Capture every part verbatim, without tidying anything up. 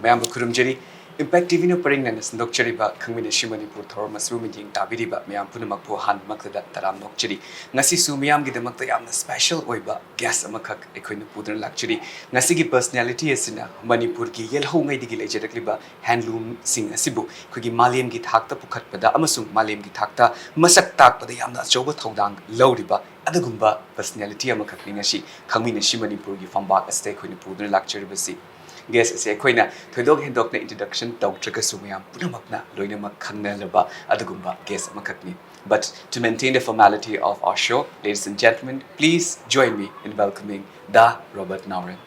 ꯃꯌꯥꯝꯕꯨ ꯈꯨꯔꯨꯝꯖꯔꯤ꯫ Impact T ꯚꯤꯅ ꯄꯔꯤꯡꯅꯅ ꯁꯟꯗꯣꯛꯆꯔꯤꯕ ꯈꯪꯃꯤꯟꯅꯁꯤ Manipur ꯊꯧꯔꯝ ꯑꯁꯤꯕꯨ ꯃꯤꯠꯌꯦꯡ ꯇꯥꯕꯤꯔꯤꯕ ꯃꯌꯥꯝ ꯄꯨꯝꯅꯃꯛꯄꯨ ꯑꯍꯥꯟꯕꯃꯛꯇꯗ ꯇꯔꯥꯝꯅ ꯑꯣꯛꯆꯔꯤ꯫ ꯉꯁꯤꯁꯨ ꯃꯤꯌꯥꯝꯒꯤꯗꯃꯛꯇ ꯌꯥꯝꯅ special ꯑꯣꯏꯕ guest ꯑꯃꯈꯛ ꯑꯩꯈꯣꯏꯅ ꯄꯨꯗꯨꯅ ꯂꯥꯛꯆꯔꯤ꯫ ꯉꯁꯤꯒꯤ personality ꯑꯁꯤꯅ ꯃꯅꯤꯄꯨꯔꯒꯤ ꯌꯦꯜꯍꯧꯉꯩꯗꯒꯤ ꯂꯩꯖꯔꯛꯂꯤꯕ handloomꯁꯤꯡ ꯑꯁꯤꯕꯨ ꯑꯩꯈꯣꯏꯒꯤ ꯃꯥꯂꯦꯝꯒꯤ ꯊꯥꯛꯇ ꯄꯨꯈꯠꯄꯗ ꯑꯃꯁꯨꯡ ꯃꯥꯂꯦꯝꯒꯤ ꯊꯥꯛꯇ ꯃꯁꯛ ꯇꯥꯛꯄꯗ ꯌꯥꯝꯅ ꯑꯆꯧꯕ ꯊꯧꯗꯥꯡ ꯂꯧꯔꯤꯕ ꯑꯗꯨꯒꯨꯝꯕ personality ꯑꯃꯈꯛꯅꯤ ꯉꯁꯤ ꯈꯪꯃꯤꯟꯅꯁꯤ ꯃꯅꯤꯄꯨꯔꯒꯤ ꯐꯝꯕꯥꯛ ꯑꯁꯤꯗ ꯑꯩꯈꯣꯏꯅ ꯄꯨꯗꯨꯅ ꯂꯥꯛꯆꯔꯤꯕꯁꯤ꯫ Guest ꯑꯁꯤ ꯑꯩꯈꯣꯏꯅ ꯊꯣꯏꯗꯣꯛ ꯍꯦꯟꯗꯣꯛꯅ introduction ꯇꯧꯗ꯭ꯔꯒꯁꯨ ꯃꯌꯥꯝ ꯄꯨꯝꯅꯃꯛꯅ ꯂꯣꯏꯅꯃꯛ ꯈꯪꯅꯔꯕ ꯑꯗꯨꯒꯨꯝꯕ guest ꯑꯃꯈꯛꯅꯤ꯫ But to maintain the formality of our show, ladies and gentlemen, please join me in welcoming Da Robert Naoren.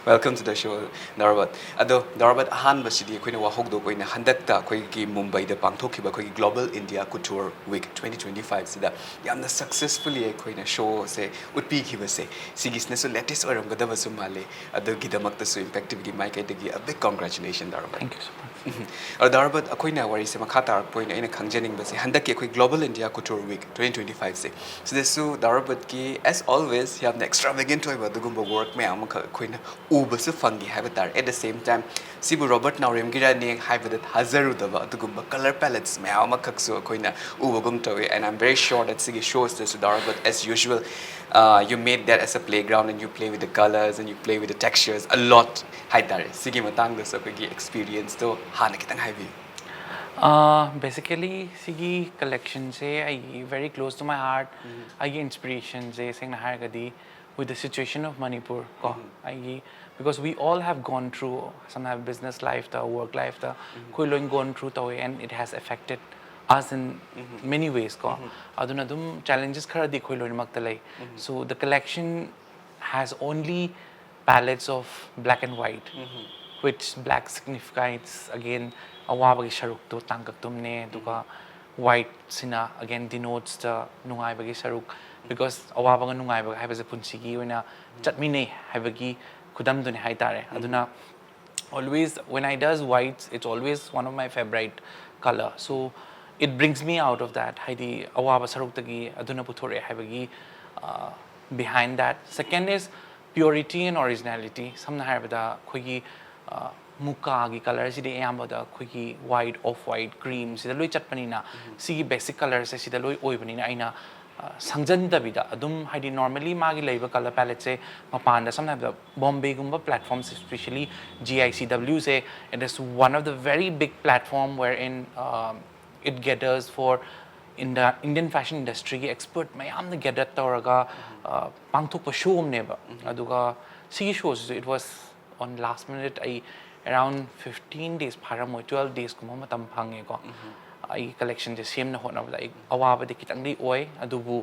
Welcome to the show, the Robert. ꯑꯗꯣ ꯗꯥ ꯔꯣꯕꯔꯠ, ꯑꯍꯥꯟꯕꯁꯤꯗꯤ ꯑꯩꯈꯣꯏꯅ ꯋꯥꯍꯧꯗꯣꯛꯄ ꯑꯣꯏꯅ ꯍꯟꯗꯛꯇ ꯑꯩꯈꯣꯏꯒꯤ ꯃꯨꯝꯕꯩꯗ ꯄꯥꯡꯊꯣꯛꯈꯤꯕ ꯑꯩꯈꯣꯏꯒꯤ Global India Couture Week twenty twenty five ꯁꯤꯗ ꯌꯥꯝꯅ successfully ꯑꯩꯈꯣꯏꯅ ꯁꯣꯁꯦ ꯎꯠꯄꯤꯈꯤꯕꯁꯦ, ꯁꯤꯒꯤꯁꯤꯅꯁꯨ latest ꯑꯣꯏꯔꯝꯒꯗꯕꯁꯨ ꯃꯥꯜꯂꯤ꯫ ꯑꯗꯨꯒꯤꯗꯃꯛꯇꯁꯨ Impact TVꯒꯤ ꯃꯥꯏꯀꯩꯗꯒꯤ a big congratulation, the Robert. Thank you so much. ꯑꯗꯣ ꯗꯥ ꯔꯣꯕꯔꯠ, ꯑꯩꯈꯣꯏꯅ ꯋꯥꯔꯤꯁꯦ ꯃꯈꯥ ꯇꯥꯔꯛꯄ ꯑꯣꯏꯅ ꯑꯩꯅ ꯈꯪꯖꯅꯤꯡꯕꯁꯦ, ꯍꯟꯗꯛꯀꯤ ꯑꯩꯈꯣꯏ Global India Couture Week twenty twenty five ꯁꯦ, ꯁꯤꯗꯁꯨ ꯗꯥ ꯔꯣꯕꯔꯠꯀꯤ as always ꯌꯥꯝꯅ extravagant ꯑꯣꯏꯕ ꯑꯗꯨꯒꯨꯝꯕ work ꯃꯌꯥꯝ ꯑꯃꯈꯛ ꯑꯩꯈꯣꯏꯅ ꯎꯕꯁꯨ ꯐꯪꯉꯤ ꯍꯥꯏꯕ ꯇꯥꯔꯦ꯫ At the same time, ꯁꯤꯕꯨ ꯔꯣꯕꯔꯠ ꯅꯥꯎꯔꯦꯝꯒꯤꯔꯅꯦ ꯍꯥꯏꯕꯗ ꯊꯥꯖꯔꯨꯗꯕ ꯑꯗꯨꯒꯨꯝꯕ color palettes ꯃꯌꯥꯝ ꯑꯃꯈꯛꯁꯨ ꯑꯩꯈꯣꯏꯅ ꯎꯕꯒꯨꯝ ꯇꯧꯋꯤ꯫ And I'm very sure that ꯁꯤꯒꯤ ꯁꯣꯁꯇꯁꯨ ꯗꯥ Robert, as usual, uh, you made that as a playground and you play with the colors and you play with the textures a lot ꯍꯥꯏ ꯇꯥꯔꯦ꯫ ꯁꯤꯒꯤ ꯃꯇꯥꯡꯗꯁꯨ ꯑꯩꯈꯣꯏꯒꯤ experienceꯇꯣ ꯍꯥꯟꯅ ꯈꯤꯇꯪ ꯍꯥꯏꯕꯤꯌꯨ꯫ Uh, basically, ꯁꯤꯒꯤ collectionꯁꯦ ꯑꯩꯒꯤ very close to my heart. ꯑꯩꯒꯤ inspirationꯁꯦ ꯁꯦꯡꯅ ꯍꯥꯏꯔꯒꯗꯤ with the situation of Manipur ꯀꯣ, ꯑꯩꯒꯤ, because we all have gone through, ꯁꯝꯅ ꯍꯥꯏꯔꯕꯗ business lifeꯇ, work lifeꯇ ꯑꯩꯈꯣꯏ ꯂꯣꯏ gone through ꯇꯧꯋꯦ, and it has affected us in many ways ꯀꯣ꯫ ꯑꯗꯨꯅ ꯑꯗꯨꯝ challenges ꯈꯔꯗꯤ ꯑꯩꯈꯣꯏ ꯂꯣꯏꯅꯃꯛꯇ ꯂꯩ꯫ So the collection has only palettes of black and white, which black signifies again ꯑꯋꯥꯕꯒꯤ ꯁꯔꯨꯛꯇꯣ ꯇꯥꯡꯀꯛꯇꯨꯝꯅꯦ, ꯑꯗꯨꯒ whiteꯁꯤꯅ again denotes the ꯅꯨꯡꯉꯥꯏꯕꯒꯤ ꯁꯔꯨꯛ, because ꯑꯋꯥꯕꯒ ꯅꯨꯡꯉꯥꯏꯕꯒ ꯍꯥꯏꯕꯁꯦ ꯄꯨꯟꯁꯤꯒꯤ ꯑꯣꯏꯅ ꯆꯠꯃꯤꯟꯅꯩ ꯍꯥꯏꯕꯒꯤ ꯈꯨꯗꯝꯗꯨꯅꯤ ꯍꯥꯏꯇꯥꯔꯦ꯫ ꯑꯗꯨꯅ always when I does whites, it's always one of my favorite color. So it brings me out of that, ꯍꯥꯏꯗꯤ ꯑꯋꯥꯕ ꯁꯔꯨꯛꯇꯒꯤ ꯑꯗꯨꯅ ꯄꯨꯊꯣꯔꯛꯑꯦ ꯍꯥꯏꯕꯒꯤ, uh, behind that. Second is purity and originality. ꯁꯝꯅ ꯍꯥꯏꯔꯕꯗ ꯑꯩꯈꯣꯏꯒꯤ, uh, ꯃꯨꯀꯥꯒꯤ colorꯁꯤꯗꯤ ꯑꯌꯥꯝꯕꯗ ꯑꯩꯈꯣꯏꯒꯤ white, off white, creamꯁꯤꯗ ꯂꯣꯏ ꯆꯠꯄꯅꯤꯅ, ꯁꯤꯒꯤ basic colorꯁꯦ ꯁꯤꯗ ꯂꯣꯏ ꯑꯣꯏꯕꯅꯤꯅ ꯑꯩꯅ, uh, ꯁꯪꯖꯟꯗꯕꯤꯗ ꯑꯗꯨꯝ, ꯍꯥꯏꯗꯤ normally ꯃꯥꯒꯤ ꯂꯩꯕ color paletteꯁꯦ ꯃꯄꯥꯟꯗ, ꯁꯝꯅ ꯍꯥꯏꯔꯕꯗ ꯕꯣꯝꯕꯦꯒꯨꯝꯕ platforms, especially GICWꯁꯦ, it is one of the very big platform wherein, um, it gathers for in the Indian fashion industryꯒꯤ expert ꯃꯌꯥꯝꯅ gather ꯇꯧꯔꯒ, uh, ꯄꯥꯡꯊꯣꯛꯄ show ꯑꯃꯅꯦꯕ꯫ ꯑꯗꯨꯒ ꯁꯤꯒꯤ showꯁꯤꯁꯨ it was on last minute. ꯑꯩ around fifteen days ꯐꯥꯔꯝꯃꯣꯏ, twelve daysꯀꯨꯝꯕ ꯃꯇꯝ ꯐꯪꯉꯦꯀꯣ꯫ ꯑꯩ collectionꯁꯦ ꯁꯦꯝꯅ ꯍꯣꯠꯅꯕꯗ ꯑꯩ ꯑꯋꯥꯕꯗꯤ ꯈꯤꯇꯪꯗꯤ ꯑꯣꯏ, ꯑꯗꯨꯕꯨ,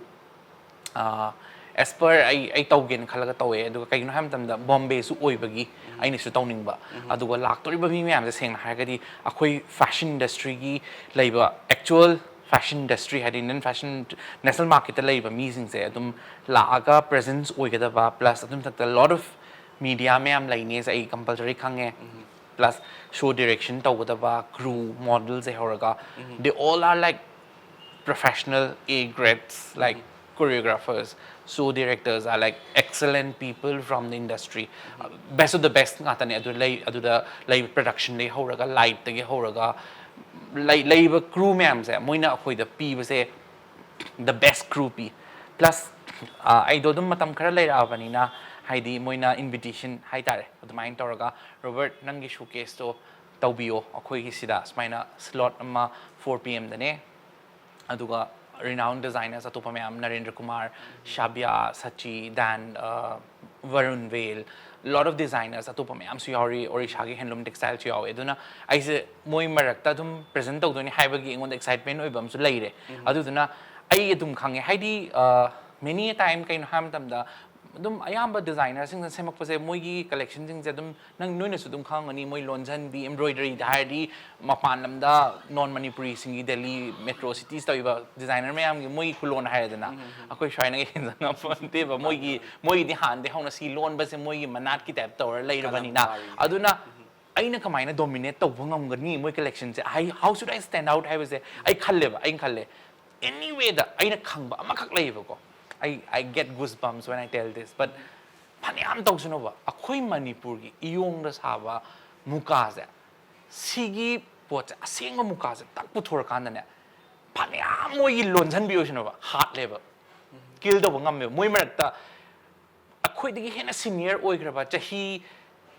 uh, As per ꯑꯩ ꯑꯩ ꯇꯧꯒꯦꯅ ꯈꯜꯂꯒ ꯇꯧꯋꯦ꯫ ꯑꯗꯨꯒ ꯀꯩꯒꯤꯅꯣ ꯍꯥꯏꯕ ꯃꯇꯝꯗ ꯕꯣꯝꯕꯦꯁꯨ ꯑꯣꯏꯕꯒꯤ ꯑꯩꯅꯁꯨ ꯇꯧꯅꯤꯡꯕ꯫ ꯑꯗꯨꯒ ꯂꯥꯛꯇꯣꯔꯤꯕ ꯃꯤ ꯃꯌꯥꯝꯁꯦ ꯁꯦꯡꯅ ꯍꯥꯏꯔꯒꯗꯤ ꯑꯩꯈꯣꯏ ꯐꯦꯁꯟ ꯏꯟꯗꯁꯇ꯭ꯔꯤꯒꯤ ꯂꯩꯕ ꯑꯦꯛꯆꯨꯋꯦꯜ ꯐꯦꯁꯟ ꯏꯟꯗꯁꯇ꯭ꯔꯤ, ꯍꯥꯏꯗꯤ ꯏꯟꯗꯤꯌꯟ ꯐꯦꯁꯟ ꯅꯦꯁꯅꯦꯜ ꯃꯥꯔꯀꯦꯠꯇ ꯂꯩꯔꯤꯕ ꯃꯤꯁꯤꯡꯁꯦ ꯑꯗꯨꯝ ꯂꯥꯛꯑꯒ ꯄ꯭ꯔꯦꯖꯦꯟꯁ ꯑꯣꯏꯒꯗꯕ, ꯄ꯭ꯂꯁ ꯑꯗꯨ ꯃꯊꯛꯇ lot of media ꯃꯌꯥꯝ ꯂꯩꯅꯦꯁꯦ ꯑꯩ ꯀꯝꯄꯜꯁꯔꯤ ꯈꯪꯉꯦ꯫ ꯄ꯭ꯂꯁ ꯁꯣ ꯗꯤꯔꯦꯛꯁꯟ ꯇꯧꯒꯗꯕ ꯀ꯭ꯔꯨ, ꯃꯣꯗꯦꯜꯁꯦ ꯍꯧꯔꯒ they all are like professional A grades, like choreographers, show directors are like excellent people from the industry. Best of the best ꯉꯥꯛꯇꯅꯦ ꯑꯗꯨ ꯂꯩ꯫ ꯑꯗꯨꯗ ꯂꯩꯕ ꯄ꯭ꯔꯗꯛꯁꯟꯗꯒꯤ ꯍꯧꯔꯒ, ꯂꯥꯏꯠꯇꯒꯤ ꯍꯧꯔꯒ, ꯂꯩ- ꯂꯩꯔꯤꯕ ꯀ꯭ꯔꯨ ꯃꯌꯥꯝꯁꯦ ꯃꯣꯏꯅ ꯑꯩꯈꯣꯏꯗ ꯄꯤꯕꯁꯦ the best crew P. Plus ꯑꯩꯗꯣ ꯑꯗꯨꯝ ꯃꯇꯝ ꯈꯔ ꯂꯩꯔꯛꯑꯕꯅꯤꯅ, ꯍꯥꯏꯗꯤ ꯃꯣꯏꯅ ꯏꯟꯚꯤꯇꯦꯁꯟ ꯍꯥꯏꯇꯥꯔꯦ, ꯑꯗꯨꯃꯥꯏꯅ ꯇꯧꯔꯒ, "ꯔꯣꯕꯔꯠ, ꯅꯪꯒꯤ ꯁꯣꯀꯦꯁꯇꯣ ꯇꯧꯕꯤꯌꯣ ꯑꯩꯈꯣꯏꯒꯤ ꯁꯤꯗ", ꯁꯨꯃꯥꯏꯅ ꯁ꯭ꯂꯣꯠ ꯑꯃ four PM ꯗꯅꯦ꯫ ꯑꯗꯨꯒ renowned designers ꯑꯇꯣꯞꯄ ꯃꯌꯥꯝ, ꯅꯔꯦꯟꯗ꯭ꯔ ꯀꯨꯃꯥꯔ, ꯁꯥꯕ꯭ꯌꯥ, ꯁꯆꯤ, ꯗꯥꯟ, Varun Bahl, lot of designers ꯑꯇꯣꯞꯄ ꯃꯌꯥꯝꯁꯨ ꯌꯥꯎꯔꯤ, ꯑꯣꯔꯤꯁꯥꯒꯤ ꯍꯦꯟꯂꯨꯝ ꯇꯦꯛꯁꯇꯥꯏꯜꯁꯨ ꯌꯥꯎꯋꯦ꯫ ꯑꯗꯨꯅ ꯑꯩꯁꯦ ꯃꯣꯏ ꯃꯔꯛꯇ ꯑꯗꯨꯝ ꯄ꯭ꯔꯦꯖꯦꯟ ꯇꯧꯗꯣꯏꯅꯤ ꯍꯥꯏꯕꯒꯤ ꯑꯩꯉꯣꯟꯗ ꯑꯦꯛꯁꯥꯏꯠꯃꯦꯟ ꯑꯣꯏꯕ ꯑꯃꯁꯨ ꯂꯩꯔꯦ꯫ ꯑꯗꯨꯗꯨꯅ ꯑꯩ ꯑꯗꯨꯝ ꯈꯪꯉꯦ, ꯍꯥꯏꯗꯤ many a time ꯀꯩꯅꯣ ꯍꯥꯏꯕ ꯃꯇꯝꯗ ꯑꯗꯨꯝ ꯑꯌꯥꯝꯕ ꯗꯤꯖꯥꯏꯅꯔꯁꯤꯡꯅ ꯁꯦꯝꯃꯛꯄꯁꯦ, ꯃꯣꯏꯒꯤ ꯀꯂꯦꯛꯁꯟꯁꯤꯡꯁꯦ ꯑꯗꯨꯝ ꯅꯪ, ꯅꯣꯏꯅꯁꯨ ꯑꯗꯨꯝ ꯈꯪꯉꯝꯒꯅꯤ, ꯃꯣꯏ ꯂꯣꯟꯖꯟꯕꯤ, ꯏꯝꯕ꯭ꯔꯣꯏꯗꯔꯤꯗ ꯍꯥꯏꯔꯗꯤ ꯃꯄꯥꯟ ꯂꯝꯗ, ꯅꯣꯟ ꯃꯅꯤꯄꯨꯔꯤꯁꯤꯡꯒꯤ, ꯗꯦꯜꯂꯤ ꯃꯦꯇ꯭ꯔꯣ ꯁꯤꯇꯤꯁ ꯇꯧꯔꯤꯕ ꯗꯤꯖꯥꯏꯅꯔ ꯃꯌꯥꯝꯒꯤ ꯃꯣꯏꯒꯤ ꯈꯨꯂꯣꯟ ꯍꯥꯏꯔꯦꯗꯅ꯫ ꯑꯩꯈꯣꯏ ꯁ꯭ꯋꯥꯏꯅꯒ ꯍꯦꯟꯖꯟꯉꯝꯄꯣꯟꯇꯦꯕ꯫ ꯃꯣꯏꯒꯤ, ꯃꯣꯏꯒꯤꯗꯤ ꯍꯥꯟꯅꯗꯤ ꯍꯧꯅ ꯁꯤ ꯂꯣꯟꯕꯁꯦ ꯃꯣꯏꯒꯤ ꯃꯅꯥꯠꯀꯤ ꯇꯥꯏꯞ ꯇꯧꯔ ꯂꯩꯔꯕꯅꯤꯅ꯫ ꯀꯂꯝꯀꯥꯔꯤ꯫ ꯑꯗꯨꯅ ꯑꯩꯅ ꯀꯃꯥꯏꯅ ꯗꯣꯃꯤꯅꯦꯠ ꯇꯧꯕ ꯉꯝꯒꯅꯤ ꯃꯣꯏ ꯀꯂꯦꯛꯁꯟꯁꯦ? ꯍꯥꯏ, how should I stand out ꯍꯥꯏꯕꯁꯦ ꯑꯩ ꯈꯜꯂꯦꯕ꯫ ꯑꯩꯅ ꯈꯜꯂꯦ, ꯑꯦꯅꯤ ꯋꯦꯗ ꯑꯩꯅ ꯈꯪꯕ ꯑꯃꯈꯛ ꯂꯩꯌꯦꯕꯀꯣ꯫ ꯑꯩ, I get goosebumps when I tell this, but ꯐꯅꯌꯥꯝ ꯇꯧꯁꯅꯨꯕ, ꯑꯩꯈꯣꯏ ꯃꯅꯤꯄꯨꯔꯒꯤ ꯏꯌꯣꯡꯗ ꯁꯥꯕ ꯃꯨꯀꯥꯁꯦ, ꯁꯤꯒꯤ ꯄꯣꯠꯁꯦ, ꯑꯁꯦꯡꯕ ꯃꯨꯀꯥꯁꯦ ꯇꯛ ꯄꯨꯊꯣꯔꯀꯥꯟꯗꯅꯦ, ꯐꯅꯌꯥꯝ ꯃꯣꯏꯒꯤ ꯂꯣꯟꯁꯟꯕꯤ ꯑꯣꯏꯁꯅꯨꯕ, ꯍꯥꯠꯂꯦꯕ, ꯀꯤꯜ ꯇꯧꯕ ꯉꯝꯃꯦꯕ꯫ ꯃꯣꯏ ꯃꯔꯛꯇ ꯑꯩꯈꯣꯏꯗꯒꯤ ꯍꯦꯟꯅ ꯁꯤꯅꯤꯌꯔ ꯑꯣꯏꯈ꯭ꯔꯕ, ꯆꯍꯤ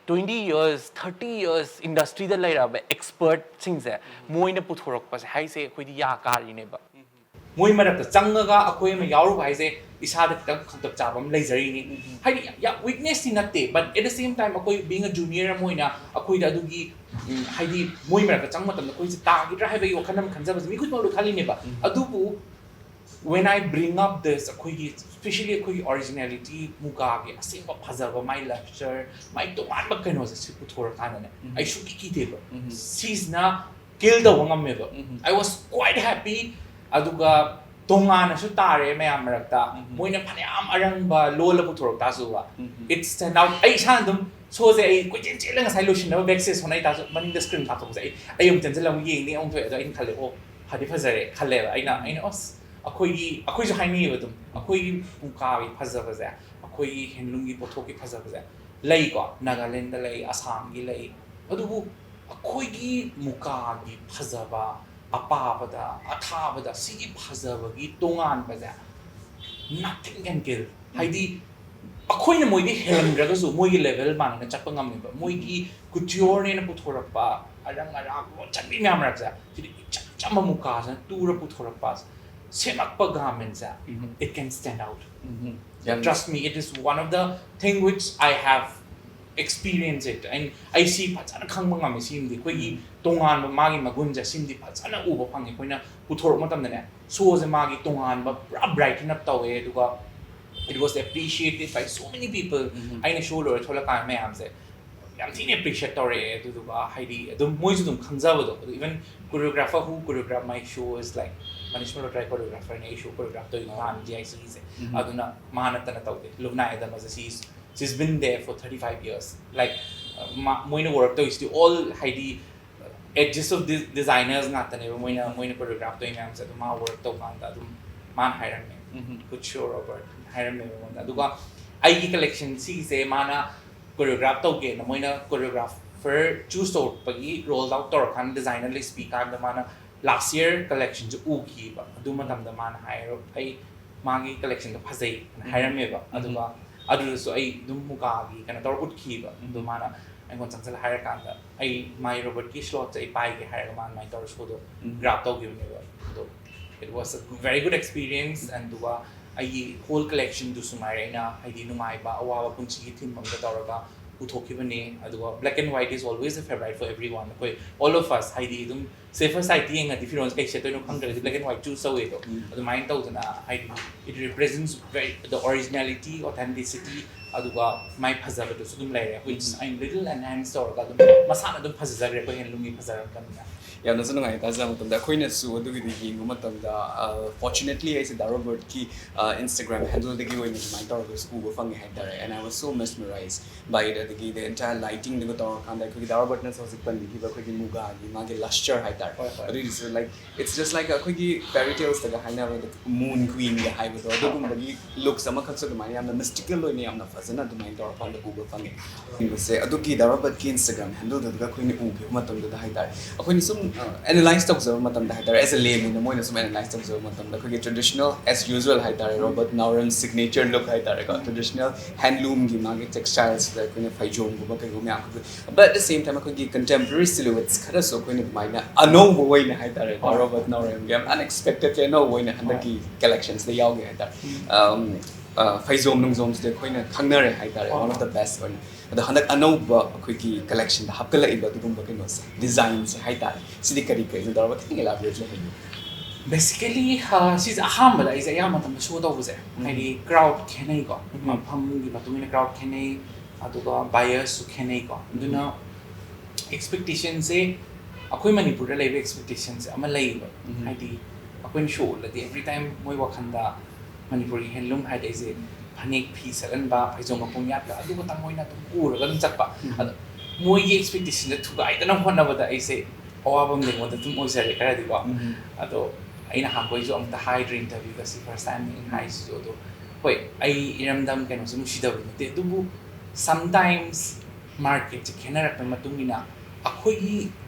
twenty years, thirty years ꯏꯟꯗꯁꯇ꯭ꯔꯤꯗ ꯂꯩꯔꯛꯑꯕ ꯑꯦꯛꯁꯄꯔꯠꯁꯤꯡꯁꯦ ꯃꯣꯏꯅ ꯄꯨꯊꯣꯔꯛꯄꯁꯦ ꯍꯥꯏꯁꯦ ꯑꯩꯈꯣꯏꯗꯤ ꯌꯥ ꯀꯥꯔꯤꯅꯦꯕ꯫ ꯃꯣꯏ ꯃꯔꯛꯇ ꯆꯪꯉꯒ ꯑꯩꯈꯣꯏ ꯑꯃ ꯌꯥꯎꯔꯨꯕ ꯍꯥꯏꯁꯦ ꯏꯁꯥꯗ ꯈꯤꯇꯪ ꯈꯪꯇꯛ ꯆꯥꯕ ꯑꯃ ꯂꯩꯖꯔꯤꯅꯤ꯫ ꯍꯥꯏꯗꯤ ꯌꯥꯝ ꯋꯤꯛꯅꯦꯁꯇꯤ ꯅꯠꯇꯦ, but at the same time ꯑꯩꯈꯣꯏ being a junior ꯑꯃ ꯑꯣꯏꯅ ꯑꯩꯈꯣꯏꯗ ꯑꯗꯨꯒꯤ, ꯎꯝ, ꯍꯥꯏꯗꯤ ꯃꯣꯏ ꯃꯔꯛꯇ ꯆꯪꯕ ꯃꯇꯝꯗ ꯑꯩꯈꯣꯏꯁꯦ ꯇꯥꯈꯤꯗ꯭ꯔꯥ ꯍꯥꯏꯕꯒꯤ ꯋꯥꯈꯜ ꯑꯃ ꯈꯟꯖꯕꯁꯦ ꯃꯤ ꯈꯨꯗꯤꯡꯃꯛ ꯂꯣꯏ ꯈꯜꯂꯤꯅꯦꯕ꯫ ꯑꯗꯨꯕꯨ When I bring up this, ꯑꯩꯈꯣꯏꯒꯤ especially ꯑꯩꯈꯣꯏꯒꯤ originality, ꯃꯨꯒꯥꯒꯤ ꯑꯁꯦꯡꯕ ꯐꯖꯕ, ꯃꯥꯏ luster, ꯃꯥꯏ ꯇꯣꯉꯥꯟꯕ ꯀꯩꯅꯣꯁꯦ ꯁꯤ ꯄꯨꯊꯣꯔꯀꯥꯟꯗꯅꯦ, ꯎꯝ꯫ ꯑꯩ ꯁꯨꯡꯀꯤ ꯀꯤꯗꯦꯕ꯫ ꯎꯝ꯫ ꯁꯤꯁꯤꯅ kill ꯇꯧꯕ ꯉꯝꯃꯦꯕ꯫ ꯎꯝ꯫ I was quite happy. ꯑꯗꯨꯒ ꯇꯣꯉꯥꯟꯅꯁꯨ ꯇꯥꯔꯦ ꯃꯌꯥꯝ ꯃꯔꯛꯇ꯫ ꯎꯝ꯫ ꯃꯣꯏꯅ ꯐꯅꯌꯥꯝ ꯑꯔꯪꯕ ꯂꯣꯜꯂ ꯄꯨꯊꯣꯔꯛ ꯇꯥꯁꯨꯕ, ꯎꯝ꯫ it stand out. ꯑꯩ ꯏꯁꯥꯅ ꯑꯗꯨꯝ showꯁꯦ ꯑꯩ ꯀꯣꯏꯆꯦꯟ ꯆꯦꯜꯂ ꯉꯁꯥꯏ ꯂꯣꯏꯁꯤꯟꯅꯕ backstage ꯍꯣꯠꯅꯩ ꯇꯥꯔꯁꯨ, ꯃꯅꯤꯡꯗ screen ꯀꯥꯞꯊꯣꯛꯄꯁꯦ ꯑꯩ, ꯑꯩ ꯑꯃꯨꯛ ꯆꯦꯟꯁꯤꯜꯂ ꯑꯃꯨꯛ ꯌꯦꯡꯅꯤ, ꯑꯃꯨꯛ ꯊꯣꯛꯑꯦ꯫ ꯑꯗꯣ ꯑꯩꯅ ꯈꯜꯂꯦ, "ꯑꯣ, ꯐꯗꯤ ꯐꯖꯔꯦ" ꯈꯜꯂꯦꯕ ꯑꯩꯅ꯫ ꯑꯩꯅ ꯑꯁ, ꯑꯩꯈꯣꯏꯒꯤ, ꯑꯩꯈꯣꯏꯁꯨ ꯍꯥꯏꯅꯩꯌꯦꯕ ꯑꯗꯨꯝ, ꯑꯩꯈꯣꯏꯒꯤ ꯃꯨꯀꯥꯒꯤ ꯐꯖꯕꯁꯦ, ꯑꯩꯈꯣꯏꯒꯤ handloomꯒꯤ ꯄꯣꯠꯊꯣꯛꯀꯤ ꯐꯖꯕꯁꯦ ꯂꯩꯀꯣ, ꯅꯥꯒꯥꯂꯦꯟꯗ ꯂꯩ, ꯑꯁꯥꯝꯒꯤ ꯂꯩ, ꯑꯗꯨꯕꯨ ꯑꯩꯈꯣꯏꯒꯤ ꯃꯨꯀꯥꯒꯤ ꯐꯖꯕ, ꯑꯄꯥꯕꯗ, ꯑꯊꯥꯕꯗ, ꯁꯤꯒꯤ ꯐꯖꯕꯒꯤ ꯇꯣꯉꯥꯟꯕꯁꯦ nothing can kill. ꯍꯥꯏꯗꯤ ꯑꯩꯈꯣꯏꯅ ꯃꯣꯏꯗꯤ ꯍꯦꯜꯂꯝꯗ꯭ꯔꯒꯁꯨ ꯃꯣꯏꯒꯤ level ꯃꯥꯟꯅꯅ ꯆꯠꯄ ꯉꯝꯃꯦꯕ꯫ ꯃꯣꯏꯒꯤ coutureꯅꯦꯅ ꯄꯨꯊꯣꯔꯛꯄ ꯑꯔꯪ ꯑꯔꯥꯛ ꯂꯣꯟ ꯆꯟꯕꯤ ꯃꯌꯥꯝ ꯃꯔꯛꯁꯦ, ꯁꯤꯗꯤ ꯏꯆꯝ ꯆꯝꯕ ꯃꯨꯀꯥꯁꯤꯅ ꯇꯨꯔ ꯄꯨꯊꯣꯔꯛꯄ, ꯁꯦꯝꯃꯛꯄ garmentꯁꯦ, ꯎꯝ꯫ it can stand out. ꯎꯝ꯫ ꯌꯥꯝ Trust me, it is one of the thing which I have experienced it. And ꯑꯩ ꯁꯤ ꯐꯖꯅ ꯈꯪꯕ ꯉꯝꯃꯦ꯫ ꯁꯤꯃꯗꯤ ꯑꯩꯈꯣꯏꯒꯤ ꯇꯣꯉꯥꯟꯕ ꯃꯥꯒꯤ ꯃꯒꯨꯟꯁꯦ ꯁꯤꯃꯗꯤ ꯐꯖꯅ ꯎꯕ ꯐꯪꯉꯦ꯫ ꯑꯩꯈꯣꯏꯅ ꯄꯨꯊꯣꯔꯛꯄ ꯃꯇꯝꯗꯅꯦ, showꯁꯦ ꯃꯥꯒꯤ ꯇꯣꯉꯥꯟꯕ ꯄꯨꯔꯥ brighten up ꯇꯧꯋꯦ꯫ ꯑꯗꯨꯒ it was appreciated by so many people. ꯎꯝ꯫ ꯑꯩꯅ show ꯂꯣꯏꯔ ꯊꯣꯛꯂꯛꯀꯥꯟꯗ ꯃꯌꯥꯝꯁꯦ ꯌꯥꯝ ꯊꯤꯅ appreciate ꯇꯧꯔꯛꯑꯦ꯫ ꯑꯗꯨꯗꯨꯒ ꯍꯥꯏꯗꯤ ꯑꯗꯨꯝ ꯃꯣꯏꯁꯨ ꯑꯗꯨꯝ ꯈꯪꯖꯕꯗꯣ꯫ ꯑꯗꯨ even choreographer who choreograph my show is like Manish Malhotra choreographerꯅꯦ ꯑꯩ show choreograph ꯇꯧꯔꯤ ꯃꯥꯅ GICꯒꯤꯁꯦ꯫ ꯎꯝ꯫ ꯑꯗꯨꯅ ꯃꯥ ꯅꯠꯇꯅ ꯇꯧꯗꯦ꯫ Lubna Adams ꯑꯁꯤ she's been there for thirty five years. Like, ꯃꯥ, ꯃꯣꯏꯅ work ꯇꯧꯔꯤꯁꯤꯗꯤ all ꯍꯥꯏꯗꯤ edges of de- designers ꯉꯥꯛꯇꯅꯦꯕ ꯃꯣꯏꯅ, ꯃꯣꯏꯅ choreograph ꯇꯧꯔꯤ ꯃꯌꯥꯝꯁꯦ꯫ ꯑꯗꯨ ꯃꯥ work ꯇꯧꯀꯥꯟꯗ ꯑꯗꯨꯝ ꯃꯥꯅ ꯍꯥꯏꯔꯝꯃꯦ, ꯎꯝ꯫ "Good show, Robert" ꯍꯥꯏꯔꯝꯃꯦꯕ ꯑꯩꯉꯣꯟꯗ꯫ ꯑꯗꯨꯒ ꯑꯩꯒꯤ collection ꯁꯤꯒꯤꯁꯦ ꯃꯥꯅ choreograph ꯇꯧꯒꯦꯅ ꯃꯣꯏꯅ choreographer choose ꯇꯧꯔꯛꯄꯒꯤ, roll out ꯇꯧꯔꯀꯥꯟꯗ designer list ꯄꯤꯀꯥꯟꯗ ꯃꯥꯅ last year collectionꯁꯦ ꯎꯈꯤꯕ꯫ ꯑꯗꯨ ꯃꯇꯝꯗ ꯃꯥꯅ ꯍꯥꯏꯔꯣ, ꯑꯩ ꯃꯥꯒꯤ collectionꯗꯣ ꯐꯖꯩ ꯍꯥꯏꯅ ꯎꯝ꯫ ꯍꯥꯏꯔꯝꯃꯦꯕ꯫ ꯎꯝ꯫ ꯑꯗꯨꯒ ꯑꯗꯨꯗꯁꯨ ꯑꯩ ꯑꯗꯨꯝ ꯃꯨꯒꯥꯒꯤ ꯀꯩꯅꯣ ꯇꯧꯔ ꯎꯠꯈꯤꯕ꯫ ꯑꯗꯨ ꯎꯝ꯫ ꯃꯥꯅ ꯑꯩꯉꯣꯟꯗ ꯆꯪꯁꯤꯜꯂ ꯍꯥꯏꯔꯀꯥꯟꯗ ꯑꯩ my Robertꯀꯤ slotꯁꯦ ꯑꯩ ꯄꯥꯏꯒꯦ ꯍꯥꯏꯔꯒ ꯃꯥꯅ ꯑꯗꯨꯃꯥꯏꯅ ꯇꯧꯔ showꯗꯣ ꯎꯝ꯫ grab ꯇꯧꯈꯤꯕꯅꯦꯕ꯫ ꯑꯗꯣ it was a very good experience. And ꯑꯗꯨꯒ ꯑꯩꯒꯤ whole collectionꯗꯨꯁꯨ ꯉꯥꯏꯔꯦ, ꯑꯩꯅ ꯍꯥꯏꯗꯤ ꯅꯨꯡꯉꯥꯏꯕ ꯑꯋꯥꯕ ꯄꯨꯟꯁꯤꯒꯤ theme ꯑꯃꯗ ꯇꯧꯔꯒ ꯄꯨꯊꯣꯛꯈꯤꯕꯅꯦ꯫ ꯑꯗꯨꯒ black and white is always a favorite for everyone. ꯑꯩꯈꯣꯏ all of us, ꯍꯥꯏꯗꯤ ꯑꯗꯨꯝ self society ꯌꯦꯡꯉꯗꯤ ꯐꯤꯔꯣꯜꯁꯦ ꯀꯩ ꯁꯦꯠꯇꯣꯏꯅꯣ ꯈꯪꯗ꯭ꯔꯒꯗꯤ black and white choose ꯇꯧꯋꯦ ꯑꯗꯣ꯫ ꯎꯝ. ꯑꯗꯨꯃꯥꯏꯅ ꯇꯧꯗꯅ ꯍꯥꯏꯗꯤ it represents very the originality, authenticity, ꯑꯗꯨꯒ ꯃꯥꯏ ꯐꯖꯕꯗꯨꯁꯨ ꯑꯗꯨꯝ ꯂꯩꯔꯦ, which ꯑꯩꯅ little enhance ꯇꯧꯔꯒ ꯑꯗꯨꯝ ꯃꯁꯥꯅ ꯑꯗꯨꯝ ꯐꯖꯖꯈ꯭ꯔꯦ ꯑꯩꯈꯣꯏ handloomꯒꯤ ꯐꯖꯔꯛꯄꯅꯤꯅ꯫ ꯌꯥꯝꯅꯁꯨ ꯅꯨꯡꯉꯥꯏ ꯇꯥꯖꯕ ꯃꯇꯝꯗ꯫ ꯑꯩꯈꯣꯏꯅꯁꯨ ꯑꯗꯨꯒꯤꯗꯣ ꯌꯦꯡꯕ ꯃꯇꯝꯗ, fortunately ꯑꯩꯁꯦ ꯗꯥ ꯔꯣꯕꯔꯠꯀꯤ Instagram handleꯗꯒꯤ ꯑꯣꯏꯅ ꯑꯗꯨꯃꯥꯏꯅ ꯇꯧꯔꯒꯁꯨ ꯎꯕ ꯐꯪꯉꯦ ꯍꯥꯏꯇꯥꯔꯦ, and I was so mesmerized by it. ꯑꯗꯒꯤ the entire lightingꯗꯨꯒ ꯇꯧꯔꯀꯥꯟꯗ ꯑꯩꯈꯣꯏꯒꯤ ꯗꯥ ꯔꯣꯕꯔꯠꯅꯁꯨ ꯍꯧꯖꯤꯛ ꯄꯟꯕꯤꯈꯤꯕ ꯑꯩꯈꯣꯏꯒꯤ ꯃꯨꯒꯥꯒꯤ ꯃꯥꯒꯤ luster ꯍꯥꯏꯇꯥꯔꯦ, ꯍꯣꯏ, ꯍꯣꯏ. ꯑꯗꯨꯒꯤꯁꯨ like it's just like ꯑꯩꯈꯣꯏꯒꯤ fairy talesꯇꯒ ꯍꯥꯏꯅꯕꯗ moon queenꯒ ꯍꯥꯏꯕꯗꯣ, ꯑꯗꯨꯒꯨꯝꯕꯒꯤ looks ꯑꯃꯈꯛꯁꯨ ꯑꯗꯨꯃꯥꯏꯅ ꯌꯥꯝꯅ mystical ꯑꯣꯏꯅ ꯌꯥꯝꯅ ꯐꯖꯅ ꯑꯗꯨꯃꯥꯏꯅ ꯇꯧꯔꯀꯥꯟꯗ ꯎꯕ ꯐꯪꯉꯦ꯫ ꯌꯦꯡꯕꯁꯦ ꯑꯗꯨꯒꯤ ꯗꯥ ꯔꯣꯕꯔꯠꯀꯤ Instagram handleꯗꯨꯗ ꯑꯩꯈꯣꯏꯅ ꯎꯈꯤꯕ ꯃꯇꯝꯗꯨꯗ ꯍꯥꯏꯇꯥꯔꯦ, ꯑꯩꯈꯣꯏꯅ ꯁꯨꯝ analyze ꯇꯧꯖꯕ ꯃꯇꯝꯗ ꯍꯥꯏꯇꯥꯔꯦ, as a layman ꯑꯣꯏꯅ ꯁꯨꯝ analyze ꯇꯧꯖꯕ ꯃꯇꯝꯗ ꯑꯩꯈꯣꯏꯒꯤ traditional as usual ꯍꯥꯏꯇꯥꯔꯦ, ꯔꯣꯕꯔꯠ ꯅꯥꯎꯔꯦꯝ signature look ꯍꯥꯏꯇꯥꯔꯦꯀꯣ, traditional handloomꯒꯤ ꯃꯥꯒꯤ textilesꯗ ꯑꯩꯈꯣꯏꯅ ꯐꯩꯖꯣꯝꯒꯨꯝꯕ ꯀꯩꯒꯨꯝꯕ ꯃꯌꯥꯝ ꯑꯃ, but at the same time ꯑꯩꯈꯣꯏꯒꯤ contemporary silhouettes ꯈꯔꯁꯨ ꯑꯩꯈꯣꯏꯅ ꯑꯗꯨꯃꯥꯏꯅ ꯑꯅꯧꯕ ꯑꯣꯏꯅ ꯍꯥꯏꯇꯥꯔꯦ, ꯗꯥ ꯔꯣꯕꯔꯠ ꯅꯥꯎꯔꯦꯝꯒꯤ ꯌꯥꯝ unexpectedly ꯑꯅꯧꯕ ꯑꯣꯏꯅ ꯍꯟꯗꯛꯀꯤ collectionsꯗ ꯌꯥꯎꯒꯦ ꯍꯥꯏꯇꯥꯔꯦ꯫ ꯐꯩꯖꯣꯝ ꯅꯨꯡꯖꯣꯝꯁꯤꯗꯤ ꯑꯩꯈꯣꯏꯅ ꯈꯪꯅꯔꯦ ꯍꯥꯏꯇꯥꯔꯦ, one of the best ꯑꯣꯏꯅ꯫ ꯑꯗꯣ ꯍꯟꯗꯛ ꯑꯅꯧꯕ ꯑꯩꯈꯣꯏꯒꯤ collectionꯗ ꯍꯥꯞꯀꯠꯂꯛꯏꯕ ꯑꯗꯨꯒꯨꯝꯕ ꯀꯩꯅꯣꯁꯦ, designꯁꯦ ꯍꯥꯏꯇꯥꯔꯦ, ꯁꯤꯗꯤ ꯀꯔꯤ ꯀꯔꯤꯅꯣ ꯇꯧꯔꯒ ꯈꯤꯇꯪ elaborately ꯍꯥꯏꯕꯤꯌꯨ꯫ Basically ꯁꯤꯁꯦ ꯑꯍꯥꯟꯕꯗ ꯑꯩꯁꯦ ꯑꯌꯥꯝꯕ ꯃꯇꯝꯗ show ꯇꯧꯕꯁꯦ ꯍꯥꯏꯗꯤ crowd ꯈꯦꯠꯅꯩꯀꯣ, ꯃꯐꯝꯒꯤ ꯃꯇꯨꯡ ꯏꯟꯅ crowd ꯈꯦꯠꯅꯩ, ꯑꯗꯨꯒ buyersꯁꯨ ꯈꯦꯠꯅꯩꯀꯣ꯫ ꯑꯗꯨꯅ expectationꯁꯦ, ꯑꯩꯈꯣꯏ ꯃꯅꯤꯄꯨꯔꯗ ꯂꯩꯕ expectationꯁꯦ ꯑꯃ ꯂꯩꯌꯦꯕ꯫ ꯍꯥꯏꯗꯤ ꯑꯩꯈꯣꯏꯅ show ꯎꯠꯂꯗꯤ every time ꯃꯣꯏ ꯋꯥꯈꯜꯗ ꯃꯅꯤꯄꯨꯔꯒꯤ handloom ꯍꯥꯏꯗꯤ ꯑꯩꯁꯦ ꯐꯅꯦꯛ ꯐꯤ ꯁꯦꯠꯍꯟꯕ, ꯐꯩꯖꯣꯝ ꯃꯄꯨꯝ ꯌꯥꯠꯄ, ꯑꯗꯨ ꯈꯛꯇꯪ ꯃꯣꯏꯅ ꯑꯗꯨꯝ ꯎꯔꯒ ꯑꯗꯨꯝ ꯆꯠꯄ꯫ ꯑꯗꯣ ꯃꯣꯏꯒꯤ expectationꯗ ꯊꯨꯒꯥꯏꯗꯅꯕ ꯍꯣꯠꯅꯕꯗ ꯑꯩꯁꯦ ꯑꯋꯥꯕ ꯑꯃ ꯑꯩꯉꯣꯟꯗ ꯑꯗꯨꯝ ꯑꯣꯏꯖꯔꯦ ꯈꯔꯗꯤꯀꯣ꯫ ꯑꯗꯣ ꯑꯩꯅ ꯍꯥꯟꯅꯈꯣꯏꯁꯨ ꯑꯃꯨꯛꯇ ꯍꯥꯏꯗ꯭ꯔꯤ interviewꯗ, ꯁꯤ first time ꯑꯩꯅ ꯍꯥꯏꯁꯤꯁꯨ꯫ ꯑꯗꯣ ꯍꯣꯏ, ꯑꯩ ꯏꯔꯝꯗꯝ ꯀꯩꯅꯣꯁꯦ ꯅꯨꯡꯁꯤꯗꯕ ꯅꯠꯇꯦ, ꯑꯗꯨꯕꯨ sometimes marketꯁꯦ ꯈꯦꯠꯅꯔꯛꯄꯒꯤ ꯃꯇꯨꯡ ꯏꯟꯅ ꯑꯩꯈꯣꯏꯒꯤ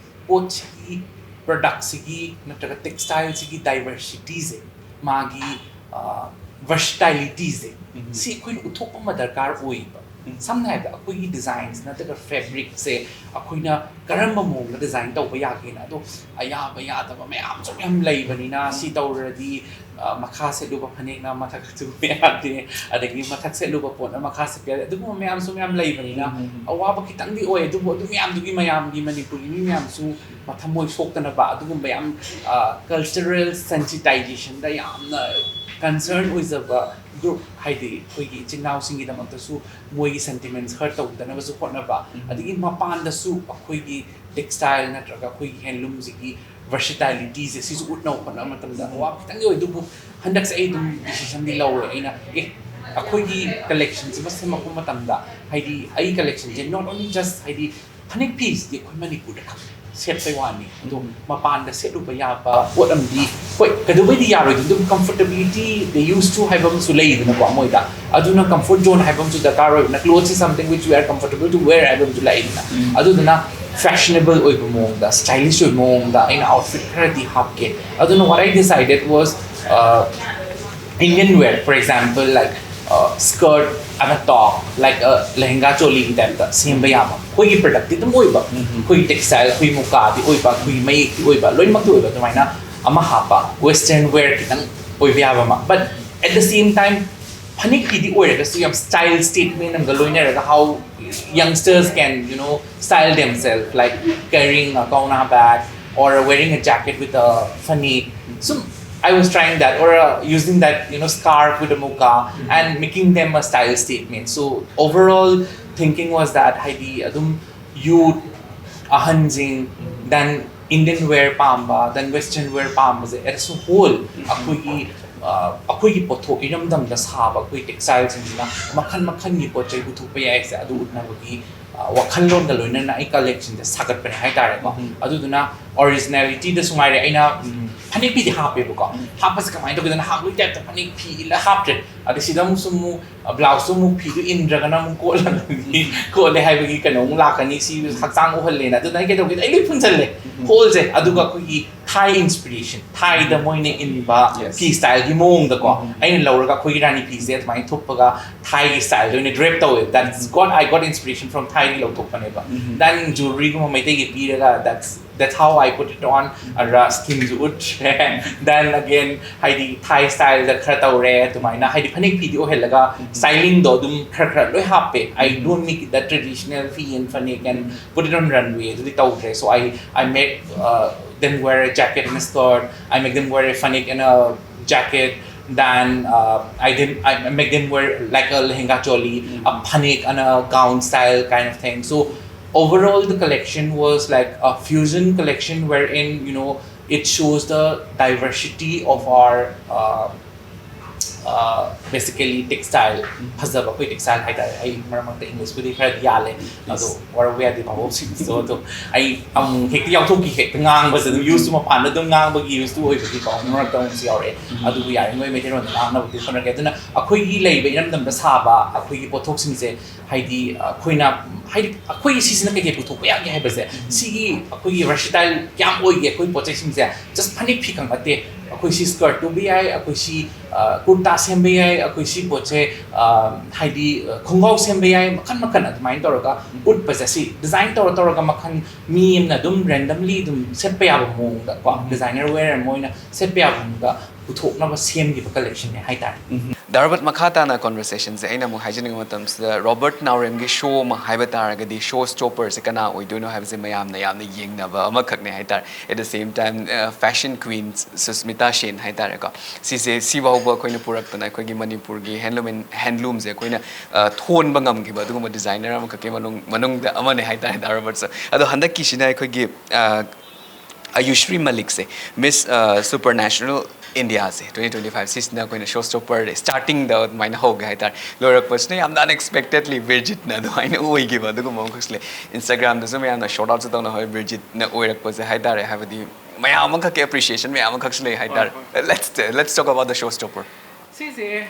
ꯄꯣꯠꯁꯤꯒꯤ, productꯁꯤꯒꯤ ꯅꯠꯇ꯭ꯔꯒ textileꯁꯤꯒꯤ diversityꯁꯦ, ꯃꯥꯒꯤ versatilityꯁꯦ, ꯁꯤ ꯑꯩꯈꯣꯏꯅ ꯎꯠꯊꯣꯛꯄ ꯑꯃ ꯗꯔꯀꯥꯔ ꯑꯣꯏꯌꯦꯕ꯫ ꯁꯝꯅ ꯍꯥꯏꯔꯕꯗ ꯑꯩꯈꯣꯏꯒꯤ ꯗꯤꯖꯥꯏꯟꯁ ꯅꯠꯇ꯭ꯔꯒ ꯐꯦꯕ꯭ꯔꯤꯛꯁꯦ ꯑꯩꯈꯣꯏꯅ ꯀꯔꯝꯕ ꯃꯑꯣꯡꯗ ꯗꯤꯖꯥꯏꯟ ꯇꯧꯕ ꯌꯥꯒꯦꯅ, ꯑꯗꯣ ꯑꯌꯥꯕ ꯌꯥꯗꯕ ꯃꯌꯥꯝꯁꯨ ꯃꯌꯥꯝ ꯂꯩꯕꯅꯤꯅ, ꯁꯤ ꯇꯧꯔꯗꯤ ꯑ, ꯃꯈꯥ ꯁꯦꯠꯂꯨꯕ ꯐꯅꯦꯛꯅ ꯃꯊꯛ ꯁꯦꯠꯄ ꯌꯥꯗꯦ, ꯑꯗꯒꯤ ꯃꯊꯛ ꯁꯦꯠꯂꯨꯕ ꯄꯣꯠꯅ ꯃꯈꯥ ꯁꯦꯠꯄ ꯌꯥꯗꯦ, ꯑꯗꯨꯒꯨꯝꯕ ꯃꯌꯥꯝꯁꯨ ꯃꯌꯥꯝ ꯂꯩꯕꯅꯤꯅ ꯑꯋꯥꯕ ꯈꯤꯇꯪꯗꯤ ꯑꯣꯏ꯫ ꯑꯗꯨꯕꯨ ꯑꯗꯨ ꯃꯌꯥꯝꯗꯨꯒꯤ, ꯃꯌꯥꯝꯒꯤ, ꯃꯅꯤꯄꯨꯔꯒꯤ ꯃꯤ ꯃꯌꯥꯝꯁꯨ ꯃꯊꯃꯣꯏ ꯁꯣꯛꯇꯅꯕ ꯑꯗꯨꯒꯨꯝꯕ ꯌꯥꯝ ꯀꯜꯆꯔꯦꯜ ꯁꯦꯟꯁꯤꯇꯥꯏꯖꯦꯁꯟꯗ ꯌꯥꯝꯅ ꯀꯟꯁꯔꯟ ꯑꯣꯏꯖꯕ ꯒ꯭ꯔꯨꯞ, ꯍꯥꯏꯗꯤ ꯑꯩꯈꯣꯏꯒꯤ ꯏꯆꯤꯟ ꯏꯅꯥꯎꯁꯤꯡꯒꯤꯗꯃꯛꯇꯁꯨ ꯃꯣꯏꯒꯤ ꯁꯦꯟꯇꯤꯃꯦꯟꯁ ꯍꯔꯠ ꯇꯧꯗꯅꯕꯁꯨ ꯍꯣꯠꯅꯕ, ꯑꯗꯒꯤ ꯃꯄꯥꯟꯗꯁꯨ ꯑꯩꯈꯣꯏꯒꯤ ꯇꯦꯛꯁꯇꯥꯏꯜ ꯅꯠꯇ꯭ꯔꯒ ꯑꯩꯈꯣꯏꯒꯤ ꯍꯦꯟꯂꯨꯝꯁꯤꯒꯤ ꯚꯔꯁꯤꯇꯥꯏꯂꯤꯇꯤꯁꯦ ꯁꯤꯁꯨ ꯎꯠꯅꯕ ꯍꯣꯠꯅꯕ ꯃꯇꯝꯗ ꯑꯋꯥꯕ ꯈꯤꯇꯪꯗꯤ ꯑꯣꯏ꯫ ꯑꯗꯨꯕꯨ ꯍꯟꯗꯛꯁꯦ ꯑꯩ ꯑꯗꯨꯝ ꯗꯤꯁꯤꯖꯟꯗꯤ ꯂꯧꯔꯦ꯫ ꯑꯩꯅ ꯑꯦ, ꯑꯩꯈꯣꯏꯒꯤ ꯀꯂꯦꯛꯁꯟꯁꯤꯃ ꯁꯦꯝꯃꯛꯄ ꯃꯇꯝꯗ, ꯍꯥꯏꯗꯤ ꯑꯩ ꯀꯂꯦꯛꯁꯟꯁꯦ not only just, ꯍꯥꯏꯗꯤ ꯐꯅꯦꯛ ꯐꯤꯁꯤꯗꯤ ꯑꯩꯈꯣꯏ ꯃꯅꯤꯄꯨꯔꯗ ꯈꯛ ꯁꯦꯠꯄꯩ ꯋꯥꯅꯤ, ꯑꯗꯣ ꯃꯄꯥꯟꯗ ꯁꯦꯠꯂꯨꯕ ꯌꯥꯕ ꯄꯣꯠ ꯑꯃꯗꯤ, ꯍꯣꯏ, ꯀꯩꯗꯧꯕꯩꯗꯤ ꯌꯥꯔꯣꯏꯗꯣꯏꯅꯣ? ꯑꯗꯨꯝ ꯀꯝꯐꯣꯔꯇꯦꯕꯤꯂꯤꯇꯤ, ꯗꯦ ꯌꯨꯁ ꯇꯨ ꯍꯥꯏꯕ ꯑꯃꯁꯨ ꯂꯩꯗꯅꯀꯣ ꯃꯣꯏꯗ, ꯑꯗꯨꯅ ꯀꯝꯐꯣꯔꯠ ꯖꯣꯟ ꯍꯥꯏꯕ ꯑꯃꯁꯨ ꯗꯔꯀꯥꯔ ꯑꯣꯏꯕꯅ, clothes is something which we are comfortable to wear ꯍꯥꯏꯕ ꯑꯃꯁꯨ ꯂꯩꯗꯅ, ꯑꯗꯨꯗꯨꯅ ꯐꯦꯁꯅꯦꯕꯜ ꯑꯣꯏꯕ ꯃꯑꯣꯡꯗ, ꯁ꯭ꯇꯥꯏꯂꯤꯁ ꯑꯣꯏꯕ ꯃꯑꯣꯡꯗ ꯑꯩꯅ ꯑꯥꯎꯠꯐꯤꯠ ꯈꯔꯗꯤ ꯍꯥꯞꯀꯦ꯫ ꯑꯗꯨꯅ what I decided was, uh, Indian wear, for example, like, uh, skirt and a top, like, uh, ꯂꯦꯍꯦꯡꯒꯥ ꯆꯣꯂꯤꯒꯤ ꯇꯥꯏꯞꯇ ꯁꯦꯝꯕ ꯌꯥꯕ, ꯑꯩꯈꯣꯏꯒꯤ ꯄ꯭ꯔꯗꯛꯇꯤ ꯑꯗꯨꯝ ꯑꯣꯏꯕ, ꯑꯩꯈꯣꯏꯒꯤ ꯇꯦꯛꯁꯇꯥꯏꯜ, ꯑꯩꯈꯣꯏ ꯃꯨꯀꯥꯗꯤ ꯑꯣꯏꯕ, ꯑꯩꯈꯣꯏꯒꯤ ꯃꯌꯦꯛꯇꯤ ꯑꯣꯏꯕ, ꯂꯣꯏꯅꯃꯛꯇꯤ ꯑꯣꯏꯕ, ꯑꯗꯨꯃꯥꯏꯅ ꯑꯃ ꯍꯥꯞꯄ, western wear ꯈꯤꯇꯪ ꯑꯣꯏꯕ ꯌꯥꯕ ꯑꯃ, but at the same time ꯐꯅꯦꯛꯀꯤꯗꯤ ꯑꯣꯏꯔꯒꯁꯨ ꯌꯥꯝ style statement ꯑꯃꯒ ꯂꯣꯏꯅꯔꯒ, how youngsters can, you know, style themselves, like carrying a kauna bag or wearing a jacket with a phanek. So I was trying that, or uh, using that, you know, scarf with a muka and making them a style statement. So overall thinking was that, ꯍꯥꯏꯗꯤ ꯑꯗꯨꯝ youth, ꯑꯍꯟꯁꯤꯡ, then Indian wear ꯄꯥꯝꯕ, then western wear ꯄꯥꯝꯕꯁꯦ, as a whole ꯑꯩꯈꯣꯏꯒꯤ, ꯑ, ꯑꯩꯈꯣꯏꯒꯤ ꯄꯣꯠꯊꯣꯛ, ꯏꯔꯝꯗꯝꯗ ꯁꯥꯕ ꯑꯩꯈꯣꯏ ꯇꯦꯛꯁꯇꯥꯏꯜꯁꯤꯡꯁꯤꯅ ꯃꯈꯜ ꯃꯈꯜꯒꯤ ꯄꯣꯠ ꯆꯩ ꯄꯨꯊꯣꯛꯄ ꯌꯥꯏꯁꯦ, ꯑꯗꯨ ꯎꯠꯅꯕꯒꯤ, ꯑ, ꯋꯥꯈꯜꯂꯣꯟꯒ ꯂꯣꯏꯅꯅ ꯑꯩ ꯀꯂꯦꯛꯁꯟꯁꯦ ꯁꯥꯒꯠꯄꯅꯦ ꯍꯥꯏꯇꯥꯔꯦꯀꯣ꯫ ꯑꯗꯨꯗꯨꯅ ꯑꯣꯔꯤꯖꯤꯅꯦꯂꯤꯇꯤꯗꯁꯨ ꯉꯥꯏꯔꯦ, ꯑꯩꯅ, ꯎꯝ, ꯐꯅꯦꯛ ꯐꯤꯗꯤ ꯍꯥꯞꯄꯦꯕꯀꯣ꯫ ꯍꯥꯞꯄꯁꯦ ꯀꯃꯥꯏꯅ ꯇꯧꯒꯦꯗꯅ, ꯍꯥꯞꯄꯒꯤ ꯇꯥꯏꯞꯇ ꯐꯅꯦꯛ ꯐꯤ ꯏꯜꯂ ꯍꯥꯞꯇ꯭ꯔꯦ꯫ ꯑꯗ ꯁꯤꯗ ꯑꯃꯨꯛꯁꯨ ꯑꯃꯨꯛ, ꯑ, ꯕ꯭ꯂꯥꯎꯁꯇꯣ ꯑꯃꯨꯛ ꯐꯤꯗꯨ ꯏꯟꯗ꯭ꯔꯒꯅ ꯑꯃꯨꯛ ꯀꯣꯠꯂꯒꯗꯤ, ꯀꯣꯠꯂꯦ ꯍꯥꯏꯕꯒꯤ ꯀꯩꯅꯣ ꯑꯃꯨꯛ ꯂꯥꯛꯀꯅꯤ, ꯁꯤ ꯍꯛꯆꯥꯡ ꯎꯍꯜꯂꯦꯅ꯫ ꯑꯗꯨꯅ ꯑꯩ ꯀꯩꯗꯧꯒꯦꯗ, ꯑꯩ ꯂꯣꯏ ꯐꯨꯟꯖꯜꯂꯦ, ꯍꯣꯜꯁꯦ꯫ ꯑꯗꯨꯒ ꯑꯩꯈꯣꯏꯒꯤ Thai inspiration, Thaiꯗ ꯃꯣꯏꯅ ꯏꯟꯕ Yes. ꯐꯤ styleꯒꯤ ꯃꯑꯣꯡꯗꯀꯣ ꯑꯩꯅ ꯂꯧꯔꯒ ꯑꯩꯈꯣꯏꯒꯤ ꯔꯥꯅꯤ ꯐꯤꯁꯦ ꯑꯗꯨꯃꯥꯏꯅ ꯊꯨꯞꯄꯒ Thaiꯒꯤ styleꯗ ꯑꯣꯏꯅ drape ꯇꯧꯋꯦ. That's got, I got inspiration from Thaiꯗꯒꯤ ꯂꯧꯊꯣꯛꯄꯅꯦꯕ. Then jewelryꯒꯨꯝꯕ ꯃꯩꯇꯩꯒꯤ ꯄꯤꯔꯒ that's that's how I put it on. ꯑꯗꯨꯒ skinꯁꯨ ꯎꯠꯇ꯭ꯔꯦ. Then again ꯍꯥꯏꯗꯤ Thai styleꯗ ꯈꯔ ꯇꯧꯔꯦ ꯑꯗꯨꯃꯥꯏꯅ, ꯍꯥꯏꯗꯤ ꯐꯅꯦꯛ ꯐꯤꯗꯤ ꯑꯣꯏꯍꯜꯂꯒ stylingꯗꯣ ꯑꯗꯨꯝ ꯈꯔ ꯈꯔ ꯂꯣꯏ ꯍꯥꯞꯄꯦ. I don't make it that traditional fee and phanek and put it on runway ꯑꯗꯨꯗꯤ ꯇꯧꯗ꯭ꯔꯦ. So I I make uh, them wear a jacket and a skirt. I make them wear a fanik and a jacket. Then uh, I then I make them wear like a lehenga choli, a fanik and a gown style kind of thing. So overall, the collection was like a fusion collection wherein you know it shows the diversity of our uh, uh, basically textile. ꯐꯖꯕ ꯑꯩꯈꯣꯏ textile ꯍꯥꯏꯇꯥꯔꯦ. ꯑꯩ ꯃꯔꯛ ꯃꯔꯛꯇ Englishꯄꯨꯗꯤ ꯈꯔ ꯌꯥꯜꯂꯦ ꯑꯗꯣ ꯋꯥꯔꯧꯕ ꯌꯥꯗꯦ ꯚꯥꯕꯣꯛꯁꯤꯡꯁꯨ. ꯑꯗꯣ ꯑꯩ ꯑꯃꯨꯛ ꯍꯦꯛꯇ ꯌꯥꯎꯊꯣꯛꯈꯤ, ꯍꯦꯛꯇ ꯉꯥꯡꯕꯁꯦ ꯑꯗꯨꯝ used to ꯃꯄꯥꯟꯗ ꯑꯗꯨꯝ ꯉꯥꯡꯕꯒꯤ used to ꯑꯣꯏꯕꯒꯤꯀꯣ ꯃꯔꯛꯇ ꯑꯃꯨꯛꯁꯨ ꯌꯥꯎꯔꯛꯑꯦ. ꯑꯗꯨꯕꯨ ꯌꯥꯔꯤꯉꯩ ꯃꯩꯇꯩꯂꯣꯟꯗ ꯉꯥꯡꯅꯕꯗꯤ ꯍꯣꯠꯅꯔꯒꯦ. ꯑꯗꯨꯅ ꯑꯩꯈꯣꯏꯒꯤ ꯂꯩꯕ ꯏꯔꯝꯗꯝꯗ ꯁꯥꯕ ꯑꯩꯈꯣꯏꯒꯤ ꯄꯣꯠꯊꯣꯛꯁꯤꯡꯁꯦ ꯍꯥꯏꯗꯤ ꯑꯩꯈꯣꯏꯅ ꯍꯥꯏꯗꯤ ꯑꯩꯈꯣꯏꯒꯤ ꯁꯤꯁꯤꯅ ꯀꯩꯀꯩ ꯄꯨꯊꯣꯛꯄ ꯌꯥꯒꯦ ꯍꯥꯏꯕꯁꯦ, ꯁꯤꯒꯤ ꯑꯩꯈꯣꯏꯒꯤ versatile ꯀꯌꯥꯝ ꯑꯣꯏꯒꯦ ꯑꯩꯈꯣꯏ ꯄꯣꯠ ꯆꯩꯁꯤꯡꯁꯦ. Just ꯐꯅꯦꯛ ꯐꯤ ꯈꯛ ꯅꯠꯇꯦ, ꯑꯩꯈꯣꯏ ꯁꯤ skirt ꯇꯨꯕ ꯌꯥꯏ, ꯑꯩꯈꯣꯏ ꯁꯤ ꯀꯨꯔꯇꯥ ꯁꯦꯝꯕ ꯌꯥꯏ, ꯑꯩꯈꯣꯏ ꯁꯤ ꯄꯣꯠꯁꯦ ꯍꯥꯏꯗꯤ ꯈꯣꯡꯒ꯭ꯔꯥꯎ ꯁꯦꯝꯕ ꯌꯥꯏ, ꯃꯈꯜ ꯃꯈꯜ ꯑꯗꯨꯃꯥꯏꯅ ꯇꯧꯔꯒ ꯎꯠꯄꯁꯦ, ꯁꯤ design ꯇꯧꯔ ꯇꯧꯔꯒ ꯃꯈꯜ ꯃꯤ ꯑꯃꯅ ꯑꯗꯨꯝ randomly ꯑꯗꯨꯝ ꯁꯦꯠꯄ ꯌꯥꯕ ꯃꯑꯣꯡꯗ ꯀꯣ, designer wear ꯑꯃ ꯑꯣꯏꯅ ꯁꯦꯠꯄ ꯌꯥꯕ ꯃꯑꯣꯡꯗ ꯄꯨꯊꯣꯛꯅꯕ ꯁꯦꯝꯈꯤꯕ collectionꯅꯦ ꯍꯥꯏꯇꯥꯔꯦ. ꯗꯥ ꯔꯣꯕꯔꯠ, ꯃꯈꯥ ꯇꯥꯅ conversationꯁꯦ ꯑꯩꯅ ꯑꯃꯨꯛ ꯍꯥꯏꯖꯅꯤꯡꯕ ꯃꯇꯝꯁꯤꯗ, ꯔꯣꯕꯔꯠ ꯅꯥꯎꯔꯦꯝꯒꯤ show ꯑꯃ ꯍꯥꯏꯕ ꯇꯥꯔꯒꯗꯤ show stopperꯁꯦ ꯀꯅꯥ ꯑꯣꯏꯗꯣꯏꯅꯣ ꯍꯥꯏꯕꯁꯦ ꯃꯌꯥꯝꯅ ꯌꯥꯝꯅ ꯌꯦꯡꯅꯕ ꯑꯃꯈꯛꯅꯦ ꯍꯥꯏꯇꯥꯔꯦ. At the same time, fashion queen Susmita ꯁꯦꯟ ꯍꯥꯏꯇꯥꯔꯦꯀꯣ, ꯁꯤꯁꯦ ꯁꯤꯐꯥꯎꯕ ꯑꯩꯈꯣꯏꯅ ꯄꯨꯔꯛꯇꯅ ꯑꯩꯈꯣꯏꯒꯤ ꯃꯅꯤꯄꯨꯔꯒꯤ handloom handloomꯁꯦ ꯑꯩꯈꯣꯏꯅ ꯊꯣꯟꯕ ꯉꯝꯈꯤꯕ ꯑꯗꯨꯒꯨꯝꯕ designer ꯑꯃꯈꯛꯀꯤ ꯃꯅꯨꯡ ꯃꯅꯨꯡꯗ ꯑꯃꯅꯦ ꯍꯥꯏꯇꯥꯔꯦ ꯗꯥ ꯔꯣꯕꯔꯠꯁꯦ. ꯑꯗꯣ ꯍꯟꯗꯛꯀꯤꯁꯤꯅ ꯑꯩꯈꯣꯏꯒꯤ ꯑꯌꯨꯁ꯭ꯔꯤ ꯃꯂꯤꯛꯁꯦ, Miss Supranational Indiaꯁꯦ twenty twenty five, ꯁꯤꯁꯤꯅ ꯑꯩꯈꯣꯏꯅ show stopper startingꯗ ꯑꯗꯨꯃꯥꯏꯅ ꯍꯧꯒꯦ ꯍꯥꯏꯇꯥꯔꯦ. ꯂꯣꯏꯔꯛꯄꯁꯤꯅ ꯌꯥꯝꯅ unexpectedly ꯕꯤꯔꯖꯤꯠꯅ ꯑꯗꯨꯃꯥꯏꯅ ꯑꯣꯏꯈꯤꯕ ꯑꯗꯨꯒꯨꯝꯕ ꯑꯃꯈꯛꯁꯨ ꯂꯩ. Instagramꯗꯁꯨ ꯃꯌꯥꯝꯅ shout outꯁꯨ ꯇꯧꯅꯍꯧꯋꯦ ꯕꯤꯔꯖꯤꯠꯅ ꯑꯣꯏꯔꯛꯄꯁꯦ ꯍꯥꯏꯇꯥꯔꯦ, ꯍꯥꯏꯕꯗꯤ ꯃꯌꯥꯝ ꯑꯃꯈꯛꯀꯤ appreciation ꯃꯌꯥꯝ ꯑꯃꯈꯛꯁꯨ ꯂꯩ ꯍꯥꯏꯇꯥꯔꯦ. Let's let's talk about the show stopper. ꯁꯤꯁꯦ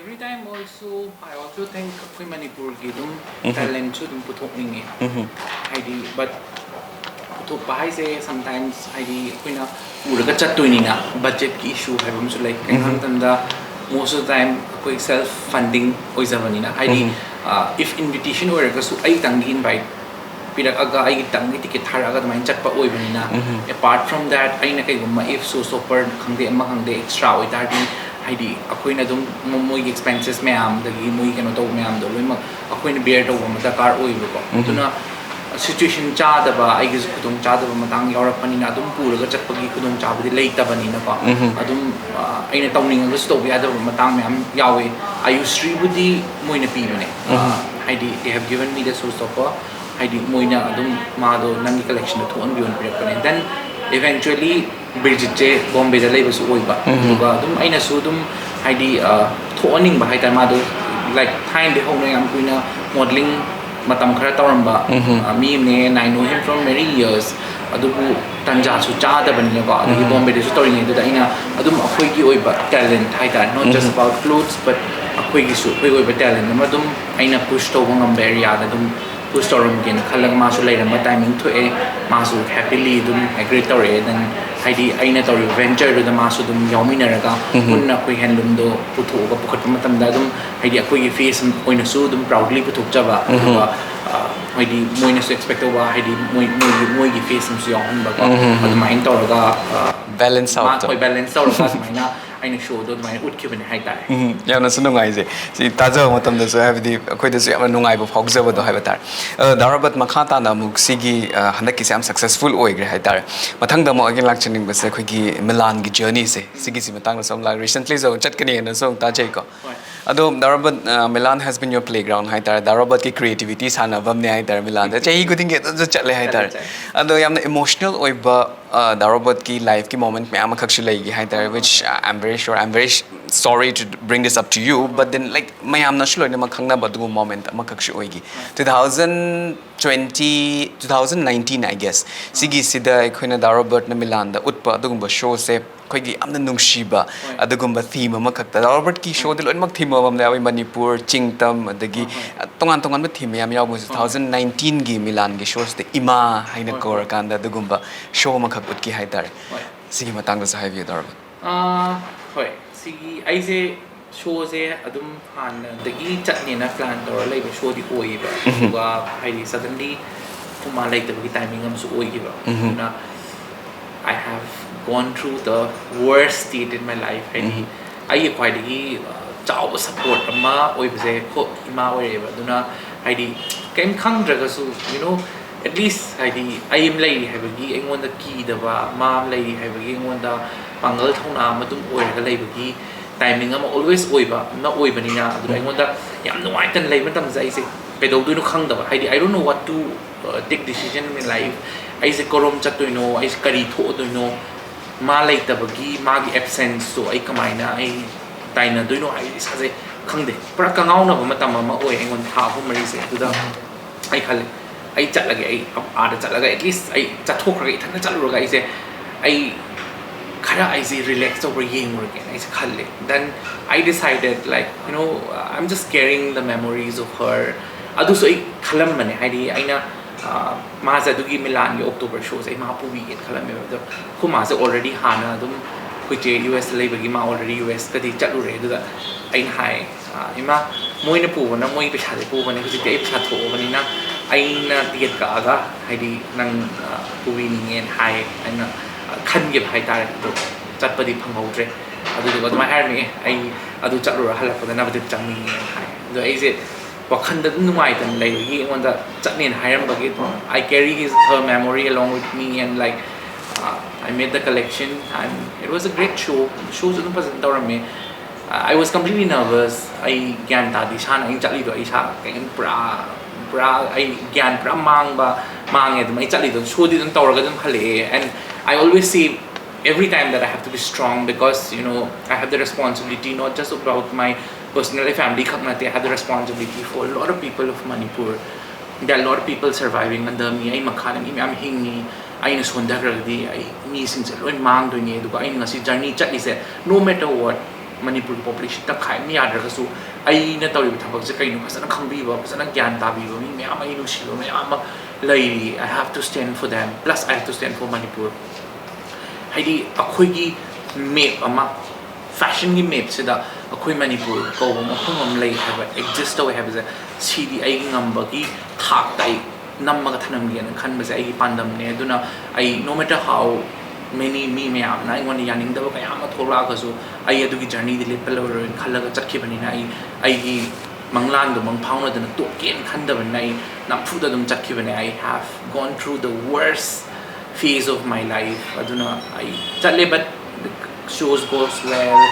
every time also I also think ꯑꯩꯈꯣꯏ ꯃꯅꯤꯄꯨꯔꯒꯤ ꯑꯗꯨꯝ talentꯁꯨ ꯑꯗꯨꯝ ꯄꯨꯊꯣꯛꯅꯤꯡꯉꯦ. ꯍꯥꯏꯗꯤ but ꯊꯣꯛꯄ ꯍꯥꯏꯁꯦ sometimes ꯍꯥꯏꯗꯤ ꯑꯩꯈꯣꯏꯅ ꯄꯨꯔꯒ ꯆꯠꯇꯣꯏꯅꯤꯅ ꯕꯖꯦꯠꯀꯤ ꯏꯁꯨ ꯍꯥꯏꯕ ꯑꯃꯁꯨ ꯂꯩ꯫ ꯀꯩꯒꯤꯅꯣ ꯍꯥꯏꯕ ꯃꯇꯝꯗ most of the time ꯑꯩꯈꯣꯏ self funding ꯑꯣꯏꯖꯕꯅꯤꯅ, ꯍꯥꯏꯗꯤ if invitation ꯑꯣꯏꯔꯒꯁꯨ ꯑꯩꯇꯪꯒꯤ invite ꯄꯤꯔꯛꯑꯒ ꯑꯩꯒꯤꯇꯪꯒꯤ ticket ꯊꯥꯔꯛꯑꯒ ꯑꯗꯨꯃꯥꯏꯅ ꯆꯠꯄ ꯑꯣꯏꯕꯅꯤꯅ, apart from that ꯑꯩꯅ ꯀꯩꯒꯨꯝꯕ if show stopper ꯈꯪꯗꯦ ꯑꯃ ꯈꯪꯗꯦ extra ꯑꯣꯏꯇꯥꯔꯗꯤ ꯍꯥꯏꯗꯤ ꯑꯩꯈꯣꯏꯅ ꯑꯗꯨꯝ ꯃꯣꯏꯒꯤ expenses ꯃꯌꯥꯝꯗꯒꯤ ꯃꯣꯏ ꯀꯩꯅꯣ ꯇꯧꯕ ꯃꯌꯥꯝꯗꯣ ꯂꯣꯏꯅꯃꯛ ꯑꯩꯈꯣꯏꯅ bear ꯇꯧꯕ ꯑꯃ ꯗꯔꯀꯥꯔ ꯑꯣꯏꯌꯦꯕꯀꯣ꯫ ꯑꯗꯨꯅ situation ꯆꯥꯗꯕ, ꯑꯩꯒꯤꯁꯨ ꯈꯨꯗꯣꯡ ꯆꯥꯗꯕ ꯃꯇꯥꯡ ꯌꯥꯎꯔꯛꯄꯅꯤꯅ ꯑꯗꯨꯝ ꯄꯨꯔꯒ ꯆꯠꯄꯒꯤ ꯈꯨꯗꯣꯡ ꯆꯥꯕꯗꯤ ꯂꯩꯇꯕꯅꯤꯅꯀꯣ꯫ ꯑꯗꯨꯝ ꯑꯩꯅ ꯇꯧꯅꯤꯡꯉꯒꯁꯨ ꯇꯧꯕ ꯌꯥꯗꯕ ꯃꯇꯥꯡ ꯃꯌꯥꯝ ꯌꯥꯎꯋꯦ꯫ ꯑꯌꯨꯁ꯭ꯔꯤꯕꯨꯗꯤ ꯃꯣꯏꯅ ꯄꯤꯕꯅꯦ꯫ ꯍꯥꯏꯗꯤ they have given me the show stopper, ꯍꯥꯏꯗꯤ ꯃꯣꯏꯅ ꯑꯗꯨꯝ ꯃꯥꯗꯣ ꯅꯪꯒꯤ collectionꯗ ꯊꯣꯛꯍꯟꯕꯤꯌꯣꯅ ꯄꯤꯔꯛꯄꯅꯦ꯫ Then eventually ꯕꯤꯔꯖꯤꯠꯁꯦ ꯕꯣꯝꯕꯦꯗ ꯂꯩꯕꯁꯨ ꯑꯣꯏꯕ, ꯑꯗꯨꯒ ꯑꯗꯨꯝ ꯑꯩꯅꯁꯨ ꯑꯗꯨꯝ ꯍꯥꯏꯗꯤ ꯊꯣꯛꯍꯟꯅꯤꯡꯕ ꯍꯥꯏꯇꯥꯔꯦ꯫ ꯃꯥꯗꯣ like ꯊꯥꯏꯅꯗꯤ ꯍꯧꯅ ꯌꯥꯝ ꯀꯨꯏꯅ modelling ꯃꯇꯝ ꯈꯔ ꯇꯧꯔꯝꯕ ꯃꯤ ꯑꯃꯅꯦ, and I know him from many years꯫ ꯑꯗꯨꯕꯨ ꯇꯟꯖꯥꯁꯨ ꯆꯥꯗꯕꯅꯤꯅꯀꯣ꯫ ꯑꯗꯒꯤ ꯕꯣꯝꯕꯦꯗꯁꯨ ꯇꯧꯔꯤꯉꯩꯗꯨꯗ ꯑꯩꯅ ꯑꯗꯨꯝ ꯑꯩꯈꯣꯏꯒꯤ ꯑꯣꯏꯕ talent ꯍꯥꯏꯇꯥꯔꯦ, not just about clothes but ꯑꯩꯈꯣꯏꯒꯤꯁꯨ ꯑꯩꯈꯣꯏꯒꯤ ꯑꯣꯏꯕ talent ꯑꯃ ꯑꯗꯨꯝ ꯑꯩꯅ push ꯇꯧꯕ ꯉꯝꯕ areaꯗ ꯑꯗꯨꯝ push ꯇꯧꯔꯝꯒꯦꯅ ꯈꯜꯂꯒ ꯃꯥꯁꯨ ꯂꯩꯔꯝꯕ timing ꯊꯣꯛꯑꯦ꯫ ꯃꯥꯁꯨ happily ꯑꯗꯨꯝ agree ꯇꯧꯔꯛꯑꯦ꯫ Then ꯍꯥꯏꯗꯤ ꯑꯩꯅ ꯇꯧꯔꯤꯕ ventureꯗꯨꯗ ꯃꯥꯁꯨ ꯑꯗꯨꯝ ꯌꯥꯎꯃꯤꯟꯅꯔꯒ ꯄꯨꯟꯅ ꯑꯩꯈꯣꯏ handloomꯗꯣ ꯄꯨꯊꯣꯛꯑꯒ ꯄꯨꯈꯠꯄ ꯃꯇꯝꯗ ꯑꯗꯨꯝ ꯍꯥꯏꯗꯤ ꯑꯩꯈꯣꯏꯒꯤ face ꯑꯣꯏꯅꯁꯨ ꯑꯗꯨꯝ proudly ꯄꯨꯊꯣꯛꯆꯕ, ꯑꯗꯨꯒ ꯍꯥꯏꯗꯤ ꯃꯣꯏꯅꯁꯨ expect ꯇꯧꯕ ꯍꯥꯏꯗꯤ ꯃꯣꯏ ꯃꯣꯏꯒꯤ ꯃꯣꯏꯒꯤ face ꯑꯃꯁꯨ ꯌꯥꯎꯍꯟꯕꯀꯣ꯫ ꯑꯗꯨꯃꯥꯏꯅ ꯇꯧꯔꯒ balance out ꯍꯣꯏ balance ꯇꯧꯔꯒ ꯑꯗꯨꯃꯥꯏꯅ ꯑꯩꯅ showꯗꯣ ꯑꯗꯨꯃꯥꯏꯅ ꯎꯠꯈꯤꯕꯅꯦ ꯍꯥꯏꯇꯥꯔꯦ꯫ ꯎꯝ, ꯌꯥꯝꯅꯁꯨ ꯅꯨꯡꯉꯥꯏꯖꯩ꯫ ꯁꯤ ꯇꯥꯖꯕ ꯃꯇꯝꯗꯁꯨ ꯍꯥꯏꯕꯗꯤ ꯑꯩꯈꯣꯏꯗꯁꯨ ꯌꯥꯝꯅ ꯅꯨꯡꯉꯥꯏꯕ ꯐꯥꯎꯖꯕꯗꯣ ꯍꯥꯏꯕ ꯇꯥꯔꯦ꯫ ꯑ, ꯗꯥ ꯔꯣꯕꯔꯠ, ꯃꯈꯥ ꯇꯥꯅ ꯑꯃꯨꯛ ꯁꯤꯒꯤ, ꯑ, ꯍꯟꯗꯛꯀꯤꯁꯦ ꯌꯥꯝ successful ꯑꯣꯏꯈ꯭ꯔꯦ ꯍꯥꯏꯇꯥꯔꯦ꯫ ꯃꯊꯪꯗ ꯑꯃꯨꯛ ꯑꯩꯒꯤ ꯂꯥꯛꯆꯅꯤꯡꯕꯁꯦ ꯑꯩꯈꯣꯏꯒꯤ ꯃꯤꯂꯥꯟꯒꯤ journeyꯁꯦ, ꯁꯤꯒꯤꯁꯤ ꯃꯇꯥꯡꯗꯁꯨ ꯑꯃꯨꯛ ꯂꯥꯛ-, recentlyꯁꯨ ꯑꯃꯨꯛ ꯆꯠꯀꯅꯤꯅꯁꯨ ꯑꯃꯨꯛ ꯇꯥꯖꯩꯀꯣ꯫ ꯍꯣꯏ꯫ ꯑꯗꯣ ꯗꯥ ꯔꯣꯕꯔꯠ, ꯑ, Milan has been your playground ꯍꯥꯏꯇꯥꯔꯦ꯫ ꯗꯥ ꯔꯣꯕꯔꯠꯀꯤ creativityꯁꯥꯟꯅꯐꯝꯅꯦ ꯍꯥꯏꯇꯥꯔꯦ ꯃꯤꯂꯥꯟꯗ꯫ ꯆꯍꯤ ꯈꯨꯗꯤꯡꯒꯤ ꯑꯗꯨꯝꯁꯨ ꯆꯠꯂꯦ ꯍꯥꯏꯇꯥꯔꯦ꯫ ꯆꯠꯂꯦ, ꯑꯗꯣ ꯌꯥꯝꯅ emotional ꯑꯣꯏꯕ ꯗꯥ ꯔꯣꯕꯔꯠꯀꯤ ꯂꯥꯏꯐꯀꯤ ꯃꯣꯃꯦꯟ ꯃꯌꯥꯝ ꯑꯃꯈꯛꯁꯨ ꯂꯩꯈꯤ ꯍꯥꯏ ꯇꯥꯔꯦ, which I'm very sure, I'm very sorry to bring this up to you, but then, like, ꯃꯌꯥꯝꯅꯁꯨ ꯂꯣꯏꯅꯃꯛ ꯈꯪꯅꯕ ꯑꯗꯨꯒꯨꯝꯕ ꯃꯣꯃꯦꯟ ꯑꯃꯈꯛꯁꯨ ꯑꯣꯏꯈꯤ꯫ Two thousand twenty, two thousand nineteen, I guess, ꯁꯤꯒꯤꯁꯤꯗ ꯑꯩꯈꯣꯏꯅ ꯗꯥ ꯔꯣꯕꯔꯠꯅ ꯃꯤꯂꯥꯟꯗ ꯎꯠꯄ ꯑꯗꯨꯒꯨꯝꯕ ꯁꯣꯁꯦ ꯑꯩꯈꯣꯏꯒꯤ ꯌꯥꯝꯅ ꯅꯨꯡꯁꯤꯕ ꯑꯗꯨꯒꯨꯝꯕ ꯊꯤꯝ ꯑꯃꯈꯛꯇ, ꯗꯥ ꯔꯣꯕꯔꯠꯀꯤ ꯁꯣꯗꯤ ꯂꯣꯏꯅꯃꯛ ꯊꯤꯝ ꯑꯃꯃꯝ ꯌꯥꯎꯏ, ꯃꯅꯤꯄꯨꯔ, ꯆꯤꯡꯇꯝ, ꯑꯗꯒꯤ ꯇꯣꯉꯥꯟ ꯇꯣꯉꯥꯟꯕ ꯊꯤꯝ ꯃꯌꯥꯝ ꯌꯥꯎꯕꯁꯦ꯫ Two thousand nineteenꯒꯤ ꯃꯤꯂꯥꯟꯒꯤ ꯁꯣꯁꯤꯗ ꯏꯃꯥ ꯍꯥꯏꯅ ꯀꯧꯔꯀꯥꯟꯗ ꯑꯗꯨꯒꯨꯝꯕ ꯁꯣ ꯑꯃꯈꯛ ꯎꯠꯈꯤ ꯍꯥꯏꯇꯥꯔꯦ꯫ ꯁꯤꯒꯤ ꯃꯇꯥꯡꯗꯁꯨ ꯍꯥꯏꯕꯤꯌꯨ, ꯗꯥ ꯔꯣꯕꯔꯠ꯫ ꯑꯥ, ꯍꯣꯏ, ꯁꯤꯒꯤ ꯑꯩꯁꯦ ꯁꯣꯁꯦ ꯑꯗꯨꯝ ꯍꯥꯟꯅꯗꯒꯤ ꯆꯠꯅꯦꯅ ꯄ꯭ꯂꯥꯟ ꯇꯧꯔ ꯂꯩꯕ ꯁꯣꯗꯤ ꯑꯣꯏꯌꯦꯕ꯫ ꯑꯗꯨꯒ ꯍꯥꯏꯗꯤ ꯁꯗꯟꯂꯤ ꯈꯨꯃꯥ ꯂꯩꯇꯕꯒꯤ ꯇꯥꯏꯃꯤꯡ ꯑꯃꯁꯨ ꯑꯣꯏꯈꯤꯕ꯫ ꯑꯗꯨꯅ I have gone through the worst state in my life, ꯍꯥꯏꯗꯤ ꯑꯩꯒꯤ ꯈ꯭ꯋꯥꯏꯗꯒꯤ ꯑ, ꯆꯥꯎꯕ ꯁꯄꯣꯔꯠ ꯑꯃ ꯑꯣꯏꯕꯁꯦ ꯈꯣ ꯏꯃꯥ ꯑꯣꯏꯔꯛꯑꯦꯕ꯫ ꯑꯗꯨꯅ ꯍꯥꯏꯗꯤ ꯀꯩꯝ ꯈꯪꯗ꯭ꯔꯒꯁꯨ, you know, at least ꯍꯥꯏꯗꯤ ꯑꯩ ꯑꯃ ꯂꯩꯔꯤ ꯍꯥꯏꯕꯒꯤ ꯑꯩꯉꯣꯟꯗ ꯀꯤꯗꯕ, ꯃꯥ ꯑꯃ ꯂꯩꯔꯤ ꯍꯥꯏꯕꯒꯤ ꯑꯩꯉꯣꯟꯗ ꯄꯥꯡꯒꯜ ꯊꯧꯅꯥ ꯑꯃ ꯑꯗꯨꯝ ꯑꯣꯏꯔꯒ ꯂꯩꯕꯒꯤ ꯇꯥꯏꯃꯤꯡ ꯑꯃ always ꯑꯣꯏꯕ ꯑꯃ ꯑꯣꯏꯕꯅꯤꯅ, ꯑꯗꯨꯗ ꯑꯩꯉꯣꯟꯗ ꯌꯥꯝ ꯅꯨꯡꯉꯥꯏꯇꯅ ꯂꯩꯕ ꯃꯇꯝꯁꯦ ꯑꯩꯁꯦ ꯀꯩꯗꯧꯗꯣꯏꯅꯣ ꯈꯪꯗꯕ, ꯍꯥꯏꯗꯤ I don't know what to take decision in life. ꯑꯩꯁꯦ ꯀꯔꯣꯝ ꯆꯠꯇꯣꯏꯅꯣ, ꯑꯩꯁꯦ ꯀꯔꯤ ꯊꯣꯛꯑꯗꯣꯏꯅꯣ, ꯃꯥ ꯂꯩꯇꯕꯒꯤ ꯃꯥꯒꯤ ꯑꯦꯞꯁꯦꯟꯁꯇꯣ ꯑꯩ ꯀꯃꯥꯏꯅ ꯑꯩ ꯇꯥꯏꯅꯗꯣꯏꯅꯣ, ꯑꯩ ꯏꯁꯥꯁꯦ ꯈꯪꯗꯦ, ꯄꯨꯔꯥ ꯀꯉꯥꯎꯅꯕ ꯃꯇꯝ ꯑꯃ ꯑꯣꯏ ꯑꯩꯉꯣꯟꯗ, ꯊꯥ ꯑꯍꯨꯝ ꯃꯔꯤꯁꯦ꯫ ꯑꯗꯨꯗ ꯑꯩ ꯈꯜꯂꯦ, ꯑꯩ ꯆꯠꯂꯒꯦ, ꯑꯩ ꯑꯥꯗ ꯆꯠꯂꯒ at least ꯑꯩ ꯆꯠꯊꯣꯛꯈ꯭ꯔꯒ, ꯏꯊꯟꯇ ꯆꯠꯂꯨꯔꯒ ꯑꯩꯁꯦ, ꯑꯩ ꯈꯔ ꯑꯩꯁꯦ ꯔꯤꯂꯦꯛꯁ ꯇꯧꯕ꯭ꯔꯥ ꯌꯦꯡꯉꯨꯔꯒꯦꯅ ꯑꯩꯁꯦ ꯈꯜꯂꯦ꯫ Then I decided, like, you know, I'm just carrying the memories of her. ꯑꯗꯨꯁꯨ ꯑꯩ ꯈꯜꯂꯝꯕꯅꯦ, ꯍꯥꯏꯗꯤ ꯑꯩꯅ ꯑ, ꯃꯥꯁꯦ ꯑꯗꯨꯒꯤ ꯃꯤꯂꯥꯟꯒꯤ ꯑꯣꯛꯇꯣꯕꯔ ꯁꯣꯁꯦ ꯑꯩ ꯃꯥ ꯄꯨꯕꯤꯒꯦꯅ ꯈꯜꯂꯝꯃꯦꯕ꯫ ꯑꯗꯣ ꯑꯩꯈꯣꯏ ꯃꯥꯁꯦ already ꯍꯥꯟꯅ ꯑꯗꯨꯝ, ꯑꯩꯈꯣꯏ ꯆꯦ ꯌꯨ ꯑꯦꯁꯇ ꯂꯩꯕꯒꯤ ꯃꯥ already ꯌꯨ ꯑꯦꯁꯀꯗꯤ ꯆꯠꯂꯨꯔꯦ꯫ ꯑꯗꯨꯗ ꯑꯩꯅ ꯍꯥꯏ, ꯑ, "ꯏꯃꯥ, ꯃꯣꯏꯅ ꯄꯨꯕꯅ ꯃꯣꯏ ꯄꯩꯁꯥꯗꯤ ꯄꯨꯕꯅꯦ, ꯍꯧꯖꯤꯛꯇꯤ ꯑꯩ ꯄꯩꯁꯥ ꯊꯣꯛꯑꯕꯅꯤꯅ ꯑꯩꯅ ꯇꯤꯀꯦꯠ ꯀꯛꯑꯒ, ꯍꯥꯏꯗꯤ, ꯅꯪ, ꯑ, ꯄꯨꯕꯤꯅꯤꯡꯉꯦꯅ" ꯍꯥꯏ꯫ ꯑꯩꯅ, ꯑ, ꯈꯟꯈꯤꯕ ꯍꯥꯏꯇꯥꯔꯦ꯫ ꯑꯗꯣ ꯆꯠꯄꯗꯤ ꯐꯪꯍꯧꯗ꯭ꯔꯦ꯫ ꯑꯗꯨꯗꯨꯒ ꯑꯗꯨꯃꯥꯏꯅ ꯍꯥꯏꯔꯝꯃꯦ, "ꯑꯩ ꯑꯗꯨ ꯆꯠꯂꯨꯔ ꯍꯜꯂꯛꯄꯗ ꯅꯕꯗꯤꯞ ꯆꯪꯅꯤꯡꯉꯦꯅ" ꯍꯥꯏ꯫ ꯑꯗꯣ ꯑꯩꯁꯦ ꯋꯥꯈꯟꯗ ꯑꯗꯨꯝ ꯅꯨꯡꯉꯥꯏꯇꯅ ꯂꯩꯕꯒꯤ, ꯑꯩꯉꯣꯟꯗ ꯆꯠꯅꯦꯅ ꯍꯥꯏꯔꯝꯕꯒꯤ ꯑꯗꯨꯝ, I carry his, her memory along with me, and, like, uh, I made the collection and it was a great show. ꯁꯣꯁꯨ ꯑꯗꯨꯝ ꯐꯖꯅ ꯇꯧꯔꯝꯃꯦ꯫ Uh, I was completely nervous. ꯑꯩ ꯒ꯭ꯌꯥꯟ ꯇꯥꯗꯦ, ꯏꯁꯥꯅ ꯑꯩꯅ ꯆꯠꯂꯤꯗꯣ ꯑꯩ ꯏꯁꯥ ꯀꯩꯝ ꯄꯨꯔꯥ ꯄꯨꯔꯥ ꯑꯩ ꯒ꯭ꯌꯥꯟ ꯄꯨꯔꯥ ꯃꯥꯡꯕ ꯃꯥꯡꯉꯦ꯫ ꯑꯗꯨꯝ ꯑꯩ ꯆꯠꯂꯤ ꯑꯗꯨꯝ ꯁꯣꯗꯤ ꯑꯗꯨꯝ ꯇꯧꯔꯒ ꯑꯗꯨꯝ ꯍꯜꯂꯛꯑꯦ꯫ And I always say every time that I have to be strong because you know I have the responsibility not just about my personal family ꯈꯛ ꯅꯠꯇꯦ, I have the responsibility for a lot of people of Manipur. There are a lot of people surviving under me. ꯑꯩ ꯃꯈꯥꯗ ꯃꯤ ꯃꯌꯥꯝ ꯍꯤꯡꯉꯤ꯫ ꯑꯩꯅ ꯁꯣꯟꯊꯈ꯭ꯔꯒꯗꯤ ꯑꯩ ꯃꯤꯁꯤꯡꯁꯦ ꯂꯣꯏ ꯃꯥꯡꯗꯣꯏꯅꯤ꯫ ꯑꯗꯨꯒ ꯑꯩꯅ ꯉꯁꯤ ꯖꯔꯅꯤ ꯆꯠꯂꯤꯁꯦ, no matter what, ꯃꯅꯤꯄꯨꯔꯒꯤ ꯄꯣꯄꯨꯂꯦꯁꯟ ꯇꯪꯈꯥꯏ ꯑꯃ ꯌꯥꯗ꯭ꯔꯒꯁꯨ ꯑꯩꯅ ꯇꯧꯔꯤꯕ ꯊꯕꯛꯁꯦ ꯀꯩꯅꯣ ꯐꯖꯅ ꯈꯪꯕꯤꯕ, ꯐꯖꯅ ꯒ꯭ꯌꯥꯟ ꯇꯥꯕꯤꯕ ꯃꯤ ꯃꯌꯥꯝ, ꯑꯩ ꯅꯨꯡꯁꯤꯕ ꯃꯌꯥꯝ ꯑꯃ ꯂꯩꯔꯤ꯫ I have to stand for them, plus I have to stand for Manipur. ꯍꯥꯏꯗꯤ ꯑꯩꯈꯣꯏꯒꯤ ꯃꯦꯞ ꯑꯃ, ꯐꯦꯁꯟꯒꯤ ꯃꯦꯞꯁꯤꯗ ꯑꯩꯈꯣꯏ ꯃꯅꯤꯄꯨꯔ ꯀꯧꯕ ꯃꯐꯝ ꯑꯃ ꯂꯩ ꯍꯥꯏꯕ, ꯑꯦꯛꯖꯤꯁ ꯇꯧꯋꯦ ꯍꯥꯏꯕꯁꯦ, ꯁꯤꯗꯤ ꯑꯩꯒꯤ ꯉꯝꯕꯒꯤ ꯊꯥꯛꯇ ꯑꯩ ꯅꯝꯃꯒ ꯊꯝꯂꯝꯒꯦꯅ ꯈꯟꯕꯁꯦ ꯑꯩꯒꯤ ꯄꯥꯟꯗꯝꯅꯦ꯫ ꯑꯗꯨꯅ ꯑꯩ, no matter how many, ꯃꯤ ꯃꯌꯥꯝꯅ ꯑꯩꯉꯣꯟꯗ ꯌꯥꯅꯤꯡꯗꯕ ꯀꯌꯥ ꯑꯃ ꯊꯣꯛꯂꯛꯑꯒꯁꯨ, ꯑꯩ ꯑꯗꯨꯒꯤ ꯖꯔꯅꯤꯗꯤ ꯂꯦꯞꯄ ꯂꯧꯔꯔꯣꯏꯅ ꯈꯜꯂꯒ ꯆꯠꯈꯤꯕꯅꯤꯅ, ꯑꯩ ꯑꯩꯒꯤ ꯃꯪꯂꯥꯟꯗꯣ ꯃꯪ ꯐꯥꯎꯅꯗꯅ ꯇꯣꯛꯀꯦꯅ ꯈꯟꯗꯕꯅꯤꯅ ꯑꯩ ꯅꯝꯐꯨꯗ ꯑꯗꯨꯝ ꯆꯠꯈꯤꯕꯅꯦ꯫ I have gone through the worst phase of my life. ꯑꯗꯨꯅ ꯑꯩ ꯆꯠꯂꯦ, but shows goes well.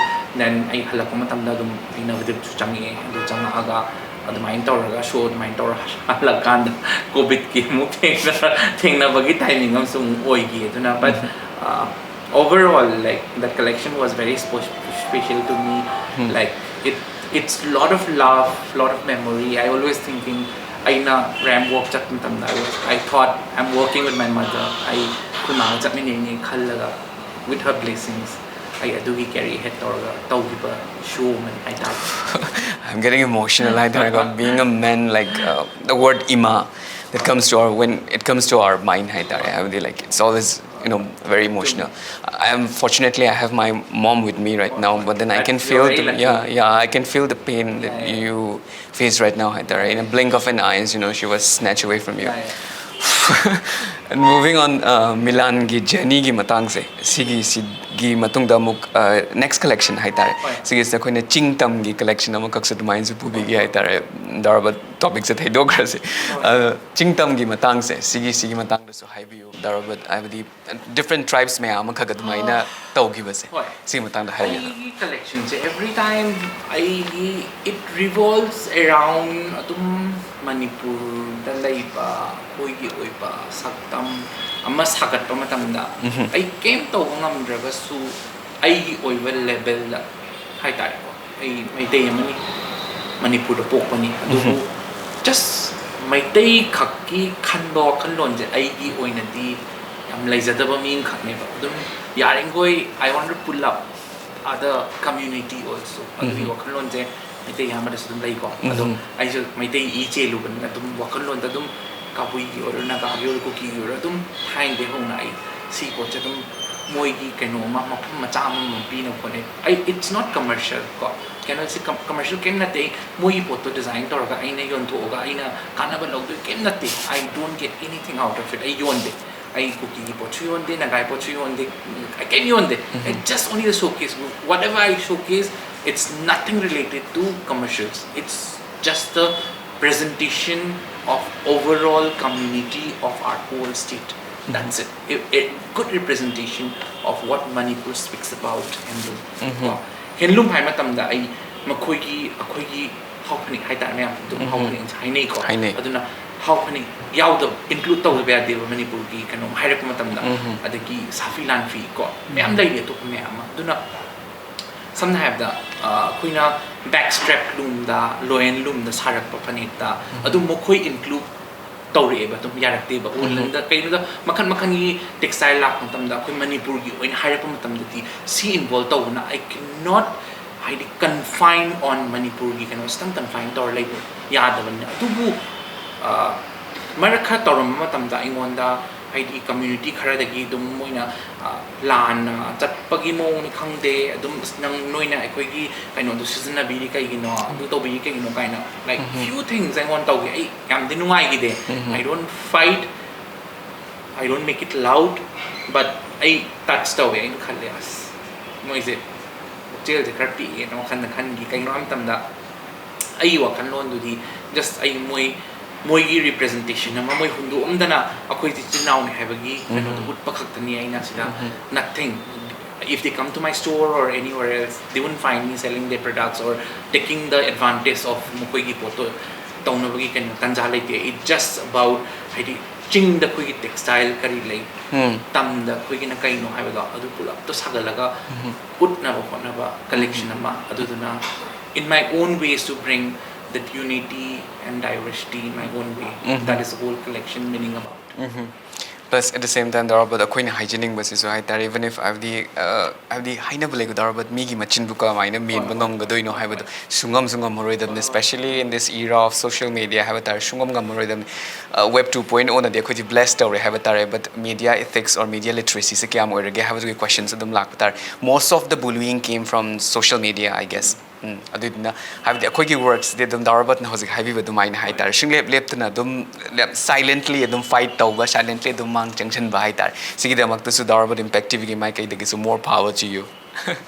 Then ꯑꯩ ꯍꯜꯂꯛꯄ ꯃꯇꯝꯗ ꯑꯗꯨꯝ ꯑꯩ ꯅꯕꯗꯤꯞꯁꯨ ꯆꯪꯉꯛꯑꯦ꯫ ꯑꯗꯨ ꯆꯪꯉꯛꯑꯒ ꯑꯗꯨꯃꯥꯏꯅ ꯇꯧꯔꯒ, ꯁꯣ ꯑꯗꯨꯃꯥꯏꯅ ꯇꯧꯔꯒ ꯍꯜꯂꯛꯀꯥꯟꯗ ꯀꯣꯚꯤꯗꯀꯤ ꯑꯃꯨꯛ ꯊꯦꯡꯅ ꯊꯦꯡꯅꯕꯒꯤ ꯇꯥꯏꯃꯤꯡ ꯑꯃꯁꯨ ꯑꯃꯨꯛ ꯑꯣꯏꯈꯤ꯫ ꯑꯗꯨꯅ, but overall, like, that collection was very special to me. Like, it it's lot of love, lot of memory. I always thinking, ꯑꯩꯅ ꯔꯦꯝꯞ ꯋꯥꯛ ꯆꯠꯄ ꯃꯇꯝꯗ, I was, I thought I'm walking with my mother. ꯑꯩ ꯑꯩꯈꯣꯏ ꯃꯥꯒ ꯆꯠꯃꯤꯟꯅꯩꯅꯦ ꯈꯜꯂꯒ, with her blessings, ꯑꯩ ꯑꯗꯨꯒꯤ carry ꯍꯦꯠ ꯇꯧꯔꯒ ꯇꯧꯈꯤꯕ ꯁꯣ ꯑꯃꯅꯤ ꯍꯥꯏꯇꯥꯔꯦ꯫ I'm getting emotional ꯍꯥꯏꯇꯥꯔꯦꯀꯣ. Being a man, like, uh, the word ꯏꯃꯥ, that comes to our, when it comes to our mind ꯍꯥꯏꯇꯥꯔꯦ, ꯍꯥꯏꯕꯗꯤ, like, it's always, you know, very emotional. I am, fortunately, I have my mom with me right now, but then I can feel the, yeah, yeah, I can feel the pain that you face right now ꯍꯥꯏꯇꯥꯔꯦ. In a blink of an eyes, you know, she was snatched away from you. And moving on, uh, ꯃꯤꯂꯥꯟꯒꯤ ꯖꯔꯅꯤꯒꯤ ꯃꯇꯥꯡꯁꯦ, ꯁꯤꯒꯤ ꯁꯤ ꯒꯤ ꯃꯇꯨꯡꯗ ꯑꯃꯨꯛ next collection ꯍꯥꯏꯇꯥꯔꯦ, ꯁꯤꯒꯤꯁꯤꯗ ꯑꯩꯈꯣꯏꯅ ꯆꯤꯡ ꯇꯝꯒꯤ ꯀꯂꯦꯛꯁꯟ ꯑꯃꯈꯛꯁꯨ ꯑꯗꯨꯃꯥꯏꯅꯁꯨ ꯄꯨꯕꯤꯒꯦ ꯍꯥꯏꯇꯥꯔꯦ꯫ ꯗꯥ ꯔꯣꯕꯔꯠ, ꯇꯣꯄꯤꯛꯁꯦ ꯊꯩꯗꯣꯛꯈ꯭ꯔꯁꯤ꯫ ꯑꯗꯣ ꯆꯤꯡ ꯇꯝꯒꯤ ꯃꯇꯥꯡꯁꯦ, ꯁꯤꯒꯤ ꯁꯤꯒꯤ ꯃꯇꯥꯡꯗꯁꯨ ꯍꯥꯏꯕꯤꯌꯨ ꯗꯥ ꯔꯣꯕꯔꯠ, ꯍꯥꯏꯕꯗꯤ ꯗꯤꯐ꯭ꯔꯦꯟ ꯇ꯭ꯔꯥꯏꯕꯁ ꯃꯌꯥꯝ ꯑꯃꯈꯛ ꯑꯗꯨꯃꯥꯏꯅ ꯇꯧꯈꯤꯕꯁꯦ, ꯍꯣꯏ꯫ ꯁꯤꯒꯤ ꯃꯇꯥꯡꯗ ꯍꯥꯏꯕꯤꯌꯨ꯫ ꯑꯩꯒꯤ ꯀꯂꯦꯛꯁꯟꯁꯦ every time ꯑꯩꯒꯤ it revolves around ꯑꯗꯨꯝ ꯃꯅꯤꯄꯨꯔꯗ ꯂꯩꯕ ꯑꯩꯈꯣꯏꯒꯤ ꯑꯣꯏꯕ ꯁꯛꯇꯝ ꯑꯃ ꯁꯥꯒꯠꯄ ꯃꯇꯝꯗ ꯑꯩ ꯀꯩꯝ ꯇꯧꯕ ꯉꯝꯗ꯭ꯔꯒꯁꯨ ꯑꯩꯒꯤ ꯑꯣꯏꯕ ꯂꯦꯕꯦꯜꯗ ꯍꯥꯏꯇꯥꯔꯦꯀꯣ, ꯑꯩ ꯃꯩꯇꯩ ꯑꯃꯅꯤ, ꯃꯅꯤꯄꯨꯔꯗ ꯄꯣꯛꯄꯅꯤ, ꯑꯗꯨꯕꯨ ꯖꯁ ꯃꯩꯇꯩ ꯈꯛꯀꯤ ꯈꯟꯕ ꯋꯥꯈꯜꯂꯣꯟꯁꯦ ꯑꯩꯒꯤ ꯑꯣꯏꯅꯗꯤ ꯌꯥꯝ ꯂꯩꯖꯗꯕ ꯃꯤ ꯑꯃꯈꯛꯅꯦꯕ꯫ ꯑꯗꯨꯝ ꯌꯥꯔꯤꯈꯣꯏ I want to pull up other community also, ꯑꯗꯨꯒꯤ ꯋꯥꯈꯜꯂꯣꯟꯁꯦ ꯃꯩꯇꯩ ꯑꯌꯥꯝꯕꯗꯁꯨ ꯑꯗꯨꯝ ꯂꯩꯀꯣ꯫ ꯑꯗꯣ ꯑꯩꯁꯨ ꯃꯩꯇꯩ ꯏ ꯆꯦꯜꯂꯨꯕꯅꯤꯅ ꯑꯗꯨꯝ ꯋꯥꯈꯜꯂꯣꯟꯗ ꯑꯗꯨꯝ ꯀꯕꯨꯏꯒꯤ ꯑꯣꯏꯔꯣ, ꯅꯥꯒꯥꯒꯤ ꯑꯣꯏꯔꯣ, ꯀꯨꯀꯤꯒꯤ ꯑꯣꯏꯔꯣ, ꯑꯗꯨꯝ ꯊꯥꯏꯅꯗꯒꯤ ꯍꯧꯅ ꯑꯩ ꯁꯤ ꯄꯣꯠꯁꯦ ꯑꯗꯨꯝ ꯃꯣꯏꯒꯤ ꯀꯩꯅꯣ ꯑꯃ, ꯃꯐꯝ ꯃꯆꯥ ꯑꯃꯃꯝ ꯄꯤꯅꯕ ꯍꯣꯠꯅꯩ꯫ ꯑꯩ it's not commercial ꯀꯣ, ꯀꯩꯅꯣꯁꯤ ꯀꯝ- commercial ꯀꯩꯝ ꯅꯠꯇꯦ꯫ ꯃꯣꯏꯒꯤ ꯄꯣꯠꯇꯣ ꯗꯤꯖꯥꯏꯟ ꯇꯧꯔꯒ ꯑꯩꯅ ꯌꯣꯟꯊꯣꯛꯑꯒ ꯑꯩꯅ ꯀꯥꯟꯅꯕ ꯂꯧꯗꯣꯏ ꯀꯩꯝ ꯅꯠꯇꯦ꯫ I don't get anything out of it. ꯑꯩ ꯌꯣꯟꯗꯦ꯫ ꯑꯩ ꯀꯨꯀꯤꯒꯤ ꯄꯣꯠꯁꯨ ꯌꯣꯟꯗꯦ, ꯅꯥꯒꯥꯏ ꯄꯣꯠꯁꯨ ꯌꯣꯟꯗꯦ, ꯑꯩ ꯀꯩꯝ ꯌꯣꯟꯗꯦ꯫ I just only the showcase. Whatever I showcase, it's nothing related to commercials. It's just the presentation of overall community of our whole state. That's it. A, a good representation of what Manipur speaks about handloom. ꯀꯣ, handloom ꯍꯥꯏ ꯃꯇꯝꯗ ꯑꯩ ꯃꯈꯣꯏꯒꯤ, ꯑꯩꯈꯣꯏꯒꯤ ꯍꯥꯎ ꯐꯅꯦꯛ ꯍꯥꯏꯇꯥꯔꯦ, ꯃꯌꯥꯝ ꯑꯗꯨꯝ ꯍꯥꯎ ꯐꯅꯦꯛ ꯍꯥꯏꯅꯩꯀꯣ꯫ ꯍꯥꯏꯅꯩ꯫ ꯑꯗꯨꯅ ꯍꯥꯎ ꯐꯅꯦꯛ ꯌꯥꯎꯗꯕ, include ꯇꯧꯗꯕ ꯌꯥꯗꯦꯕ ꯃꯅꯤꯄꯨꯔꯒꯤ ꯀꯩꯅꯣꯝ ꯍꯥꯏꯔꯛꯄ ꯃꯇꯝꯗ꯫ ꯑꯗꯒꯤ ꯁꯥꯐꯤ ꯂꯥꯟꯐꯤ ꯀꯣ, ꯃꯌꯥꯝ ꯂꯩꯔꯤ ꯑꯇꯣꯞꯄ ꯃꯌꯥꯝ ꯑꯃ꯫ ꯑꯗꯨꯅ ꯁꯝꯅ ꯍꯥꯏꯔꯕꯗ ꯑ, ꯑꯩꯈꯣꯏꯅ back strap loomꯗ, loom loomꯗ ꯁꯥꯔꯛꯄ ꯐꯅꯦꯛꯇ ꯑꯗꯨꯝ ꯃꯈꯣꯏ include ꯇꯧꯔꯛꯑꯦꯕ, ꯑꯗꯨꯝ ꯌꯥꯔꯛꯇꯦꯕ꯫ Woolenꯗ ꯀꯩꯅꯣꯗ ꯃꯈꯜ ꯃꯈꯜꯒꯤ textile ꯂꯥꯛꯄ ꯃꯇꯝꯗ ꯑꯩꯈꯣꯏ ꯃꯅꯤꯄꯨꯔꯒꯤ ꯑꯣꯏꯅ ꯍꯥꯏꯔꯛꯄ ꯃꯇꯝꯗꯗꯤ ꯁꯤ involve ꯇꯧꯕꯅ I cannot, ꯍꯥꯏꯗꯤ, confine on ꯃꯅꯤꯄꯨꯔꯒꯤ ꯀꯩꯅꯣꯁꯤꯇꯪ confine ꯇꯧꯔ ꯂꯩꯕ ꯌꯥꯗꯕꯅꯤꯅ꯫ ꯑꯗꯨꯕꯨ ꯑ, ꯃꯔꯛ ꯈꯔ ꯇꯧꯔꯝꯕ ꯃꯇꯝꯗ ꯑꯩꯉꯣꯟꯗ, ꯍꯥꯏꯗꯤ, community ꯈꯔꯗꯒꯤ ꯑꯗꯨꯝ ꯃꯣꯏꯅ ꯑ, ꯂꯥꯟꯅ ꯆꯠꯄꯒꯤ ꯃꯑꯣꯡꯅꯤ ꯈꯪꯗꯦ, ꯑꯗꯨꯝ "ꯑꯁ, ꯅꯪ, ꯅꯣꯏꯅ ꯑꯩꯈꯣꯏꯒꯤ ꯀꯩꯅꯣꯗꯣ ꯁꯤꯖꯤꯟꯅꯕꯤꯔꯤ ꯀꯩꯒꯤꯅꯣ, ꯑꯗꯨ ꯇꯧꯕꯤꯔꯤ ꯀꯩꯒꯤꯅꯣ?" ꯀꯥꯏꯅ, like, few things ꯑꯩꯉꯣꯟꯗ ꯇꯧꯈꯤ꯫ ꯑꯩ ꯌꯥꯝꯗꯤ ꯅꯨꯡꯉꯥꯏꯈꯤꯗꯦ꯫ I don't fight, I don't make it loud, but ꯑꯩ touch ꯇꯧꯋꯦ꯫ ꯑꯩꯅ ꯈꯜꯂꯦ, ꯑꯁ, ꯃꯣꯏꯁꯦ ꯄꯨꯛꯆꯦꯜꯁꯦ ꯈꯔ ꯄꯤꯛꯑꯦꯅ ꯋꯥꯈꯜꯗ ꯈꯟꯈꯤ꯫ ꯀꯩꯒꯤꯅꯣ ꯍꯥꯏꯕ ꯃꯇꯝꯗ ꯑꯩꯒꯤ ꯋꯥꯈꯜꯂꯣꯟꯗꯨꯗꯤ just ꯑꯩ ꯃꯣꯏ ꯃꯣꯏꯒꯤ representation ꯑꯃ, ꯃꯣꯏ ꯍꯨꯟꯗꯣꯛꯑꯝꯗꯅ ꯑꯩꯈꯣꯏꯁꯦ ꯏꯆꯤꯜ ꯏꯅꯥꯎꯅꯤ ꯍꯥꯏꯕꯒꯤ ꯀꯩꯅꯣꯗꯣ ꯎꯠꯄ ꯈꯛꯇꯅꯤ ꯑꯩꯅ ꯁꯤꯗ꯫ Nothing. If they come to my store or anywhere else, they won't find me selling their products or taking the advantage of ꯃꯈꯣꯏꯒꯤ ꯄꯣꯠꯇꯣ ꯇꯧꯅꯕꯒꯤ ꯀꯩꯅꯣ ꯇꯟꯖꯥ ꯂꯩꯇꯦ꯫ It just about, ꯍꯥꯏꯗꯤ, ꯆꯤꯡꯗ ꯑꯩꯈꯣꯏꯒꯤ textile ꯀꯔꯤ ꯂꯩ, ꯇꯝꯗ ꯑꯩꯈꯣꯏꯒꯤꯅ ꯀꯩꯅꯣ ꯍꯥꯏꯕꯗꯣ ꯑꯗꯨ ꯄꯨꯂꯞꯇꯣ ꯁꯥꯒꯠꯂꯒ ꯎꯠꯅꯕ ꯍꯣꯠꯅꯕ collection ꯑꯃ꯫ ꯑꯗꯨꯗꯨꯅ, in my own ways, to bring that unity and diversity in my own way. That is the whole collection meaning about. Plus, at the same time, the Robert, ꯑꯩꯈꯣꯏꯅ ꯍꯥꯏꯖꯅꯤꯡꯕꯁꯤꯁꯨ ꯍꯥꯏꯇꯥꯔꯦ, even if, ꯍꯥꯏꯕꯗꯤ, ꯍꯥꯏꯕꯗꯤ, ꯍꯥꯏꯅꯕ ꯂꯩꯀꯣ, ꯗꯥ Robert, ꯃꯤꯒꯤ ꯃꯆꯤꯟꯕꯨ ꯀꯃꯥꯏꯅ ꯃꯦꯟꯕ ꯉꯝꯒꯗꯣꯏꯅꯣ ꯍꯥꯏꯕꯗꯣ ꯁꯨꯡꯉꯝꯁꯨ ꯉꯝꯃꯔꯣꯏꯗꯕꯅꯤ, especially in this era of social media ꯍꯥꯏꯕ ꯇꯥꯔꯦ, ꯁꯨꯡꯉꯝ ꯉꯝꯃꯔꯣꯏꯗꯕꯅꯤ꯫ Web two point O ꯅꯗꯤ ꯑꯩꯈꯣꯏꯁꯦ bless ꯇꯧꯔꯦ ꯍꯥꯏꯕ ꯇꯥꯔꯦ, but media ethics or media literacy ꯁꯦ ꯀꯌꯥꯝ ꯑꯣꯏꯔꯒꯦ ꯍꯥꯏꯕꯗꯨꯒꯤ questions ꯑꯗꯨꯝ ꯂꯥꯛꯄ ꯇꯥꯔꯦ꯫ Most of the bullying came from social media, I guess. ꯎꯝ, ꯑꯗꯨꯗꯨꯅ, ꯍꯥꯏꯕꯗꯤ, ꯑꯩꯈꯣꯏꯒꯤ work ꯁꯤꯗꯤ ꯑꯗꯨꯝ ꯗꯥ ꯔꯣꯕꯔꯠꯅ ꯍꯧꯖꯤꯛ ꯍꯥꯏꯕꯤꯕ ꯑꯗꯨꯃꯥꯏꯅ ꯍꯥꯏꯇꯥꯔꯦ, ꯁꯨꯡꯂꯦꯞ ꯂꯦꯞꯇꯅ ꯑꯗꯨꯝ ꯌꯥꯝ silently ꯑꯗꯨꯝ fight ꯇꯧꯕ, silently ꯑꯗꯨꯝ ꯃꯥꯡ ꯆꯪꯁꯤꯟꯕ ꯍꯥꯏꯇꯥꯔꯦ꯫ ꯁꯤꯒꯤꯗꯃꯛꯇꯁꯨ ꯗꯥ ꯔꯣꯕꯔꯠ Impact TVꯒꯤ ꯃꯥꯏꯀꯩꯗꯒꯤꯁꯨ more power to you.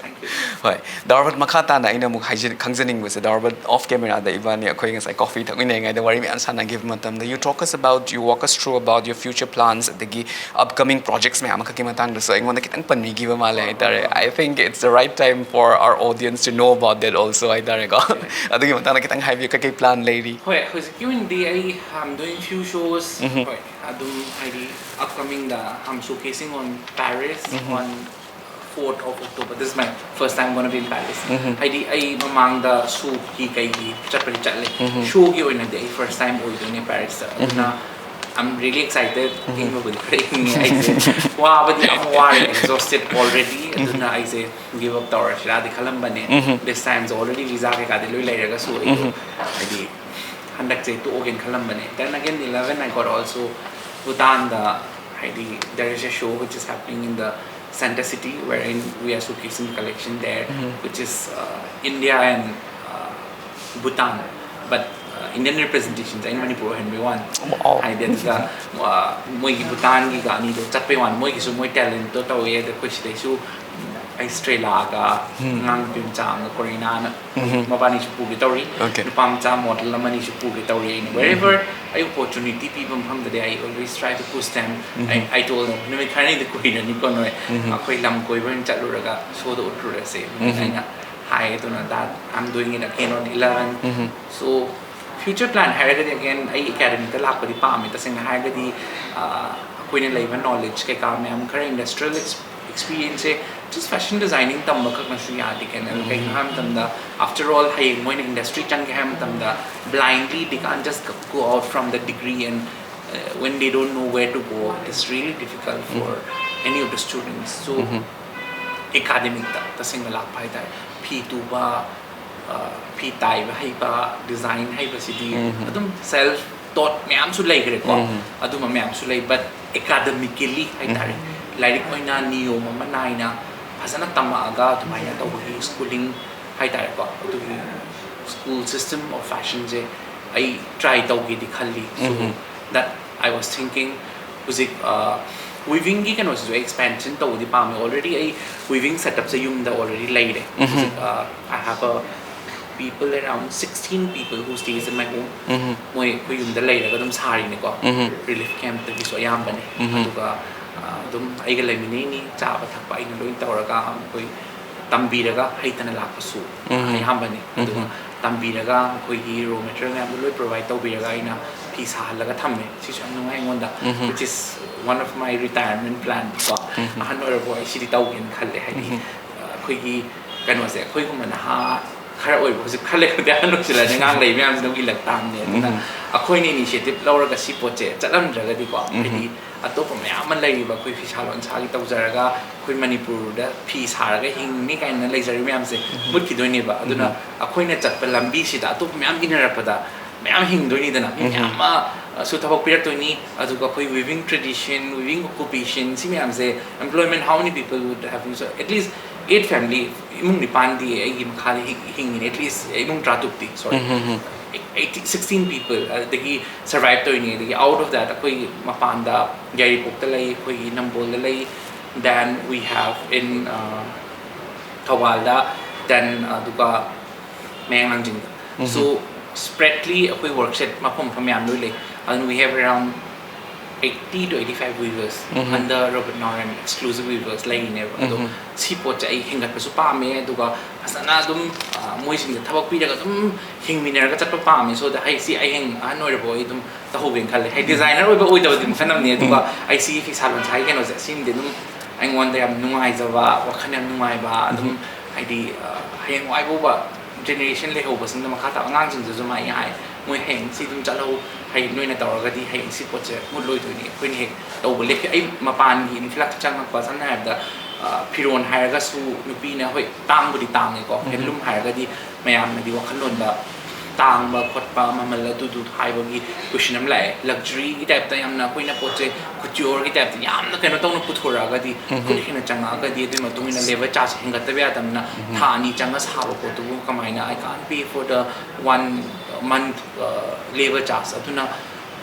ꯍꯣꯏ, ꯗꯥ ꯔꯣꯕꯔꯠ, ꯃꯈꯥ ꯇꯥꯅ ꯑꯩꯅ ꯑꯃꯨꯛ ꯍꯥꯏꯖ-, ꯈꯪꯖꯅꯤꯡꯕꯁꯦ, ꯗꯥ ꯔꯣꯕꯔꯠ, off camera ꯗ ꯏꯕꯥꯅꯤ ꯑꯩꯈꯣꯏ ꯉꯁꯥꯏ coffee ꯊꯛꯃꯤꯟꯅꯔꯤꯉꯩꯗ ꯋꯥꯔꯤ ꯃꯌꯥꯝ ꯁꯥꯟꯅꯈꯤꯕ ꯃꯇꯝꯗ, you talk us about, you walk us through about your future plans, ꯑꯗꯒꯤ upcoming projects ꯃꯌꯥꯝ ꯑꯃꯈꯛꯀꯤ ꯃꯇꯥꯡꯗꯁꯨ ꯑꯩꯉꯣꯟꯗ ꯈꯤꯇꯪ ꯄꯟꯕꯤꯈꯤꯕ ꯃꯥꯜꯂꯦ ꯍꯥꯏꯇꯥꯔꯦ꯫ I think it's the right time for our audience to know about that also ꯍꯥꯏꯇꯥꯔꯦꯀꯣ꯫ ꯑꯗꯨꯒꯤ ꯃꯇꯥꯡꯗ ꯈꯤꯇꯪ ꯍꯥꯏꯕꯤꯌꯨ, ꯀꯩꯀꯩ plan ꯂꯩꯔꯤ? ꯍꯣꯏ, ꯍꯧꯖꯤꯛꯀꯤ ꯑꯣꯏꯅꯗꯤ ꯑꯩ, I'm doing few shows. ꯍꯣꯏ, ꯑꯗꯨꯝ, ꯍꯥꯏꯗꯤ, upcoming the I'm showcasing on Paris on fourth of October. This is my first time gonna be in Paris. ꯍꯥꯏꯗꯤ, ꯑꯩ ꯃꯃꯥꯡꯗ show ꯒꯤ ꯀꯩꯒꯤ ꯆꯠꯄꯗꯤ ꯆꯠꯂꯦ꯫ Show ꯒꯤ ꯑꯣꯏꯅꯗꯤ ꯑꯩ first time ꯑꯣꯏꯗꯣꯏꯅꯦ Paris ꯇ꯫ ꯑꯗꯨꯅ, I'm really excited. ꯏꯪꯕꯕꯨꯗꯤ ꯈꯔ ꯏꯪꯉꯦ ꯑꯩꯁꯦ꯫ ꯋꯥꯕꯗꯤ ꯌꯥꯝ ꯋꯥꯔꯦ, exhausted already. ꯑꯗꯨꯅ ꯑꯩꯁꯦ give up ꯇꯧꯔꯁꯤꯔꯥꯗꯤ ꯈꯜꯂꯝꯕꯅꯦ꯫ This time ꯁꯨ already visa ꯀꯩꯀꯥꯗꯤ ꯂꯣꯏ ꯂꯩꯔꯒꯁꯨ ꯑꯩꯗꯣ, ꯍꯥꯏꯗꯤ, ꯍꯟꯗꯛꯁꯦ ꯇꯣꯛꯑꯒꯦꯅ ꯈꯜꯂꯝꯕꯅꯦ꯫ Then again, eleven I got also Bhutan ꯗ, ꯍꯥꯏꯗꯤ, there is a show which is happening in the center city wherein we are showcasing the collection there, which is, uh, India and, uh, Bhutan, but, uh, Indian representationꯁꯦ ꯑꯩꯅ ꯃꯅꯤꯄꯨꯔ ꯑꯣꯏꯍꯟꯕꯩ ꯋꯥꯅꯤ꯫ ꯑꯧ꯫ ꯍꯥꯏꯗꯤ ꯑꯗꯨꯗ ꯃꯣꯏꯒꯤ ꯚꯨꯇꯥꯟꯒꯤꯒ ꯑꯅꯤꯗꯣ ꯆꯠꯄꯩ ꯋꯥꯅꯤ꯫ ꯃꯣꯏꯒꯤꯁꯨ ꯃꯣꯏ talentꯇꯣ ꯇꯧꯋꯦ꯫ ꯑꯗ ꯑꯩꯈꯣꯏ ꯁꯤꯗꯩꯁꯨ ꯑꯩ ꯁ꯭ꯇ꯭ꯔꯦꯂꯥꯒ ꯑꯉꯥꯡ ꯅꯨꯄꯤ ꯃꯆꯥ ꯑꯃꯒ ꯀꯣꯔꯤꯅꯥꯅ, ꯃꯕꯥꯅꯤꯁꯨ ꯄꯨꯒꯦ ꯇꯧꯔꯤ꯫ Okay. ꯅꯨꯄꯥ ꯃꯆꯥ ꯃꯣꯗꯦꯜ ꯑꯃꯅꯤꯁꯨ ꯄꯨꯒꯦ ꯇꯧꯔꯤ꯫ ꯑꯩꯅ wherever ꯑꯩ opportunity ꯄꯤꯕ ꯃꯐꯝꯗꯗꯤ I always try to push them. I, I told them, "ꯅꯨꯃꯤꯠ ꯈꯔꯅꯤꯗꯤ ꯀꯨꯏꯔꯅꯤꯀꯣ ꯅꯣꯏ꯫ ꯑꯩꯈꯣꯏ ꯂꯝ ꯀꯣꯏꯕ ꯑꯣꯏꯅ ꯆꯠꯂꯨꯔꯒ showꯗꯣ ꯎꯠꯂꯨꯔꯁꯦ." ꯑꯩꯅ ꯍꯥꯏ꯫ ꯑꯗꯨꯅ that I'm doing it again on eleven. So future plan ꯍꯥꯏꯔꯒꯗꯤ again ꯑꯩ academicꯇ ꯂꯥꯛꯄꯗꯤ ꯄꯥꯝꯃꯦ꯫ ꯇꯁꯦꯡꯅ ꯍꯥꯏꯔꯒꯗꯤ ꯑꯩꯈꯣꯏꯅ ꯂꯩꯕ knowledge ꯀꯩꯀꯥ ꯃꯌꯥꯝ ꯈꯔ industrial experienceꯁꯦ just fashion designing ꯇꯝꯕ ꯈꯛꯅꯁꯨ ꯌꯥꯗꯦ ꯀꯩꯅꯣ꯫ ꯀꯩꯒꯤꯅꯣ ꯍꯥꯏꯕ ꯃꯇꯝꯗ after all ꯍꯌꯦꯡ ꯃꯣꯏꯅ industry ꯆꯪꯒꯦ ꯍꯥꯏꯕ ꯃꯇꯝꯗ blindly they can't just go out from the degree and uh, when they don't know where to go, it's really difficult for any of the students. So academicꯇ ꯇꯁꯦꯡꯅ ꯂꯥꯛꯄ ꯍꯥꯏꯇꯥꯔꯦ꯫ ꯐꯤ ꯇꯨꯕ, ꯐꯤ ꯇꯥꯏꯕ ꯍꯩꯕ, design ꯍꯩꯕꯁꯤꯗꯤ ꯑꯗꯨꯝ self taught ꯃꯌꯥꯝꯁꯨ ꯂꯩꯈ꯭ꯔꯦꯀꯣ꯫ ꯑꯗꯨꯝꯕ ꯃꯌꯥꯝꯁꯨ ꯂꯩ꯫ But academically ꯍꯥꯏꯇꯥꯔꯦ, ꯂꯥꯏꯔꯤꯛ ꯑꯣꯏꯅ ꯅꯤꯌꯣꯝ ꯑꯃ ꯅꯥꯏꯅ ꯐꯖꯅ ꯇꯝꯃꯛꯑꯒ ꯑꯗꯨꯃꯥꯏꯅ ꯇꯧꯕꯒꯤ schooling ꯍꯥꯏꯇꯥꯔꯦꯀꯣ, ꯑꯗꯨꯒꯤ school system of fashionꯁꯦ ꯑꯩ try ꯇꯧꯒꯦꯗꯤ ꯈꯜꯂꯤ꯫ So that I was thinking, ꯍꯧꯖꯤꯛ weavingꯒꯤ ꯀꯩꯅꯣꯁꯤꯁꯨ ꯑꯩ expansion ꯇꯧꯕꯗꯤ ꯄꯥꯝꯃꯦ꯫ Already ꯑꯩ weaving setupꯁꯦ ꯌꯨꯝꯗ already ꯂꯩꯔꯦ꯫ ꯍꯧꯖꯤꯛ I have a people around sixteen people who stays in my home. ꯃꯣꯏ ꯑꯩꯈꯣꯏ ꯌꯨꯝꯗ ꯂꯩꯔꯒ ꯑꯗꯨꯝ ꯁꯥꯔꯤꯅꯦꯀꯣ꯫ Relief campꯇꯒꯤꯁꯨ ꯑꯌꯥꯝꯕꯅꯦ꯫ ꯑꯗꯨꯒ ꯑꯗꯨꯝ ꯑꯩꯒ ꯂꯩꯃꯤꯟꯅꯩꯅꯤ, ꯆꯥꯕ ꯊꯛꯄ ꯑꯩꯅ ꯂꯣꯏ ꯇꯧꯔꯒ ꯃꯈꯣꯏ ꯇꯝꯕꯤꯔꯒ ꯍꯩꯇꯅ ꯂꯥꯛꯄꯁꯨ ꯑꯌꯥꯝꯕꯅꯤ꯫ ꯑꯗꯨꯒ ꯇꯝꯕꯤꯔꯒ ꯃꯈꯣꯏꯒꯤ raw material ꯃꯌꯥꯝꯗꯣ ꯂꯣꯏ provide ꯇꯧꯕꯤꯔꯒ ꯑꯩꯅ ꯐꯤ ꯁꯥꯍꯜꯂꯒ ꯊꯝꯃꯦ꯫ ꯁꯤꯁꯨ ꯌꯥꯝ ꯅꯨꯡꯉꯥꯏ ꯑꯩꯉꯣꯟꯗ, which is one of my retirement plan ꯀꯣ꯫ ꯑꯍꯟ ꯑꯣꯏꯔꯕ ꯑꯩ ꯁꯤꯗꯤ ꯇꯧꯒꯦꯅ ꯈꯜꯂꯦ꯫ ꯍꯥꯏꯗꯤ ꯑꯩꯈꯣꯏꯒꯤ ꯀꯩꯅꯣꯁꯦ, ꯑꯩꯈꯣꯏꯒꯨꯝꯕ ꯅꯍꯥ ꯈꯔ ꯑꯣꯏꯕ, ꯍꯧꯖꯤꯛ ꯈꯔ ꯂꯩꯕꯗꯤ ꯑꯍꯟ ꯑꯣꯏꯁꯤꯜꯂꯛꯑꯗꯤ ꯑꯉꯥꯡ ꯂꯩ ꯃꯌꯥꯝꯁꯤꯅ ꯑꯃꯨꯛ ꯏꯜꯂꯛ ꯇꯥꯕꯅꯦ꯫ ꯑꯗꯨꯅ ꯑꯩꯈꯣꯏꯅ initiative ꯂꯧꯔꯒ ꯁꯤ ꯄꯣꯠꯁꯦ ꯆꯠꯂꯝꯗ꯭ꯔꯒꯗꯤꯀꯣ, ꯍꯥꯏꯗꯤ ꯑꯇꯣꯞꯄ ꯃꯌꯥꯝ ꯑꯃ ꯂꯩꯔꯤꯕ ꯑꯩꯈꯣꯏ ꯐꯤꯁꯥ ꯂꯣꯟꯁꯥꯒꯤ ꯇꯧꯖꯔꯒ ꯑꯩꯈꯣꯏ ꯃꯅꯤꯄꯨꯔꯗ ꯐꯤ ꯁꯥꯔꯒ ꯍꯤꯡꯅꯤ ꯀꯥꯏꯅ ꯂꯩꯖꯔꯤꯕ ꯃꯌꯥꯝꯁꯦ ꯃꯨꯠꯈꯤꯗꯣꯏꯅꯦꯕ꯫ ꯑꯗꯨꯅ ꯑꯩꯈꯣꯏꯅ ꯆꯠꯄ ꯂꯝꯕꯤꯁꯤꯗ ꯑꯇꯣꯞꯄ ꯃꯌꯥꯝ ꯏꯟꯅꯔꯛꯄꯗ ꯃꯌꯥꯝ ꯍꯤꯡꯗꯣꯏꯅꯤꯗꯅ, ꯃꯤ ꯃꯌꯥꯝ ꯑꯃꯁꯨ ꯊꯕꯛ ꯄꯤꯔꯛꯇꯣꯏꯅꯤ꯫ ꯑꯗꯨꯒ ꯑꯩꯈꯣꯏ weaving tradition, weaving occupation ꯁꯤ ꯃꯌꯥꯝꯁꯦ employment, how many people would have, so at least eight family, ꯏꯃꯨꯡ ꯅꯤꯄꯥꯟꯗꯤ ꯑꯩꯒꯤ ꯃꯈꯥꯗ ꯍꯤꯡ- ꯍꯤꯡꯉꯤꯅꯦ, at least ꯏꯃꯨꯡ ꯇꯔꯥꯇꯔꯨꯛꯇꯤ, sorry꯫ eighty, sixteen people ꯑꯗꯒꯤ survive ꯇꯧꯔꯤꯅꯤ꯫ ꯑꯗꯒꯤ out of that ꯑꯩꯈꯣꯏꯒꯤ ꯃꯄꯥꯟꯗ ꯌꯥꯏꯔꯤꯄꯣꯛꯇ ꯂꯩ, ꯑꯩꯈꯣꯏꯒꯤ ꯅꯝꯕꯣꯜꯗ ꯂꯩ, then we have in uh, ꯊꯧꯕꯥꯜꯗ, then ꯑꯗꯨꯒ ꯃꯌꯥꯡ ꯂꯥꯡꯖꯤꯡꯗ꯫ So spreadly ꯑꯩꯈꯣꯏ ꯋꯥꯔꯛꯁꯦ ꯃꯐꯝ ꯃꯐꯝ ꯃꯌꯥꯝ ꯂꯣꯏ ꯂꯩ꯫ ꯑꯗꯨꯅ we have around eighty to eighty five weavers under Robert Naoran exclusive weavers ꯂꯩꯔꯤꯅꯦꯕ꯫ ꯑꯗꯣ ꯁꯤ ꯄꯣꯠꯁꯦ ꯑꯩ ꯍꯦꯟꯒꯠꯄꯁꯨ ꯄꯥꯝꯃꯦ, ꯑꯗꯨꯒ ꯐꯖꯅ ꯑꯗꯨꯝ ꯃꯣꯏꯁꯤꯡꯗ ꯊꯕꯛ ꯄꯤꯔꯒ ꯑꯗꯨꯝ ꯍꯤꯡꯃꯤꯟꯅꯔꯒ ꯆꯠꯄ ꯄꯥꯝꯃꯦ꯫ So ꯑꯩ ꯁꯤ ꯑꯩ ꯍꯌꯦꯡ ꯑꯍꯟ ꯑꯣꯏꯔꯕ ꯑꯩ ꯑꯗꯨꯝ ꯇꯧꯍꯧꯒꯦꯅ ꯈꯜꯂꯦ꯫ ꯍꯥꯏꯗꯤ ꯗꯤꯖꯥꯏꯅꯔ ꯑꯣꯏꯕ ꯑꯣꯏꯗꯕꯗꯤ ꯃꯈꯜ ꯑꯃꯅꯤ, ꯑꯗꯨꯒ ꯑꯩ ꯁꯤꯒꯤ ꯐꯤꯁꯥ ꯂꯣꯟꯁꯥꯒꯤ ꯀꯩꯅꯣꯁꯦ ꯁꯤꯃꯗꯤ ꯑꯗꯨꯝ ꯑꯩꯉꯣꯟꯗ ꯌꯥꯝ ꯅꯨꯡꯉꯥꯏꯖꯕ, ꯋꯥꯈꯜ ꯌꯥꯝ ꯅꯨꯡꯉꯥꯏꯕ, ꯑꯗꯨꯝ ꯍꯥꯏꯗꯤ ꯍꯌꯦꯡꯋꯥꯏ ꯐꯥꯎꯕ ꯖꯦꯅꯦꯔꯦꯁꯟ ꯂꯩꯍꯧꯕꯁꯤꯡꯗ, ꯃꯈꯥ ꯇꯥꯕ ꯑꯉꯥꯡꯁꯤꯡꯗꯁꯨ ꯃꯥꯏ ꯍꯥꯏ, ꯃꯣꯏ ꯍꯌꯦꯡ ꯁꯤ ꯑꯗꯨꯝ ꯆꯠꯍꯧ, ꯍꯌꯦꯡ ꯅꯣꯏꯅ ꯇꯧꯔꯒꯗꯤ ꯍꯌꯦꯡ ꯁꯤ ꯄꯣꯠꯁꯦ ꯃꯨꯠꯂꯣꯏꯗꯣꯏꯅꯤ, ꯑꯩꯈꯣꯏꯅ ꯍꯦꯛ ꯇꯧꯕ ꯂꯦꯞꯈꯤ꯫ ꯑꯩ ꯃꯄꯥꯟꯒꯤ ꯏꯟꯐ꯭ꯂꯛꯁ ꯆꯪꯉꯛꯄ, ꯁꯝꯅ ꯍꯥꯏꯔꯕꯗ ꯐꯤꯔꯣꯜ ꯍꯥꯏꯔꯒꯁꯨ ꯅꯨꯄꯤꯅ, ꯍꯣꯏ, ꯇꯥꯡꯕꯨꯗꯤ ꯇꯥꯡꯉꯦꯀꯣ, ꯍꯦꯟꯂꯨꯝ ꯍꯥꯏꯔꯒꯗꯤ ꯃꯌꯥꯝꯅꯗꯤ ꯋꯥꯈꯜꯂꯣꯟꯗ ꯇꯥꯡꯕ ꯈꯣꯠꯄ, ꯃꯃꯜ ꯑꯗꯨꯗꯨ ꯍꯥꯏꯕꯒꯤ ꯀꯣꯏꯁꯟ ꯑꯃ ꯂꯥꯛꯑꯦ꯫ ꯂꯛꯖꯔꯤꯒꯤ ꯇꯥꯏꯞꯇ ꯌꯥꯝꯅ ꯑꯩꯈꯣꯏꯅ ꯄꯣꯠꯁꯦ ꯀꯨꯆꯤꯌꯣꯔꯒꯤ ꯇꯥꯏꯞꯇ ꯌꯥꯝꯅ ꯀꯩꯅꯣ ꯇꯧꯅ ꯄꯨꯊꯣꯔꯛꯑꯒꯗꯤ, ꯈꯨꯠ ꯍꯦꯟꯅ ꯆꯪꯉꯛꯑꯒꯗꯤ, ꯑꯗꯨꯒꯤ ꯃꯇꯨꯡ ꯏꯟꯅ ꯂꯦꯕꯔ ꯆꯥꯔꯖ ꯍꯦꯟꯒꯠꯇꯕ ꯌꯥꯗꯕꯅꯤꯅ ꯊꯥ ꯑꯅꯤ ꯆꯪꯉ ꯁꯥꯕ ꯄꯣꯠꯇꯨꯕꯨ ꯀꯃꯥꯏꯅ I can't pay for the one month uh, labor charge, ꯑꯗꯨꯅ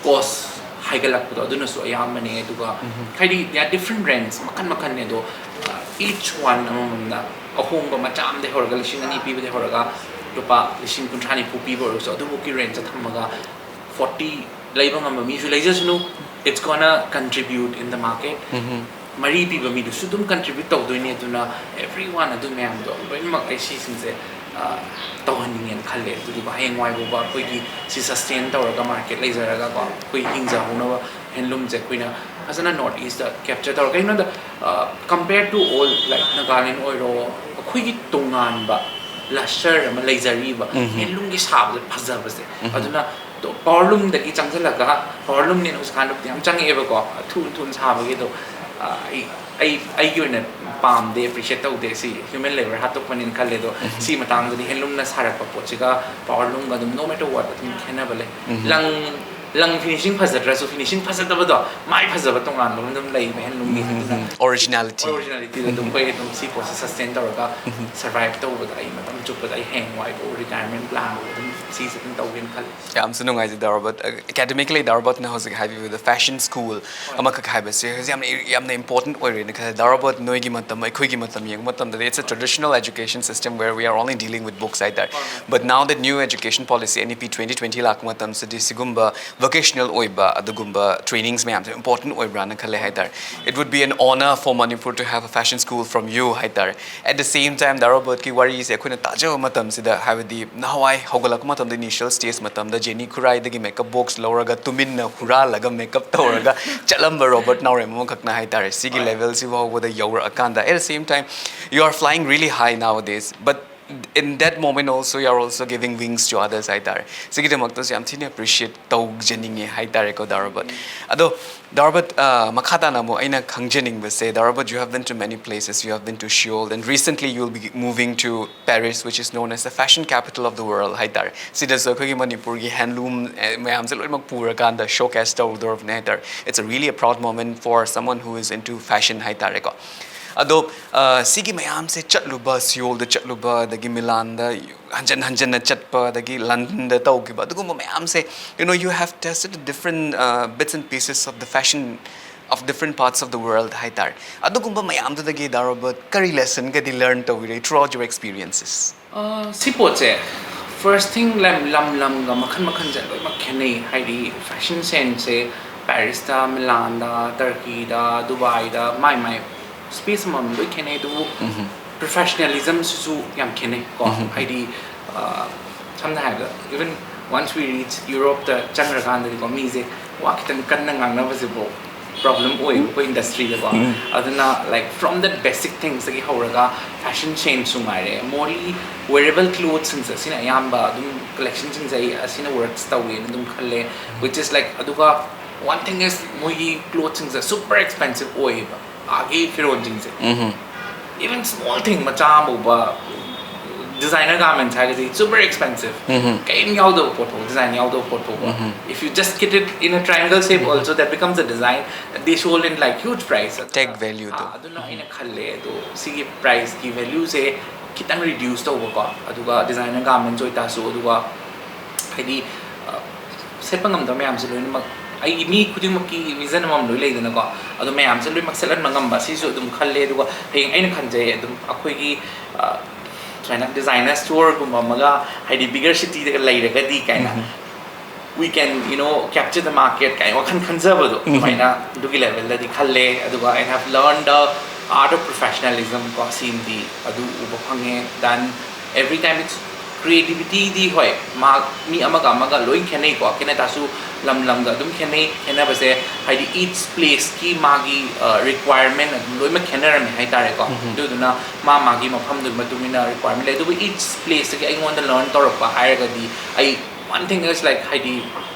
ꯀꯣꯁ ꯍꯥꯏꯒꯠꯂꯛꯄꯗꯣ ꯑꯗꯨꯅꯁꯨ ꯑꯌꯥꯝꯕꯅꯦ꯫ ꯑꯗꯨꯒ ꯍꯥꯏꯗꯤ there are different brands, ꯃꯈꯜ ꯃꯈꯜꯅꯦ, ꯑꯗꯣ each one ꯑꯃꯃꯝꯗ ꯑꯍꯣꯡꯕ ꯃꯆꯥ ꯑꯃꯗꯒꯤ ꯍꯧꯔꯒ, ꯂꯤꯁꯤꯡ ꯑꯅꯤ ꯄꯤꯕꯗꯒꯤ ꯍꯧꯔꯒ ꯂꯨꯄꯥ ꯂꯤꯁꯤꯡ ꯀꯨꯟꯊ꯭ꯔꯥ ꯅꯤꯐꯨ ꯄꯤꯕ ꯑꯣꯏꯔꯒꯁꯨ ꯑꯗꯨꯕꯨꯛꯀꯤ ꯔꯦꯟꯖꯇ ꯊꯝꯃꯒ forty ꯂꯩꯕ ꯉꯝꯕ ꯃꯤꯁꯨ ꯂꯩꯖꯁꯅꯨ, it's gonna contribute in the market꯫ ꯃꯔꯤ ꯄꯤꯕ ꯃꯤꯗꯨꯁꯨ ꯑꯗꯨꯝ ꯀꯟꯇ꯭ꯔꯤꯕ꯭ꯌꯨꯠ ꯇꯧꯗꯣꯏꯅꯤ꯫ ꯑꯗꯨꯅ everyone ꯑꯗꯨ ꯃꯌꯥꯝꯗꯣ ꯂꯣꯏꯅꯃꯛ ꯑꯩ ꯁꯤꯁꯤꯡꯁꯦ ꯇꯧꯍꯟꯅꯤꯡꯉꯦꯅ ꯈꯜꯂꯦ꯫ ꯑꯗꯨꯗꯨꯒ ꯍꯌꯦꯡꯋꯥꯏ ꯐꯥꯎꯕ ꯑꯩꯈꯣꯏꯒꯤ ꯁꯤ ꯁꯁꯇꯦꯟ ꯇꯧꯔꯒ ꯃꯥꯔꯀꯦꯠ ꯂꯩꯖꯔꯒꯀꯣ, ꯑꯩꯈꯣꯏ ꯍꯤꯡꯖꯍꯧꯅꯕ ꯍꯦꯟꯂꯨꯝꯁꯦ ꯑꯩꯈꯣꯏꯅ ꯐꯖꯅ ꯅꯣꯔꯠ ꯏꯁꯇ ꯀꯦꯞꯆꯔ ꯇꯧꯔꯒ, ꯀꯩꯒꯤꯅꯣꯗ compare to all like Nagaland ꯑꯣꯏꯔꯣ, ꯑꯩꯈꯣꯏꯒꯤ ꯇꯣꯉꯥꯟꯕ ꯂꯁꯔ ꯑꯃ ꯂꯩꯖꯔꯤꯕ ꯍꯦꯟꯂꯨꯝꯒꯤ ꯁꯥꯕꯗ ꯐꯖꯕꯁꯦ꯫ ꯑꯗꯨꯅ ꯄꯥꯋꯔꯂꯨꯝꯗꯒꯤ ꯆꯪꯁꯤꯜꯂꯒ, ꯄꯥꯋꯔꯂꯨꯝꯅꯦꯅ ꯍꯧꯖꯤꯛꯀꯥꯟꯗꯕꯨꯗꯤ ꯌꯥꯝ ꯆꯪꯉꯛꯑꯦꯕꯀꯣ, ꯊꯨꯅ ꯊꯨꯅ ꯁꯥꯕꯒꯤ꯫ ꯑꯗꯣ ꯑꯩ ꯑꯩ ꯑꯩꯒꯤ ꯑꯣꯏꯅ ꯄꯥꯝꯗꯦ, ꯑꯦꯄ꯭ꯔꯤꯁꯤꯌꯦꯠ ꯇꯧꯗꯦ ꯁꯤ ꯍ꯭ꯌꯨꯃꯦꯟ ꯂꯦꯕꯔ ꯍꯥꯠꯇꯣꯛꯄꯅꯦꯅ ꯈꯜꯂꯦ꯫ ꯑꯗꯣ ꯁꯤ ꯃꯇꯥꯡꯗꯗꯤ ꯍꯦꯟꯂꯨꯝꯅ ꯁꯥꯔꯛꯄ ꯄꯣꯠꯁꯤꯒ ꯄꯥꯋꯔꯂꯨꯝꯒ ꯑꯗꯨꯝ no matter what ꯑꯗꯨꯝ ꯈꯦꯠꯅꯕ ꯂꯩ꯫ ꯂꯪ ꯂꯪ ꯐꯤꯅꯤꯁꯤꯡ ꯐꯖꯗ꯭ꯔꯁꯨ ꯐꯤꯅꯤꯁꯤꯡ ꯐꯖꯗꯕꯗꯣ ꯃꯥꯏ ꯐꯖꯕ ꯇꯣꯉꯥꯟꯕ ꯑꯃ ꯑꯗꯨꯝ ꯂꯩꯕ ꯍꯦꯟꯂꯨꯝꯒꯤ ꯑꯗꯨꯅ ꯑꯣꯔꯤꯖꯤꯅꯦꯂꯤꯇꯤ ꯑꯣꯔꯤꯖꯤꯅꯦꯂꯤꯇꯤꯗ ꯑꯗꯨꯝ ꯑꯩꯈꯣꯏ ꯑꯗꯨꯝ ꯁꯤ ꯄꯣꯠꯁꯦ ꯁꯁꯇꯦꯟ ꯇꯧꯔꯒ ꯁꯔꯚꯥꯏꯚ ꯇꯧꯕꯗ ꯑꯩ ꯃꯇꯝ ꯆꯨꯞꯄꯗ ꯑꯩ ꯍꯌꯦꯡꯋꯥꯏꯕꯨ ꯔꯤꯇꯥꯌꯔꯃꯦꯟ ꯄ꯭ꯂꯥꯟꯕꯨ ꯑꯗꯨꯝ ꯁꯤꯁꯦ ꯑꯗꯨꯝ ꯇꯧꯒꯦꯅ ꯈꯜꯂꯤ꯫ ꯌꯥꯝꯁꯨ ꯅꯨꯡꯉꯥꯏꯖꯩ ꯗꯥꯔꯣꯕꯠ꯫ ꯑꯦꯀꯥꯗꯃꯤꯀꯦꯂꯤ ꯗꯥꯔꯣꯕꯠꯅ ꯍꯧꯖꯤꯛ ꯍꯥꯏꯕꯤꯕꯗ ꯐꯦꯁꯟ ꯁ꯭ꯀꯨꯜ ꯑꯃꯈꯛ ꯍꯥꯏꯕꯁꯦ ꯍꯧꯖꯤꯛ ꯌꯥꯝꯅ ꯌꯥꯝꯅ ꯏꯝꯄꯣꯔꯇꯦꯟ ꯑꯣꯏꯔꯦꯅ ꯈꯜꯂꯦ꯫ ꯗꯥꯔꯣꯕꯠ ꯅꯣꯏꯒꯤ ꯃꯇꯝ ꯑꯩꯈꯣꯏꯒꯤ ꯃꯇꯝ ꯌꯦꯡꯕ ꯃꯇꯝꯗꯗꯤ it's a traditional education system where we are only dealing with books ꯍꯥꯏꯇꯥꯔꯦ꯫ But now the new education policy N E P twenty twenty ꯂꯥꯛꯄ ꯃꯇꯝꯁꯤꯗꯤ ꯁꯤꯒꯨꯝꯕ ꯚꯣꯀꯦꯁꯅꯦꯜ ꯑꯣꯏꯕ ꯑꯗꯨꯒꯨꯝꯕ ꯇ꯭ꯔꯦꯅꯤꯡꯁ ꯃꯌꯥꯝꯁꯦ ꯏꯝꯄꯣꯔꯇꯦꯟ ꯑꯣꯏꯕ꯭ꯔꯥꯅ ꯈꯜꯂꯦ ꯍꯥꯏꯇꯥꯔꯦ꯫ It would be an honor for Manipur to have a fashion school from you ꯍꯥꯏꯇꯥꯔꯦ꯫ At the same time ꯗꯥꯔꯣꯕꯠꯀꯤ ꯋꯥꯔꯤꯁꯦ ꯑꯩꯈꯣꯏꯅ ꯇꯥꯖꯕ ꯃꯇꯝꯁꯤꯗ ꯍꯥꯏꯕꯗꯤ ꯅꯍꯥꯟꯋꯥꯏ ꯍꯧꯒꯠꯂꯛꯄ ꯃꯇꯝꯗ ꯏꯅꯤꯁꯤꯌꯦꯜ ꯁ꯭ꯇꯦꯖ ꯃꯇꯝꯗ ꯖꯦꯅꯤ ꯈꯨꯔꯥꯏꯗꯒꯤ ꯃꯦꯀꯞ ꯕꯣꯛꯁ ꯂꯧꯔꯒ ꯇꯨꯃꯤꯟꯅ ꯍꯨꯔꯥꯜꯂꯒ ꯃꯦꯀꯞ ꯇꯧꯔꯒ ꯆꯠꯂꯝꯕ ꯔꯣꯕꯔꯠ ꯅꯥꯎꯔꯦꯝ ꯑꯃꯈꯛꯅ ꯍꯥꯏꯇꯥꯔꯦ꯫ ꯁꯤꯒꯤ ꯂꯦꯚꯦꯜꯁꯤ ꯐꯥꯎꯕꯗ ꯌꯧꯔꯛꯑꯀꯥꯟꯗ at the same time you are flying really high nowadays, but in that moment also you are also giving wings to others ꯍꯥꯏꯇꯥꯔꯦ꯫ ꯁꯤꯒꯤꯗꯃꯛꯇꯁꯨ ꯌꯥꯝ ꯊꯤꯅ ꯑꯦꯄ꯭ꯔꯤꯁꯤꯌꯦꯠ ꯇꯧꯖꯅꯤꯡꯉꯦ ꯍꯥꯏꯇꯥꯔꯦꯀꯣ ꯗꯥꯔꯣꯕꯠ꯫ ꯑꯗꯣ ꯗꯥꯔꯣꯕꯠ, ꯃꯈꯥ ꯇꯥꯅ ꯑꯃꯨꯛ ꯑꯩꯅ ꯈꯪꯖꯅꯤꯡꯕꯁꯦ, ꯗꯥꯔꯣꯕꯠ, you have been to many places, you have been to Seoul, and recently you will be moving to Paris, which is known as the fashion capital of the world ꯍꯥꯏꯇꯥꯔꯦ꯫ ꯁꯤꯗꯁꯨ ꯑꯩꯈꯣꯏꯒꯤ ꯃꯅꯤꯄꯨꯔꯒꯤ ꯍꯦꯟꯂꯨꯝ ꯃꯌꯥꯝꯁꯦ ꯂꯣꯏꯅꯃꯛ ꯄꯨꯔꯀꯥꯟꯗ ꯁꯣꯀꯦꯁ ꯇꯧꯗꯧꯔꯕꯅꯦ ꯍꯥꯏꯇꯥꯔꯦ꯫ It's a really a proud moment for someone who is into fashion ꯍꯥꯏꯇꯥꯔꯦꯀꯣ꯫ ꯑꯗꯣ ꯁꯤꯒꯤ ꯃꯌꯥꯝꯁꯦ ꯆꯠꯂꯨꯕ, ꯁꯤꯌꯣꯜꯗ ꯆꯠꯂꯨꯕ, ꯑꯗꯒꯤ ꯃꯤꯂꯥꯟꯗ ꯍꯟꯖꯟ ꯍꯟꯖꯟꯅ ꯆꯠꯄ, ꯑꯗꯒꯤ ꯂꯟꯗꯟꯗ ꯇꯧꯈꯤꯕ, ꯑꯗꯨꯒꯨꯝꯕ ꯃꯌꯥꯝꯁꯦ, you know, you have tested the different uh, bits and pieces of the fashion of different parts of the world ꯍꯥꯏꯇꯥꯔꯦ꯫ ꯑꯗꯨꯒꯨꯝꯕ ꯃꯌꯥꯝꯗꯨꯗꯒꯤ ꯗꯥꯔꯣꯕꯠ ꯀꯔꯤ ꯂꯦꯁꯟꯒꯗꯤ ꯂꯔꯟ ꯇꯧꯕꯤꯔꯦ throughout your experiences? ꯁꯤ ꯄꯣꯠꯁꯦ, ꯐꯥꯔꯁ ꯊꯤꯡ, ꯂꯝ ꯂꯝ ꯂꯝꯒ ꯃꯈꯜ ꯃꯈꯜꯁꯦ ꯂꯣꯏꯅꯃꯛ ꯈꯦꯠꯅꯩ꯫ ꯍꯥꯏꯗꯤ ꯐꯦꯁꯟ ꯁꯦꯟꯁꯁꯦ ꯄꯦꯔꯤꯁꯇ, ꯃꯤꯂꯥꯟꯗ, ꯇꯔꯀꯤꯗ, ꯗꯨꯕꯥꯏꯗ ꯃꯥꯏ ꯃꯥꯏ ꯁ꯭ꯄꯦꯁ ꯑꯃꯃꯝ ꯂꯣꯏ ꯈꯦꯠꯅꯩ꯫ ꯑꯗꯨꯕꯨ ꯄ꯭ꯔꯣꯐꯦꯁꯅꯦꯂꯤꯖꯝꯁꯤꯁꯨ ꯌꯥꯝ ꯈꯦꯠꯅꯩ ꯀꯣ꯫ ꯍꯥꯏꯗꯤ ꯁꯝꯅ ꯍꯥꯏꯔꯕꯗ even once we reach ꯌꯨꯔꯣꯞꯇ ꯆꯪꯈ꯭ꯔꯀꯥꯟꯗꯗꯤꯀꯣ, ꯃꯤꯁꯦ ꯋꯥ ꯈꯤꯇꯪ ꯀꯟꯅ ꯉꯥꯡꯅꯕꯁꯤꯕꯨ ꯄ꯭ꯔꯣꯕ꯭ꯂꯦꯝ ꯑꯣꯏꯌꯦꯕ ꯑꯩꯈꯣꯏ ꯏꯟꯗꯁꯇ꯭ꯔꯤꯗꯀꯣ꯫ ꯑꯗꯨꯅ, like, from the basic thingsꯇꯒꯤ ꯍꯧꯔꯒ ꯐꯦꯁꯟ ꯁꯦꯟꯁꯁꯨ ꯉꯥꯏꯔꯦ, morely wearable clothesꯁꯤꯡꯁꯦ ꯑꯁꯤꯅ ꯑꯌꯥꯝꯕ ꯑꯗꯨꯝ ꯀꯂꯦꯛꯁꯟꯁꯤꯡꯁꯦ ꯑꯩ ꯑꯁꯤꯅ ꯋꯔꯛꯁ ꯇꯧꯋꯦꯅ ꯑꯗꯨꯝ ꯈꯜꯂꯦ꯫ Which is like, ꯑꯗꯨꯒ one thing is ꯃꯣꯏꯒꯤ ꯀ꯭ꯂꯣꯠꯁꯤꯡꯁꯦ super expensive ꯑꯣꯏꯌꯦꯕ꯫ ꯑꯥꯒꯤ ꯐꯤꯔꯣꯟꯁꯤꯡꯁꯦ, even small thing ꯃꯆꯥ ꯑꯃ ꯎꯕ, Designer garments ꯍꯥꯏꯔꯒꯗꯤ super expensive. ꯀꯔꯤꯝ ꯌꯥꯎꯗꯕ ꯄꯣꯠꯐꯥꯎ, design ꯌꯥꯎꯗꯕ ꯄꯣꯠꯐꯥꯎꯕ. If you just get it in a triangle shape also, that becomes a design. They sold in, like, huge price. Tag value ꯗꯣ. ꯑꯥ, ꯑꯗꯨꯅ ꯑꯩꯅ ꯈꯜꯂꯦ, ꯑꯗꯣ ꯁꯤꯒꯤ price ꯀꯤ value ꯁꯦ ꯈꯤꯇꯪ reduce ꯇꯧꯕꯀꯣ, ꯑꯗꯨꯒ designer garments ꯑꯣꯏꯇꯥꯔꯁꯨ, ꯑꯗꯨꯒ ꯍꯥꯏꯗꯤ, ꯑ, ꯁꯦꯠꯄ ꯉꯝꯗꯕ ꯃꯌꯥꯝꯁꯦ ꯂꯣꯏꯅꯃꯛ, ꯑꯩꯒꯤ ꯃꯤ ꯈꯨꯗꯤꯡꯃꯛꯀꯤ ꯃꯤꯖꯟ ꯑꯃꯃꯝ ꯂꯣꯏ ꯂꯩꯗꯅꯀꯣ, ꯑꯗꯣ ꯃꯌꯥꯝꯁꯦ ꯂꯣꯏꯅꯃꯛ ꯁꯦꯠꯍꯟꯕ ꯉꯝꯕ, ꯁꯤꯁꯨ ꯑꯗꯨꯝ ꯈꯜꯂꯦ꯫ ꯑꯗꯨꯒ ꯍꯌꯦꯡ ꯑꯩꯅ ꯈꯟꯖꯩ, ꯑꯗꯨꯝ ꯑꯩꯈꯣꯏꯒꯤ, ꯑ, ꯁꯨꯃꯥꯏꯅ designer store ꯒꯨꯝꯕ ꯑꯃꯒ, ꯍꯥꯏꯗꯤ bigger city ꯗꯒ ꯂꯩꯔꯒꯗꯤ ꯀꯥꯏꯅ, we can, you know, capture the market ꯀꯥꯏꯅ ꯋꯥꯈꯜ ꯈꯟꯖꯕꯗꯣ, ꯑꯗꯨꯃꯥꯏꯅ ꯑꯗꯨꯒꯤ level ꯗꯗꯤ ꯈꯜꯂꯦ꯫ ꯑꯗꯨꯒ I have learned the art of professionalism ꯀꯣ, ꯁꯤꯃꯗꯤ ꯑꯗꯨ ꯎꯕ ꯐꯪꯉꯦ꯫ Then every time it's creativity ꯗꯤ, ꯍꯣꯏ, ꯃꯥ ꯃꯤ ꯑꯃꯒ ꯑꯃꯒ ꯂꯣꯏ ꯈꯦꯠꯅꯩꯀꯣ, ꯈꯦꯠꯅ ꯇꯥꯔꯁꯨ ꯂꯝ ꯂꯝꯒ ꯑꯗꯨꯝ ꯈꯦꯠꯅꯩ꯫ ꯈꯦꯠꯅꯕꯁꯦ ꯍꯥꯏꯗꯤ each place ꯀꯤ ꯃꯥꯒꯤ, ꯑ, requirement ꯑꯗꯨꯝ ꯂꯣꯏꯅꯃꯛ ꯈꯦꯠꯅꯔꯝꯃꯦ ꯍꯥꯏꯇꯥꯔꯦꯀꯣ꯫ ꯑꯗꯨꯗꯨꯅ ꯃꯥ ꯃꯥꯒꯤ ꯃꯐꯝꯗꯨꯒꯤ ꯃꯇꯨꯡ ꯏꯟꯅ requirement ꯂꯩ꯫ ꯑꯗꯨꯕꯨ each place ꯇꯒꯤ ꯑꯩꯉꯣꯟꯗ learn ꯇꯧꯔꯛꯄ ꯍꯥꯏꯔꯒꯗꯤ, ꯑꯩ one thing is, like, ꯍꯥꯏꯗꯤ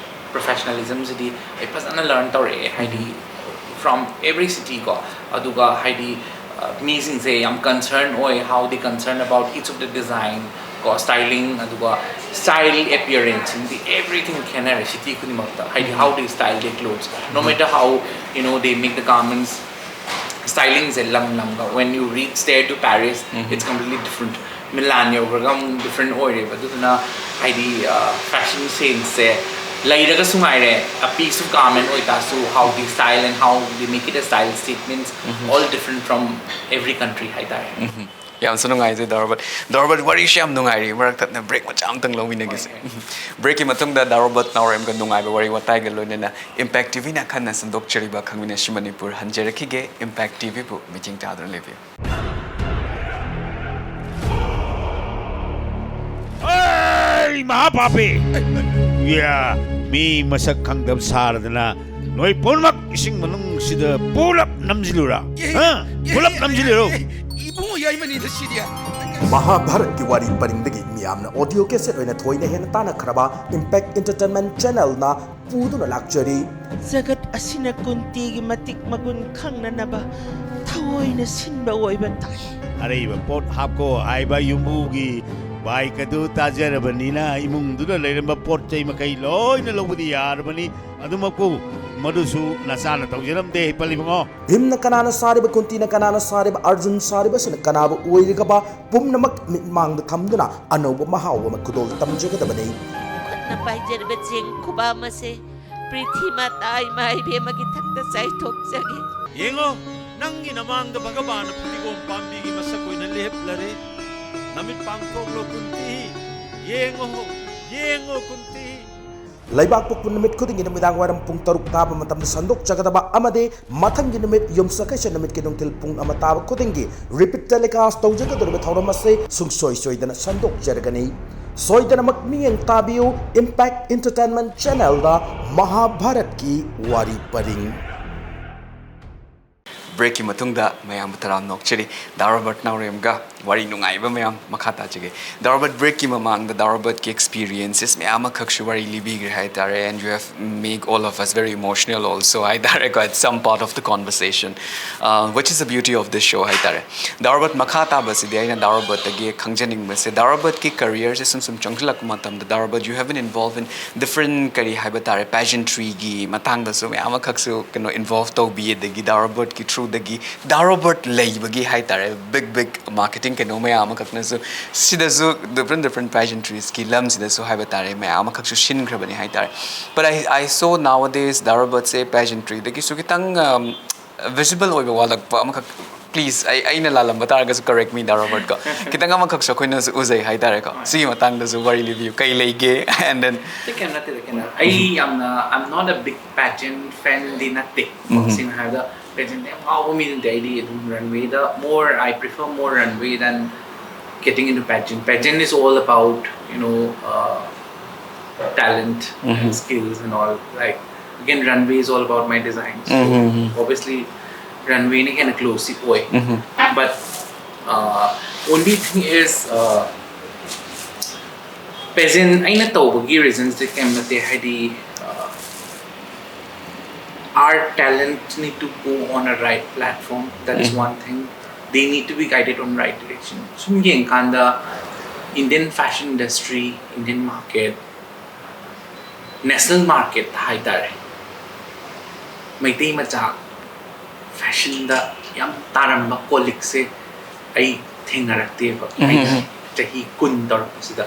professionalism ꯁꯤꯗꯤ ꯑꯩ ꯐꯖꯅ learn ꯇꯧꯔꯛꯑꯦ, ꯍꯥꯏꯗꯤ from every city ꯀꯣ꯫ ꯑꯗꯨꯒ ꯍꯥꯏꯗꯤ, ꯑ, ꯃꯤꯁꯤꯡꯁꯦ ꯌꯥꯝ concern ꯑꯣꯏ, how they concern about each of the design ꯀꯣ, styling, ꯑꯗꯨꯒ style, appearance ꯁꯤꯡꯗꯤ everything ꯈꯦꯠꯅꯔꯦ city ꯈꯨꯗꯤꯡꯃꯛꯇ꯫ ꯍꯥꯏꯗꯤ how they style their clothes, no matter how, you know, they make the garments, styling ꯁꯦ ꯂꯝ ꯂꯝꯒ, when you reach there to Paris, it's completely different. Milan ꯌꯧꯈ꯭ꯔꯒ ꯑꯃꯨꯛ different ꯑꯣꯏꯔꯦꯕ꯫ ꯑꯗꯨꯗꯨꯅ ꯍꯥꯏꯗꯤ, ꯑ, fashion sense ꯁꯦ ꯂꯩꯔꯒꯁꯨ ꯉꯥꯏꯔꯦ, a piece of garment ꯑꯣꯏꯇꯥꯔꯁꯨ, how they style and how they make it a style statements, all different from every country ꯍꯥꯏꯇꯥꯔꯦ꯫ ꯌꯥꯝꯁꯨ ꯅꯨꯡꯉꯥꯏꯖꯩ ꯗꯥ ꯔꯣꯕꯔꯠ꯫ ꯗꯥ ꯔꯣꯕꯔꯠ, ꯋꯥꯔꯤꯁꯨ ꯌꯥꯝ ꯅꯨꯡꯉꯥꯏꯔꯤ, ꯃꯔꯛ ꯊꯠꯅ break ꯃꯆꯥ ꯑꯝꯇꯪ ꯂꯧꯃꯤꯟꯅꯈꯤꯁꯦ꯫ Break ꯀꯤ ꯃꯇꯨꯡꯗ ꯗꯥ ꯔꯣꯕꯔꯠ ꯅꯥꯎꯔꯦꯝꯒ ꯅꯨꯡꯉꯥꯏꯕ ꯋꯥꯔꯤ ꯋꯥꯇꯥꯏꯒ ꯂꯣꯏꯅꯅ Impact TV ꯅ ꯈꯟꯅ ꯁꯟꯗꯣꯛꯆꯔꯤꯕ ꯈꯪꯃꯤꯟꯅꯁꯤ ꯃꯅꯤꯄꯨꯔ ꯍꯟꯖꯔꯛꯈꯤꯒꯦ꯫ Impact TV ꯕꯨ ꯃꯤꯠꯌꯦꯡ ꯆꯥꯗꯨꯅ ꯂꯩꯕꯤꯌꯨ꯫ ꯑꯩ ꯃꯍꯥꯄꯥꯄꯤ! ꯌꯥ, ꯃꯤ ꯃꯁꯛ ꯈꯪꯗꯕ ꯁꯥꯔꯗꯅ ꯅꯣꯏ ꯄꯨꯝꯅꯃꯛ ꯏꯁꯤꯡ ꯃꯅꯨꯡꯁꯤꯗ ꯄꯨꯂꯞ ꯅꯝꯁꯤꯜꯂꯨꯔꯥ? ꯍꯥ? ꯄꯨꯂꯞ ꯅꯝꯁꯤꯜꯂꯨꯔꯣ? ꯏꯕꯨꯡꯉꯣ, ꯌꯥꯏꯃꯅꯤꯗ ꯁꯤꯗꯤ꯫ ꯃꯍꯥꯚꯥꯔꯠꯀꯤ ꯋꯥꯔꯤ ꯄꯔꯤꯡꯗꯒꯤ ꯃꯤꯌꯥꯝꯅ ꯑꯣꯗꯤꯑꯣ ꯀꯦꯁꯦꯠ ꯑꯣꯏꯅ ꯊꯣꯏꯅ ꯍꯦꯟꯅ ꯇꯥꯟꯅꯈ꯭ꯔꯕ ꯏꯝꯄꯦꯛ ꯏꯟꯇꯔꯇꯦꯟꯃꯦꯟ ꯆꯦꯅꯦꯜꯅ ꯄꯨꯗꯨꯅ ꯂꯥꯛꯆꯔꯤ꯫ ꯖꯒꯠ ꯑꯁꯤꯅ ꯀꯨꯟꯇꯤꯒꯤ ꯃꯇꯤꯛ ꯃꯒꯨꯟ ꯈꯪꯅꯅꯕ ꯊꯑꯣꯏꯅ ꯁꯤꯟꯕ ꯑꯣꯏꯕ ꯇꯥꯏ꯫ ꯑꯔꯩꯕ ꯄꯣꯠ ꯍꯥꯞꯀꯣ ꯍꯥꯏꯕ ꯌꯨꯝꯕꯨꯒꯤ ꯕꯥꯏꯛ ꯑꯗꯨ ꯇꯥꯖꯔꯕꯅꯤꯅ ꯏꯃꯨꯡꯗꯨꯗ ꯂꯩꯔꯝꯕ ꯄꯣꯠ ꯆꯩ ꯃꯈꯩ ꯂꯣꯏꯅ ꯂꯧꯕꯗꯤ ꯌꯥꯔꯕꯅꯤ꯫ ꯑꯗꯨꯃꯛꯄꯨ ꯃꯗꯨꯁꯨ ꯅꯆꯥꯅ ꯇꯧꯖꯔꯝꯗꯦ ꯄꯜꯂꯤꯕꯉꯣ꯫ ꯚꯤꯝꯅ ꯀꯅꯥꯅ ꯁꯥꯔꯤꯕ, ꯀꯨꯟꯇꯤꯅ ꯀꯅꯥꯅ ꯁꯥꯔꯤꯕ, ꯑꯔꯖꯨꯟ ꯁꯥꯔꯤꯕꯁꯤꯅ ꯀꯅꯥꯕꯨ ꯑꯣꯏꯔꯤꯒꯕ ꯄꯨꯝꯅꯃꯛ ꯃꯤꯠꯃꯥꯡꯗ ꯊꯝꯗꯨꯅ ꯑꯅꯧꯕ ꯃꯍꯥꯎ ꯑꯃ ꯈꯨꯗꯣꯜ ꯇꯝꯖꯒꯗꯕꯅꯤ꯫ ꯈꯨꯠꯅ ꯄꯥꯏꯖꯔꯤꯕ ꯆꯦꯡ ꯈꯨꯕꯥꯝ ꯑꯁꯦ ꯄ꯭ꯔꯤꯊꯤ ꯃꯥꯇꯥ ꯏꯃꯥ ꯏꯕꯦꯝꯃꯒꯤ ꯊꯛꯇ ꯆꯥꯏꯊꯣꯛꯆꯒꯦ꯫ ꯌꯦꯡꯉꯣ, ꯅꯪꯒꯤ ꯅꯃꯥꯡꯗ ꯚꯒꯕꯥꯟꯅ ꯐꯗꯤꯒꯣꯝ ꯄꯥꯝꯕꯤꯒꯤ ꯃꯁꯛ ꯑꯣꯏꯅ ꯂꯦꯞꯂꯔꯦ꯫ ꯅꯃꯤꯠ ꯄꯥꯡꯊꯣꯛꯂꯣ ꯀꯨꯟꯇꯤ, ꯌꯦꯡꯉꯣ, ꯌꯦꯡꯉꯣ ꯀꯨꯟꯇꯤ꯫ ꯂꯩꯕꯥꯛꯄꯣꯛꯄ ꯅꯨꯃꯤꯠ ꯈꯨꯗꯤꯡꯒꯤ ꯅꯨꯃꯤꯗꯥꯡ ꯋꯥꯏꯔꯝ ꯄꯨꯡ ꯇꯔꯨꯛ ꯇꯥꯕ ꯃꯇꯝꯗ ꯁꯟꯗꯣꯛꯆꯒꯗꯕ ꯑꯃꯗꯤ ꯃꯊꯪꯒꯤ ꯅꯨꯃꯤꯠ ꯌꯨꯝꯁꯀꯩꯁ ꯅꯨꯃꯤꯠꯀꯤ ꯅꯨꯡꯊꯤꯜ ꯄꯨꯡ ꯑꯃ ꯇꯥꯕ ꯈꯨꯗꯤꯡꯒꯤ ꯔꯤꯄꯤꯠ ꯇꯦꯂꯤꯀꯥꯁ ꯇꯧꯖꯒꯗꯧꯔꯤꯕ ꯊꯧꯔꯝ ꯑꯁꯤ ꯁꯨꯡꯁꯣꯏ ꯁꯣꯏꯗꯅ ꯁꯟꯗꯣꯛꯆꯔꯒꯅꯤ꯫ ꯁꯣꯏꯗꯅꯃꯛ ꯃꯤꯠꯌꯦꯡ ꯇꯥꯕꯤꯌꯨ ꯏꯝꯄꯦꯛ ꯏꯟꯇꯔꯇꯦꯟꯃꯦꯟ ꯆꯦꯅꯦꯜꯗ ꯃꯍꯥꯚꯥꯔꯠꯀꯤ ꯋꯥꯔꯤ ꯄꯔꯤꯡ꯫ ꯕ꯭ꯔꯦꯛꯀꯤ ꯃꯇꯨꯡꯗ ꯃꯌꯥꯝꯕꯨ ꯇꯔꯥꯝꯅ ꯑꯣꯛꯆꯔꯤ꯫ ꯗꯥ ꯔꯣꯕꯔꯠ ꯅꯥꯎꯔꯦꯝꯒ ꯋꯥꯔꯤ ꯅꯨꯡꯉꯥꯏꯕ ꯃꯌꯥꯝ ꯃꯈꯥ ꯇꯥꯖꯒꯦ꯫ ꯗꯥ ꯔꯣꯕꯔꯠ, ꯕ꯭ꯔꯦꯛꯀꯤ ꯃꯃꯥꯡꯗ ꯗꯥ ꯔꯣꯕꯔꯠꯀꯤ ꯑꯦꯛꯁꯄꯤꯔꯤꯌꯦꯟꯁꯦꯁ ꯃꯌꯥꯝ ꯑꯃꯈꯛꯁꯨ ꯋꯥꯔꯤ ꯂꯤꯕꯤꯈ꯭ꯔꯦ ꯍꯥꯏꯇꯥꯔꯦ, and you have make all of us very emotional also ꯍꯥꯏꯇꯥꯔꯦꯀꯣ, at some part of the conversation, uh, which is the beauty of this show ꯍꯥꯏꯇꯥꯔꯦ꯫ ꯗꯥ ꯔꯣꯕꯔꯠ, ꯃꯈꯥ ꯇꯥꯕꯁꯤꯗꯤ ꯑꯩꯅ ꯗꯥ ꯔꯣꯕꯔꯠꯇꯒꯤ ꯈꯪꯖꯅꯤꯡꯕꯁꯦ, ꯗꯥ ꯔꯣꯕꯔꯠꯀꯤ ꯀꯔꯤꯌꯔꯁꯦ ꯁꯨꯝ ꯁꯨꯝ ꯆꯪꯁꯤꯜꯂꯛꯄ ꯃꯇꯝꯗ ꯗꯥ Robert, you have been involved in different, ꯀꯔꯤ ꯍꯥꯏꯕ ꯇꯥꯔꯦ, pageantryꯒꯤ ꯃꯇꯥꯡꯗꯁꯨ ꯃꯌꯥꯝ ꯑꯃꯈꯛꯁꯨ ꯀꯩꯅꯣ involve ꯇꯧꯕꯤ, ꯑꯗꯒꯤ ꯗꯥ ꯔꯣꯕꯔꯠꯀꯤ throughꯗꯒꯤ ꯗꯥ ꯔꯣꯕꯔꯠ ꯂꯩꯕꯒꯤ ꯍꯥꯏꯇꯥꯔꯦ, big big marketing ꯀꯩꯅꯣ ꯃꯌꯥꯝ ꯑꯃꯈꯛꯅꯁꯨ ꯁꯤꯗꯁꯨ different different pageantryꯁꯀꯤ ꯂꯝꯁꯤꯗꯁꯨ ꯍꯥꯏꯕ ꯇꯥꯔꯦ, ꯃꯌꯥꯝ ꯑꯃꯈꯛꯁꯨ ꯁꯤꯟꯈ꯭ꯔꯕꯅꯤ ꯍꯥꯏꯇꯥꯔꯦ꯫ But I, I saw nowadays ꯗꯥ ꯔꯣꯕꯔꯠꯁꯦ pageantryꯗꯒꯤꯁꯨ ꯈꯤꯇꯪ, um, visible ꯑꯣꯏꯕ ꯋꯥꯠꯂꯛꯄ ꯑꯃꯈꯛ, please, ꯑꯩ, ꯑꯩꯅ ꯂꯥꯜꯂꯝꯕ ꯇꯥꯔꯒꯁꯨ correct me ꯗꯥ ꯔꯣꯕꯔꯠꯀꯣ꯫ ꯈꯤꯇꯪ ꯑꯃꯈꯛꯁꯨ ꯑꯩꯈꯣꯏꯅꯁꯨ ꯎꯖꯩ ꯍꯥꯏꯇꯥꯔꯦꯀꯣ꯫ ꯁꯤꯒꯤ ꯃꯇꯥꯡꯗꯁꯨ ꯋꯥꯔꯤ ꯂꯤꯕꯤꯌꯨ, ꯀꯩ ꯂꯩꯒꯦ? And then ꯀꯩꯝ ꯅꯠꯇꯦꯗ, ꯀꯩꯅꯣ, ꯑꯩ ꯌꯥꯝꯅ, I'm not a big pageant fanꯗꯤ ꯅꯠꯇꯦ꯫ ꯎꯝ꯫ ꯁꯦꯡꯅ ꯍꯥꯏꯔꯕꯗ pageant ꯌꯥꯝ ꯉꯥꯎꯕ ꯃꯤ ꯅꯠꯇꯦ꯫ ꯑꯩꯗꯤ ꯑꯗꯨꯝ runwayꯗ, more, I prefer more runway than getting into pageant. Pageant is all about, you know, uh, talent and skills and all. Like, again, runway is all about my designs. So, obviously, runwayꯅ ꯍꯦꯟꯅ closeꯁꯤ ꯑꯣꯏ꯫ But Uh, only thing is, uh, pageant ꯑꯩꯅ ꯇꯧꯕꯒꯤ reasons ꯗꯤ ꯀꯩꯝ ꯅꯠꯇꯦ, ꯍꯥꯏꯗꯤ, uh, our talent need to go on a right platform, that is one thing. They need to be guided on right direction. ꯁꯨꯝ ꯌꯦꯡꯀꯥꯟꯗ Indian fashion industry, Indian market, national market ꯍꯥꯏ ꯇꯥꯔꯦ, ꯃꯩꯇꯩ ꯃꯆꯥ ꯐꯦꯁꯟꯗ ꯌꯥꯝ ꯇꯥꯔꯝꯕ ꯀꯣꯂꯤꯛꯁꯦ ꯑꯩ ꯊꯦꯡꯅꯔꯛꯇꯦꯕ꯫ ꯑꯩꯅ ꯆꯍꯤ ꯀꯨꯟ ꯇꯧꯔꯛꯄꯁꯤꯗ꯫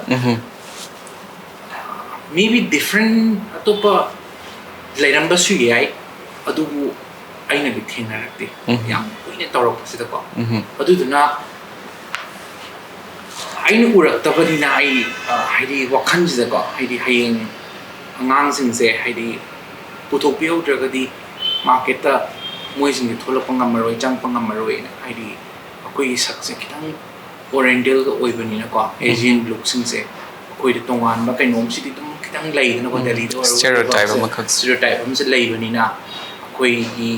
Maybe different ꯑꯇꯣꯞꯄ ꯂꯩꯔꯝꯕꯁꯨ ꯌꯥꯏ, ꯑꯗꯨꯕꯨ ꯑꯩꯅꯗꯤ ꯊꯦꯡꯅꯔꯛꯇꯦ꯫ ꯌꯥꯝ ꯀꯨꯏꯅ ꯇꯧꯔꯛꯄꯁꯤꯗꯀꯣ꯫ ꯑꯗꯨꯗꯨꯅ ꯑꯩꯅ ꯎꯔꯛꯇꯕꯅꯤꯅ ꯑꯩ, ꯑ, ꯍꯥꯏꯗꯤ ꯋꯥꯈꯜꯁꯤꯗꯀꯣ, ꯍꯥꯏꯗꯤ ꯍꯌꯦꯡ ꯑꯉꯥꯡꯁꯤꯡꯁꯦ ꯍꯥꯏꯗꯤ ꯄꯨꯊꯣꯛꯄꯤꯍꯧꯗ꯭ꯔꯒꯗꯤ ꯃꯥꯔꯀꯦꯠꯇ ꯃꯣꯏꯁꯤꯡꯁꯦ ꯊꯣꯛꯂꯛꯄ ꯉꯝꯃꯔꯣꯏ, ꯆꯪꯉꯛꯄ ꯉꯝꯃꯔꯣꯏꯅ꯫ ꯍꯥꯏꯗꯤ ꯑꯩꯈꯣꯏꯒꯤ ꯁꯛꯁꯦ ꯈꯤꯇꯪ ꯑꯣꯔꯤꯌꯦꯟꯇꯦꯜꯒ ꯑꯣꯏꯕꯅꯤꯅꯀꯣ, ꯑꯦꯖꯤꯌꯟ ꯂꯨꯛꯁꯤꯡꯁꯦ ꯑꯩꯈꯣꯏꯗ ꯇꯣꯉꯥꯟꯕ ꯀꯩꯅꯣꯝꯁꯤꯗꯤ ꯑꯗꯨꯝ ꯈꯤꯇꯪ ꯂꯩꯗꯅꯀꯣ꯫ ꯗꯦꯜꯂꯤꯗ ꯑꯣꯏꯔꯣ, ꯁ꯭ꯇꯦꯔꯤꯑꯣꯇꯥꯏꯞ ꯑꯃꯈꯛ꯫ ꯁ꯭ꯇꯦꯔꯤꯑꯣꯇꯥꯏꯞ ꯑꯃꯁꯨ ꯂꯩꯕꯅꯤꯅ ꯑꯩꯈꯣꯏꯒꯤ,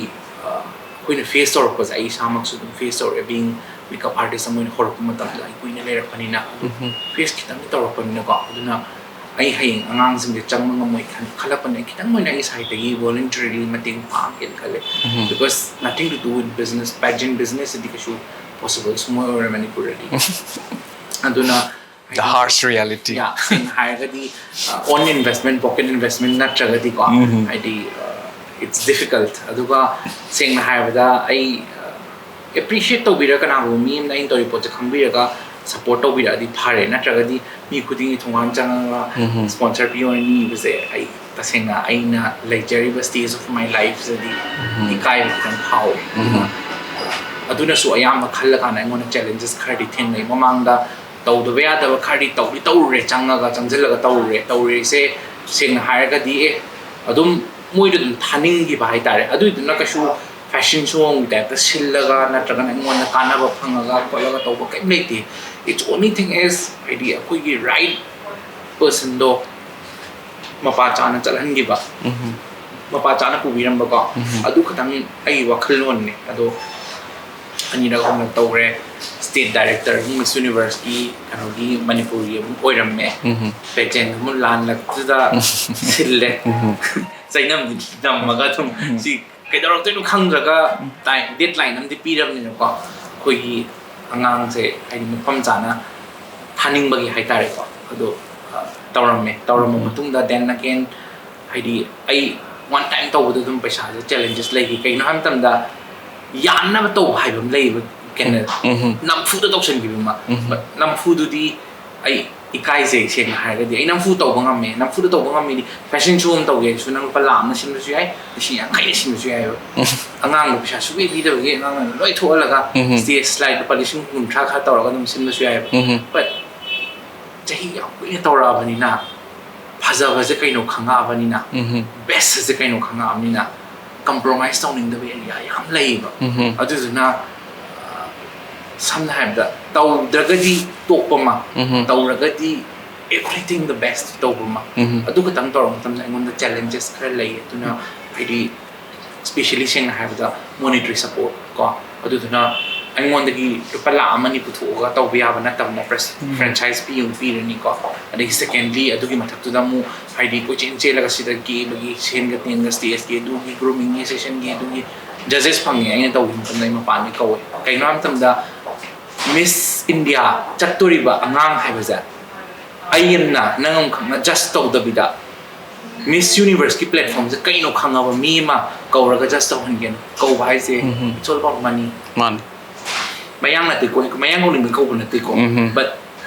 ꯑ, ꯑꯩꯈꯣꯏꯅ ꯐꯦꯁ ꯇꯧꯔꯛꯄꯁꯦ, ꯑꯩ ꯏꯁꯥꯃꯛꯁꯨ ꯑꯗꯨꯝ ꯐꯦꯁ ꯇꯧꯔꯛꯑꯦ꯫ ꯕꯤꯡ ꯃꯦꯀꯞ ꯑꯥꯔꯇꯤꯁ ꯑꯃ ꯑꯣꯏꯅ ꯍꯧꯔꯛꯄ ꯃꯇꯝꯗ ꯑꯩ ꯀꯨꯏꯅ ꯂꯩꯔꯛꯄꯅꯤꯅ ꯑꯗꯨꯝ ꯐꯦꯁ ꯈꯤꯇꯪꯗꯤ ꯇꯧꯔꯛꯄꯅꯤꯅꯀꯣ꯫ ꯑꯗꯨꯅ ꯑꯩ ꯍꯌꯦꯡ ꯑꯉꯥꯡꯁꯤꯡꯁꯦ ꯆꯪꯕ ꯉꯝꯃꯣꯏ ꯈꯟ-, ꯈꯜꯂꯛꯄꯅꯦ꯫ ꯈꯤꯇꯪ ꯑꯣꯏꯅ ꯑꯩ ꯁꯥꯏꯠꯇꯒꯤ voluntarily ꯃꯇꯦꯡ ꯄꯥꯡꯒꯦꯅ ꯈꯜꯂꯦ꯫ Because nothing to do with business, pageant business ꯁꯤꯗꯤ ꯀꯩꯁꯨ possible ꯁꯨꯡꯑꯣꯏ ꯑꯣꯏꯔꯣꯏ ꯃꯅꯤꯄꯨꯔꯗꯗꯤ꯫ ꯑꯗꯨꯅ The harsh reality. Yeah, ꯁꯦꯡꯅ ꯍꯥꯏꯔꯒꯗꯤ, uh, own investment, pocket investment ꯅꯠꯇ꯭ꯔꯒꯗꯤꯀꯣ, ꯍꯥꯏꯗꯤ, uh, it's difficult. ꯑꯗꯨꯒ ꯁꯦꯡꯅ ꯍꯥꯏꯔꯕꯗ ꯑꯩ, uh, appreciate ꯇꯧꯕꯤꯔ, ꯀꯅꯥꯒꯨꯝꯕ ꯃꯤ ꯑꯃꯅ ꯑꯩꯅ ꯇꯧꯔꯤ ꯄꯣꯠꯁꯦ ꯈꯪꯕꯤꯔꯒ support ꯇꯧꯕꯤꯔꯛꯑꯗꯤ ꯐꯔꯦ, ꯅꯠꯇ꯭ꯔꯒꯗꯤ ꯃꯤ ꯈꯨꯗꯤꯡꯒꯤ ꯊꯣꯡꯒꯥꯟ ꯆꯪꯉꯒ sponsor ꯄꯤꯌꯣꯅ ꯅꯤꯕꯁꯦ ꯑꯩ ꯇꯁꯦꯡꯅ ꯑꯩꯅ ꯂꯩꯖꯔꯤꯕ stage of my life ꯁꯤꯗꯗꯤ ꯏꯀꯥꯏꯕ ꯈꯤꯇꯪ ꯐꯥꯎꯋꯦ꯫ ꯑꯗꯨꯅ ꯑꯗꯨꯅꯁꯨ ꯑꯌꯥꯝꯕ ꯈꯜꯂꯀꯥꯟꯗ ꯑꯩꯉꯣꯟꯗ challenges ꯈꯔꯗꯤ ꯊꯦꯡꯅꯩ꯫ ꯃꯃꯥꯡꯗ ꯇꯧꯗꯕ ꯌꯥꯗꯕ ꯈꯔꯗꯤ ꯇꯧꯗꯤ ꯇꯧꯔꯨꯔꯦ, ꯆꯪꯉꯒ ꯆꯪꯁꯤꯜꯂꯒ ꯇꯧꯔꯨꯔꯦ꯫ ꯇꯧꯔꯤꯁꯦ ꯁꯦꯡꯅ ꯍꯥꯏꯔꯒꯗꯤ, ꯑꯦ, ꯑꯗꯨꯝ ꯃꯣꯏꯗ ꯑꯗꯨꯝ ꯊꯥꯅꯤꯡꯈꯤꯕ ꯍꯥꯏꯇꯥꯔꯦ꯫ ꯑꯗꯨꯏꯗꯨꯅ ꯀꯩꯁꯨ fashion showꯒꯤ type ꯇ ꯁꯤꯜꯂꯒ ꯅꯠꯇ꯭ꯔꯒꯅ ꯑꯩꯉꯣꯟꯗ ꯀꯥꯟꯅꯕ ꯐꯪꯉꯒ ꯈꯣꯠꯂꯒ ꯇꯧꯕ ꯀꯩꯝ ꯂꯩꯇꯦ꯫ It's only thing is, ꯍꯥꯏꯗꯤ ꯑꯩꯈꯣꯏꯒꯤ right personꯗꯣ ꯃꯄꯥ ꯆꯥꯅ ꯆꯠꯍꯟꯈꯤꯕ, ꯃꯄꯥ ꯆꯥꯅ ꯄꯨꯕꯤꯔꯝꯕꯀꯣ, ꯑꯗꯨ ꯈꯛꯇꯪ ꯑꯩꯒꯤ ꯋꯥꯈꯜꯂꯣꯟꯅꯦ꯫ ꯑꯗꯣ ꯑꯅꯤꯔꯛ ꯑꯍꯨꯝꯂꯛ ꯇꯧꯔꯦ, ꯁ꯭ꯇꯦꯠ ꯗꯥꯏꯔꯦꯛꯇꯔ ꯑꯃꯨꯛ ꯃꯤꯁ ꯌꯨꯅꯤꯚꯔꯁꯀꯤ ꯀꯩꯅꯣꯒꯤ ꯃꯅꯤꯄꯨꯔꯒꯤ ꯑꯃꯨꯛ ꯑꯣꯏꯔꯝꯃꯦ꯫ ꯎꯝ. ꯄꯦꯖꯦꯟ ꯑꯃꯨꯛ ꯂꯥꯟꯂꯛꯇꯨꯗ ꯁꯤꯜꯂꯦ꯫ ꯆꯩꯅꯝꯗꯤ ꯅꯝꯃꯒ ꯑꯗꯨꯝ ꯁꯤ ꯀꯩꯗꯧꯔꯛꯇꯣꯏꯅꯣ ꯈꯪꯗ꯭ꯔꯒ ꯇꯥꯏꯝ ꯗꯦꯠ ꯂꯥꯏꯟ ꯑꯃꯗꯤ ꯄꯤꯔꯕꯅꯤꯅꯀꯣ, ꯑꯩꯈꯣꯏꯒꯤ ꯑꯉꯥꯡꯁꯦ ꯍꯥꯏꯗꯤ ꯃꯐꯝ ꯆꯥꯅ ꯊꯥꯅꯤꯡꯕꯒꯤ ꯍꯥꯏꯇꯥꯔꯦꯀꯣ꯫ ꯑꯗꯣ ꯑ, ꯇꯧꯔꯝꯃꯦ꯫ ꯇꯧꯔꯝꯕ ꯃꯇꯨꯡꯗ then again ꯍꯥꯏꯗꯤ ꯑꯩ ꯋꯥꯟ ꯇꯥꯏꯝ ꯇꯧꯕꯗ ꯑꯗꯨꯝ ꯄꯩꯁꯥꯁꯦ ꯆꯦꯂꯦꯟꯖꯦꯁ ꯂꯩꯈꯤ꯫ ꯀꯩꯒꯤꯅꯣ ꯍꯥꯏꯕ ꯃꯇꯝꯗ ꯌꯥꯟꯅꯕ ꯇꯧꯕ ꯍꯥꯏꯕ ꯑꯃ ꯂꯩꯌꯦꯕ꯫ ꯀꯩꯅꯣ, ꯎꯝ. ꯅꯝꯐꯨꯗ ꯇꯧꯁꯟꯈꯤꯕ ꯑꯃ꯫ ꯎꯝ. But ꯅꯝꯐꯨꯗꯨꯗꯤ ꯑꯩ ꯏꯀꯥꯏꯖꯩ, ꯁꯦꯡꯅ ꯍꯥꯏꯔꯒꯗꯤ꯫ ꯑꯩ ꯅꯝꯐꯨ ꯇꯧꯕ ꯉꯝꯃꯦ꯫ ꯅꯝꯐꯨꯗ ꯇꯧꯕ ꯉꯝꯃꯤꯗꯤ ꯐꯦꯁꯟ ꯁꯣ ꯑꯃ ꯇꯧꯒꯦ ꯍꯥꯏꯔꯁꯨ ꯅꯪ ꯂꯨꯄꯥ ꯂꯥꯈ ꯑꯃ ꯁꯤꯟꯕꯁꯨ ꯌꯥꯏ, ꯂꯤꯁꯤꯡ ꯌꯥꯡꯈꯩꯅ ꯁꯤꯟꯕꯁꯨ ꯌꯥꯏꯑꯕ꯫ ꯑꯉꯥꯡꯗꯣ ꯄꯩꯁꯥ ꯁꯨꯡꯄꯤ ꯄꯤꯗꯕꯒꯤ ꯑꯉꯥꯡꯅ ꯂꯣꯏ ꯊꯣꯛꯍꯜꯂꯒ ꯎꯝ. ꯁ꯭ꯇꯦꯖ ꯁ꯭ꯂꯥꯏꯠ ꯂꯨꯄꯥ ꯂꯤꯁꯤꯡ ꯀꯨꯟꯊ꯭ꯔꯥ ꯈꯔ ꯇꯧꯔꯒ ꯑꯗꯨꯝ ꯁꯤꯟꯕꯁꯨ ꯌꯥꯏꯑꯕ꯫ ꯎꯝ. But ꯆꯍꯤ ꯌꯥꯝ ꯀꯨꯏꯅ ꯇꯧꯔꯛꯑꯕꯅꯤꯅ, ꯐꯖꯕꯁꯦ ꯀꯩꯅꯣ ꯈꯪꯉꯛꯑꯕꯅꯤꯅ, ꯎꯝ. ꯕꯦꯁꯁꯦ ꯀꯩꯅꯣ ꯈꯪꯉꯛꯑꯕꯅꯤꯅ, ꯀꯝꯄ꯭ꯔꯣꯃꯥꯏꯁ ꯇꯧꯅꯤꯡꯗꯕ ꯑꯦꯔꯤꯌꯥ ꯌꯥꯝ ꯂꯩꯌꯦꯕ꯫ ꯎꯝ. ꯑꯗꯨꯗꯨꯅ ꯑ, ꯁꯝꯅ ꯍꯥꯏꯔꯕꯗ ꯇꯧꯗ꯭ꯔꯒꯗꯤ ꯇꯣꯛꯄ ꯑꯃ, ꯎꯝ. ꯇꯧꯔꯒꯗꯤ everything the best ꯇꯧꯕ ꯑꯃ, ꯎꯝ. ꯑꯗꯨ ꯈꯛꯇꯪ ꯇꯧꯔꯛꯄ ꯃꯇꯝꯗ ꯑꯩꯉꯣꯟꯗ ꯆꯦꯂꯦꯟꯖꯦꯁ ꯈꯔ ꯂꯩ꯫ ꯑꯗꯨꯅ ꯍꯥꯏꯗꯤ ꯁ꯭ꯄꯦꯁꯤꯌꯦꯜꯂꯤ ꯁꯦꯡꯅ ꯍꯥꯏꯔꯕꯗ ꯃꯣꯅꯤꯇꯔꯤ ꯁꯞꯄꯣꯔꯠ ꯀꯣ, ꯑꯗꯨꯗꯨꯅ ꯑꯩꯉꯣꯟꯗꯒꯤ ꯂꯨꯄꯥ ꯂꯥꯈ ꯑꯃ ꯑꯅꯤ ꯄꯨꯊꯣꯛꯑꯒ ꯇꯧꯕ ꯌꯥꯕ ꯅꯠꯇꯕꯅ, ꯐ꯭ꯔꯦꯟꯆꯥꯏꯁ ꯄꯤ ꯑꯃꯨꯛ ꯄꯤꯔꯅꯤꯀꯣ꯫ ꯑꯗꯒꯤ ꯁꯦꯀꯦꯟꯂꯤ ꯑꯗꯨꯒꯤ ꯃꯊꯛꯇꯨꯗ ꯑꯃꯨꯛ ꯍꯥꯏꯗꯤ ꯀꯣꯏꯆꯦꯟ ꯆꯦꯜꯂꯒ ꯁꯤꯗ ꯀꯦꯕꯒꯤ, ꯁꯦꯟꯒ ꯇꯦꯟꯒ, ꯁ꯭ꯇꯦꯖꯀꯤ ꯑꯗꯨꯒꯤ, ꯒ꯭ꯔꯨꯃꯤꯡꯒꯤ ꯁꯦꯁꯟꯒꯤ ꯑꯗꯨꯒꯤ ꯖꯖꯦꯁ ꯐꯪꯉꯦ꯫ ꯑꯩꯅ ꯇꯧꯈꯤꯕ ꯃꯇꯝꯗ ꯑꯩ ꯃꯄꯥꯟꯗꯒꯤ ꯀꯧꯋꯦ꯫ ꯀꯩꯒꯤꯅꯣ ꯍꯥꯏꯕ ꯃꯇꯝꯗ ꯃꯤꯁ ꯏꯟꯗꯤꯌꯥ ꯆꯠꯇꯣꯔꯤꯕ ꯑꯉꯥꯡ ꯍꯥꯏꯕꯁꯦ ꯑꯩꯅ ꯅꯪ ꯑꯃꯈꯛꯅ ꯖꯁ ꯇꯧꯗꯕꯤꯗ ꯃꯤꯁ ꯌꯨꯅꯤꯚꯔꯁꯀꯤ ꯄ꯭ꯂꯦꯠꯐꯣꯝꯁꯦ ꯀꯩꯅꯣ ꯈꯪꯉꯕ ꯃꯤ ꯑꯃ ꯀꯧꯔꯒ ꯖꯁ ꯇꯧꯍꯟꯒꯦꯅ ꯀꯧꯕ ꯍꯥꯏꯁꯦ, ꯎꯝ. It's all about money. ꯃꯥꯅꯤ. ꯃꯌꯥꯡ ꯅꯠꯇꯦꯀꯣ, ꯃꯌꯥꯡ ꯀꯧꯅꯤꯡꯕ ꯀꯧꯕ ꯅꯠꯇꯦꯀꯣ꯫ ꯎꯝ. But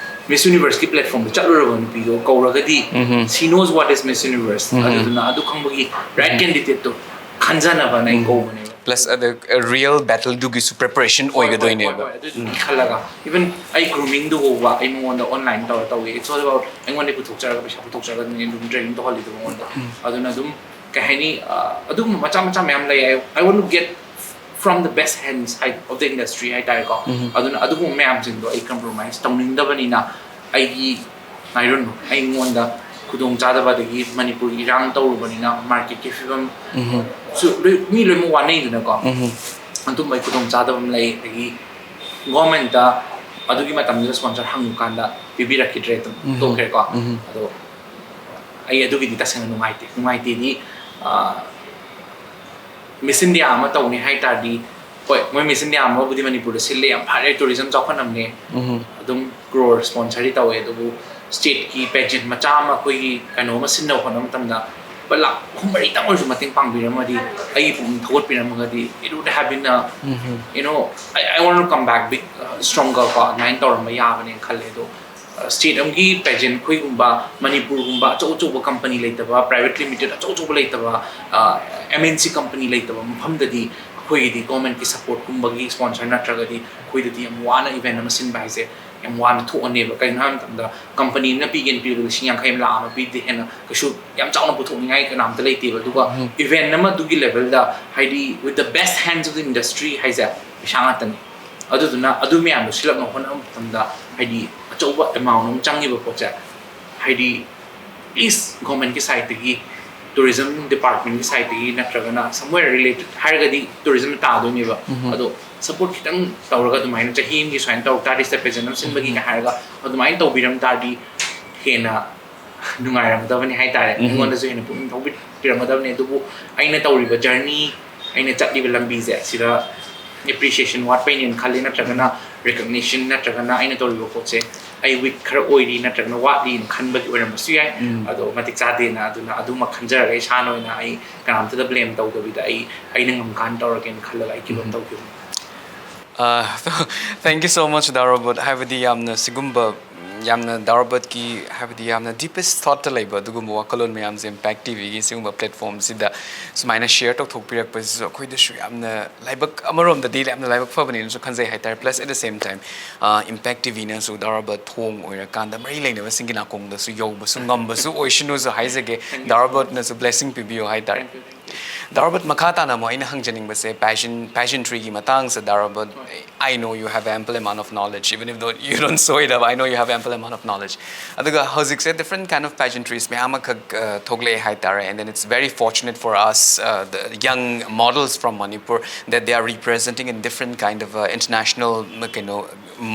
ꯃꯤꯁ ꯌꯨꯅꯤꯚꯔꯁꯀꯤ ꯄ꯭ꯂꯦꯠꯐꯣꯝꯗ ꯆꯠꯂꯨꯔꯕ ꯅꯨꯄꯤꯗꯣ ꯀꯧꯔꯒꯗꯤ, ꯎꯝ. She knows what is Miss Universe꯫ ꯎꯝ. ꯑꯗꯨꯗꯨꯅ ꯑꯗꯨ ꯈꯪꯕꯒꯤ ꯔꯥꯏꯠ ꯀꯦꯟꯗꯤꯗꯦꯠꯇꯣ ꯈꯟꯖꯅꯕꯅ ꯑꯩ ꯀꯧꯕꯅꯦꯕ꯫ Plus ꯑꯗ ꯔꯤꯌꯦꯜ ꯕꯦꯇꯜꯗꯨꯒꯤꯁꯨ ꯄ꯭ꯔꯤꯄꯔꯦꯁꯟ ꯑꯣꯏꯒꯗꯣꯏꯅꯦꯕ꯫ ꯍꯣꯏ, ꯍꯣꯏ, ꯍꯣꯏ, ꯑꯗꯨꯗꯨꯒꯤ ꯈꯜꯂꯒ, ꯏꯚꯟ ꯑꯩ ꯒ꯭ꯔꯨꯃꯤꯡꯗꯨ ꯐꯥꯎꯕ ꯑꯩ ꯃꯉꯣꯟꯗ ꯑꯣꯟꯂꯥꯏꯟ ꯇꯧꯔ ꯇꯧꯏ꯫ It's all about ꯑꯩꯉꯣꯟꯗ ꯄꯨꯊꯣꯛꯆꯔꯒ, ꯄꯩꯁꯥ ꯄꯨꯊꯣꯛꯆꯔꯒ ꯑꯗꯨꯝ ꯇ꯭ꯔꯦꯅꯤꯡ ꯇꯧꯍꯜꯂꯤꯗꯣ ꯃꯉꯣꯟꯗ꯫ ꯑꯗꯨꯅ ꯑꯗꯨꯝ ꯀꯩ ꯍꯥꯏꯅꯤ, ꯑ, ꯑꯗꯨꯒꯨꯝꯕ ꯃꯆꯥ ꯃꯆꯥ ꯃꯌꯥꯝ ꯂꯩ꯫ I, I want to get from the best hands of the industry ꯍꯥꯏꯇꯥꯔꯦꯀꯣ꯫ ꯑꯗꯨꯅ ꯑꯗꯨꯒꯨꯝꯕ ꯃꯌꯥꯝꯁꯤꯡꯗꯣ ꯑꯩ ꯀꯝꯄ꯭ꯔꯣꯃꯥꯏꯁ ꯇꯧꯅꯤꯡꯗꯕꯅꯤꯅ ꯑꯩꯒꯤ, I don't know, ꯑꯩꯉꯣꯟꯗ ꯈꯨꯗꯣꯡ ꯆꯥꯗꯕ, ꯑꯗꯒꯤ ꯃꯅꯤꯄꯨꯔꯒꯤ ꯏꯔꯥꯡ ꯇꯧꯔꯨꯕꯅꯤꯅ ꯃꯥꯔꯀꯦꯠꯀꯤ ꯐꯤꯕꯝ ꯁꯨ ꯂꯣꯏ, ꯃꯤ ꯂꯣꯏꯅꯃꯛ ꯋꯥꯅꯩꯗꯅꯀꯣ꯫ ꯑꯗꯨꯝꯕꯒꯤ ꯈꯨꯗꯣꯡ ꯆꯥꯗꯕ ꯑꯃ ꯂꯩ꯫ ꯑꯗꯒꯤ ꯒꯣꯔꯃꯦꯟꯇ ꯑꯗꯨꯒꯤ ꯃꯇꯝꯗꯨꯗ ꯁ꯭ꯄꯣꯟꯁꯔ ꯍꯪꯉꯨꯀꯥꯟꯗ ꯄꯤꯕꯤꯔꯛꯈꯤꯗ꯭ꯔꯦ, ꯑꯗꯨꯝ ꯎꯝ꯫ ꯇꯣꯛꯈ꯭ꯔꯦꯀꯣ꯫ ꯎꯝ꯫ ꯑꯗꯣ ꯑꯩ ꯑꯗꯨꯒꯤꯗꯤ ꯇꯁꯦꯡꯅ ꯅꯨꯡꯉꯥꯏꯇꯦ꯫ ꯅꯨꯡꯉꯥꯏꯇꯦꯗꯤ, ꯑ, ꯃꯤꯁ ꯏꯟꯗꯤꯌꯥ ꯑꯃ ꯇꯧꯅꯤ ꯍꯥꯏ ꯇꯥꯔꯗꯤ, ꯍꯣꯏ, ꯃꯣꯏ ꯃꯤꯁ ꯏꯟꯗꯤꯌꯥ ꯑꯃꯕꯨꯗꯤ ꯃꯅꯤꯄꯨꯔꯗ ꯁꯤꯜꯂꯦ, ꯌꯥꯝ ꯐꯔꯦ, ꯇꯨꯔꯤꯖꯝ ꯆꯥꯎꯈꯠꯅꯕꯅꯦ꯫ ꯎꯝ꯫ ꯑꯗꯨꯝ ꯀ꯭ꯔꯣꯔ ꯁ꯭ꯄꯣꯟꯁꯔꯗꯤ ꯇꯧꯋꯦ, ꯑꯗꯨꯕꯨ ꯁ꯭ꯇꯦꯠꯀꯤ ꯄꯦꯖꯦꯟ ꯃꯆꯥ ꯑꯃ, ꯑꯩꯈꯣꯏꯒꯤ ꯀꯩꯅꯣ ꯑꯃ ꯁꯤꯟꯅꯕ ꯍꯣꯠꯅꯕ ꯃꯇꯝꯗ ꯂꯨꯄꯥ ꯂꯥꯛ ꯑꯍꯨꯝ ꯃꯔꯤꯇꯪ ꯑꯣꯏꯔꯁꯨ ꯃꯇꯦꯡ ꯄꯥꯡꯕꯤꯔꯝꯃꯗꯤ, ꯑꯩꯒꯤ ꯄꯨꯛꯅꯤꯡ ꯊꯧꯒꯠꯄꯤꯔꯝꯃꯒꯗꯤ, it would have been a, um. You know, I, I want to come back big, uh, stronger ꯀꯣ, ꯑꯗꯨꯃꯥꯏꯅ ꯇꯧꯔꯝꯕ ꯌꯥꯕꯅꯦꯅ ꯈꯜꯂꯦ꯫ ꯑꯗꯣ, uh, ꯁ꯭ꯇꯦꯠ ꯑꯃꯒꯤ ꯄꯦꯖꯦꯟ ꯑꯩꯈꯣꯏꯒꯨꯝꯕ, ꯃꯅꯤꯄꯨꯔꯒꯨꯝꯕ ꯑꯆꯧ ꯑꯆꯧꯕ ꯀꯝꯄꯅꯤ ꯂꯩꯇꯕ, ꯄ꯭ꯔꯥꯏꯚꯦꯠ ꯂꯤꯃꯤꯇꯦꯠ ꯑꯆꯧ ꯑꯆꯧꯕ ꯂꯩꯇꯕ, ꯑꯦꯝ ꯑꯦꯟ ꯁꯤ ꯀꯝꯄꯅꯤ ꯂꯩꯇꯕ ꯃꯐꯝꯗꯗꯤ ꯑꯩꯈꯣꯏꯒꯤꯗꯤ ꯒꯣꯔꯃꯦꯟꯠꯀꯤ ꯁꯞꯄꯣꯔꯠꯀꯨꯝꯕꯒꯤ ꯁ꯭ꯄꯣꯟꯁꯔ ꯅꯠꯇ꯭ꯔꯒꯗꯤ ꯑꯩꯈꯣꯏꯗꯗꯤ ꯌꯥꯝ ꯋꯥꯅ ꯏꯚꯦꯟꯠ ꯑꯃ ꯁꯤꯟꯕ ꯍꯥꯏꯁꯦ ꯌꯥꯝ ꯋꯥꯅ ꯊꯣꯛꯑꯅꯦꯕ꯫ ꯀꯩꯒꯤꯅꯣ ꯍꯥꯏꯕ ꯃꯇꯝꯗ ꯀꯝꯄꯅꯤ ꯑꯃꯅ ꯄꯤꯒꯦꯅ ꯄꯤꯕꯗ ꯂꯤꯁꯤꯡ ꯌꯥꯡꯈꯩ ꯑꯃ, ꯂꯥꯛ ꯑꯃ ꯄꯤꯗꯦ, ꯍꯦꯟꯅ ꯀꯩꯁꯨ ꯌꯥꯝ ꯆꯥꯎꯅ ꯄꯨꯊꯣꯛꯅꯤꯡꯉꯥꯏ ꯀꯅꯥꯝꯇ ꯂꯩꯇꯦꯕ꯫ ꯑꯗꯨꯒ ꯎꯝ꯫ ꯏꯚꯦꯟꯠ ꯑꯃ ꯑꯗꯨꯒꯤ ꯂꯦꯚꯦꯜꯗ, ꯍꯥꯏꯗꯤ, with the best hands of the industry ꯍꯥꯏꯁꯦ ꯄꯩꯁꯥ ꯉꯥꯛꯇꯅꯤ꯫ ꯑꯗꯨꯗꯨꯅ ꯑꯗꯨ ꯃꯌꯥꯝꯗꯣ ꯁꯤꯜꯂꯛꯅꯕ ꯍꯣꯠꯅꯕ ꯃꯇꯝꯗ, ꯍꯥꯏꯗꯤ, ꯑꯆꯧꯕ ꯑꯦꯃꯥꯎꯟ ꯑꯃ ꯆꯪꯉꯤꯕ ꯄꯣꯠꯁꯦ, ꯍꯥꯏꯗꯤ, ꯄ꯭ꯂꯤꯁ ꯒꯣꯔꯃꯦꯟꯠꯀꯤ ꯁꯥꯏꯠꯇꯒꯤ, ꯇꯨꯔꯤꯖꯝ ꯗꯤꯄꯥꯔꯠꯃꯦꯟꯠꯀꯤ ꯁꯥꯏꯠꯇꯒꯤ ꯅꯠꯇ꯭ꯔꯒꯅ somewhere related ꯍꯥꯏꯔꯒꯗꯤ ꯇꯨꯔꯤꯖꯝ ꯇꯥꯗꯣꯏꯅꯦꯕ꯫ ꯎꯝ꯫ ꯑꯗꯣ ꯁꯞꯄꯣꯔꯠ ꯈꯤꯇꯪ ꯇꯧꯔꯒ ꯑꯗꯨꯃꯥꯏꯅ ꯆꯍꯤ ꯑꯃꯒꯤ ꯁꯨꯃꯥꯏꯅ ꯇꯧꯔꯛ ꯇꯥꯔꯗꯤ, ꯁ꯭ꯇꯦꯠ ꯄꯦꯖꯦꯟ ꯑꯃ ꯁꯤꯟꯕꯒꯤ ꯎꯝ꯫ ꯀꯥꯏ ꯍꯥꯏꯔꯒ ꯑꯗꯨꯃꯥꯏꯅ ꯇꯧꯕꯤꯔꯝ ꯇꯥꯔꯗꯤ ꯍꯦꯟꯅ ꯅꯨꯡꯉꯥꯏꯔꯝꯒꯗꯕꯅꯤ ꯍꯥꯏꯇꯥꯔꯦ꯫ ꯎꯝ꯫ ꯑꯩꯉꯣꯟꯗꯁꯨ ꯍꯦꯟꯅ ꯄꯨꯛꯅꯤꯡ ꯊꯧꯒꯠꯄꯤꯔꯝꯒꯗꯕꯅꯤ꯫ ꯑꯗꯨꯕꯨ ꯑꯩꯅ ꯇꯧꯔꯤꯕ ꯖꯔꯅꯤ, ꯑꯩꯅ ꯆꯠꯂꯤꯕ ꯂꯝꯕꯤꯁꯦ, ꯁꯤꯗ ꯑꯦꯄ꯭ꯔꯤꯁꯤꯌꯦꯁꯟ ꯋꯥꯠꯄꯩꯅꯦꯅ ꯈꯜꯂꯤ, ꯅꯠꯇ꯭ꯔꯒꯅ ꯔꯤꯀꯣꯛꯅꯤꯁꯟ, ꯅꯠꯇ꯭ꯔꯒꯅ ꯑꯩꯅ ꯇꯧꯔꯤꯕ ꯄꯣꯠꯁꯦ ꯑꯩ ꯋꯤꯛ ꯈꯔ ꯑꯣꯏꯔꯤ ꯅꯠꯇ꯭ꯔꯒꯅ ꯋꯥꯠꯂꯤꯅ ꯈꯟꯕꯒꯤ ꯑꯣꯏꯔꯝꯕꯁꯨ ꯌꯥꯏ꯫ ꯎꯝ꯫ ꯑꯗꯣ ꯃꯇꯤꯛ ꯆꯥꯗꯦꯅ, ꯑꯗꯨꯅ ꯑꯗꯨꯃꯛ ꯈꯟꯖꯔꯒ ꯏꯁꯥꯅ ꯑꯣꯏꯅ ꯑꯩ ꯀꯅꯥꯝꯇꯗ ꯕ꯭ꯂꯦꯝ ꯇꯧꯗꯕꯤꯗ ꯑꯩ, ꯑꯩꯅ ꯉꯝꯀꯥꯟ ꯇꯧꯔꯒꯦꯅ ꯈꯜꯂꯒ ꯑꯩ ꯒꯤꯞ ꯑꯞ ꯎꯝ꯫ ꯇꯧꯈꯤꯕꯅꯤ꯫ ꯑ, thank you so much, ꯗꯥ ꯔꯣꯕꯔꯠ꯫ ꯍꯥꯏꯕꯗꯤ ꯌꯥꯝꯅ ꯁꯤꯒꯨꯝꯕ, ꯎꯝ, ꯌꯥꯝꯅ ꯗꯥ ꯔꯣꯕꯔꯠꯀꯤ, ꯍꯥꯏꯕꯗꯤ ꯌꯥꯝꯅ deepest thoughtꯇ ꯂꯩꯕ ꯑꯗꯨꯒꯨꯝꯕ ꯋꯥꯈꯜꯂꯣꯟ ꯃꯌꯥꯝꯁꯦ ꯏꯝꯄꯦꯛ ꯇꯤꯚꯤꯒꯤ ꯁꯤꯒꯨꯝꯕ ꯄ꯭ꯂꯦꯠꯐꯣꯔꯝꯁꯤꯗ ꯁꯨꯃꯥꯏꯅ ꯁꯤꯌꯔ ꯇꯧꯊꯣꯛꯄꯤꯔꯛꯄꯁꯤꯁꯨ ꯑꯩꯈꯣꯏꯗꯁꯨ ꯌꯥꯝꯅ ꯂꯥꯏꯕꯛ, ꯑꯃꯔꯣꯝꯗꯗꯤ ꯌꯥꯝꯅ ꯂꯥꯏꯕꯛ ꯐꯕꯅꯦꯅꯁꯨ ꯈꯟꯖꯩ ꯍꯥꯏꯇꯥꯔꯦ꯫ Plus, at the same time, ꯑ, ꯏꯝꯄꯦꯛ ꯇꯤꯚꯤꯅꯁꯨ ꯗꯥ ꯔꯣꯕꯔꯠ ꯊꯣꯡ ꯑꯣꯏꯔꯀꯥꯟꯗ ꯃꯔꯤ ꯂꯩꯅꯕꯁꯤꯡꯒꯤ ꯅꯥꯀꯣꯡꯗꯁꯨ ꯌꯧꯕꯁꯨ ꯉꯝꯕꯁꯨ ꯑꯣꯏꯁꯅꯨꯁꯨ ꯍꯥꯏꯖꯒꯦ꯫ Thank you so much. ꯗꯥ ꯔꯣꯕꯔꯠꯅꯁꯨ ꯕ꯭ꯂꯦꯁꯤꯡ ꯄꯤꯕꯤꯌꯨ ꯍꯥꯏꯇꯥꯔꯦ꯫ Thank you, thank you. ꯗꯥ ꯔꯣꯕꯔꯠ, ꯃꯈꯥ ꯇꯥꯅ ꯑꯃꯨꯛ ꯑꯩꯅ ꯍꯪꯖꯅꯤꯡꯕꯁꯦ pageant, pageantryꯒꯤ ꯃꯇꯥꯡꯁꯦ, ꯗꯥ Robert, I know you have ample amount of knowledge, even if though you don't show it up, I know you have ample amount of knowledge. ꯑꯗꯨꯒ ꯍꯧꯖꯤꯛꯁꯦ different kind of pageantries ꯃꯌꯥꯝ ꯑꯃꯈꯛ ꯑ, ꯊꯣꯛꯂꯛꯑꯦ ꯍꯥꯏꯇꯥꯔꯦ, and then it's very fortunate for us, uh, the young models from Manipur, that they are representing in different kind of uh, international ꯀꯩꯅꯣ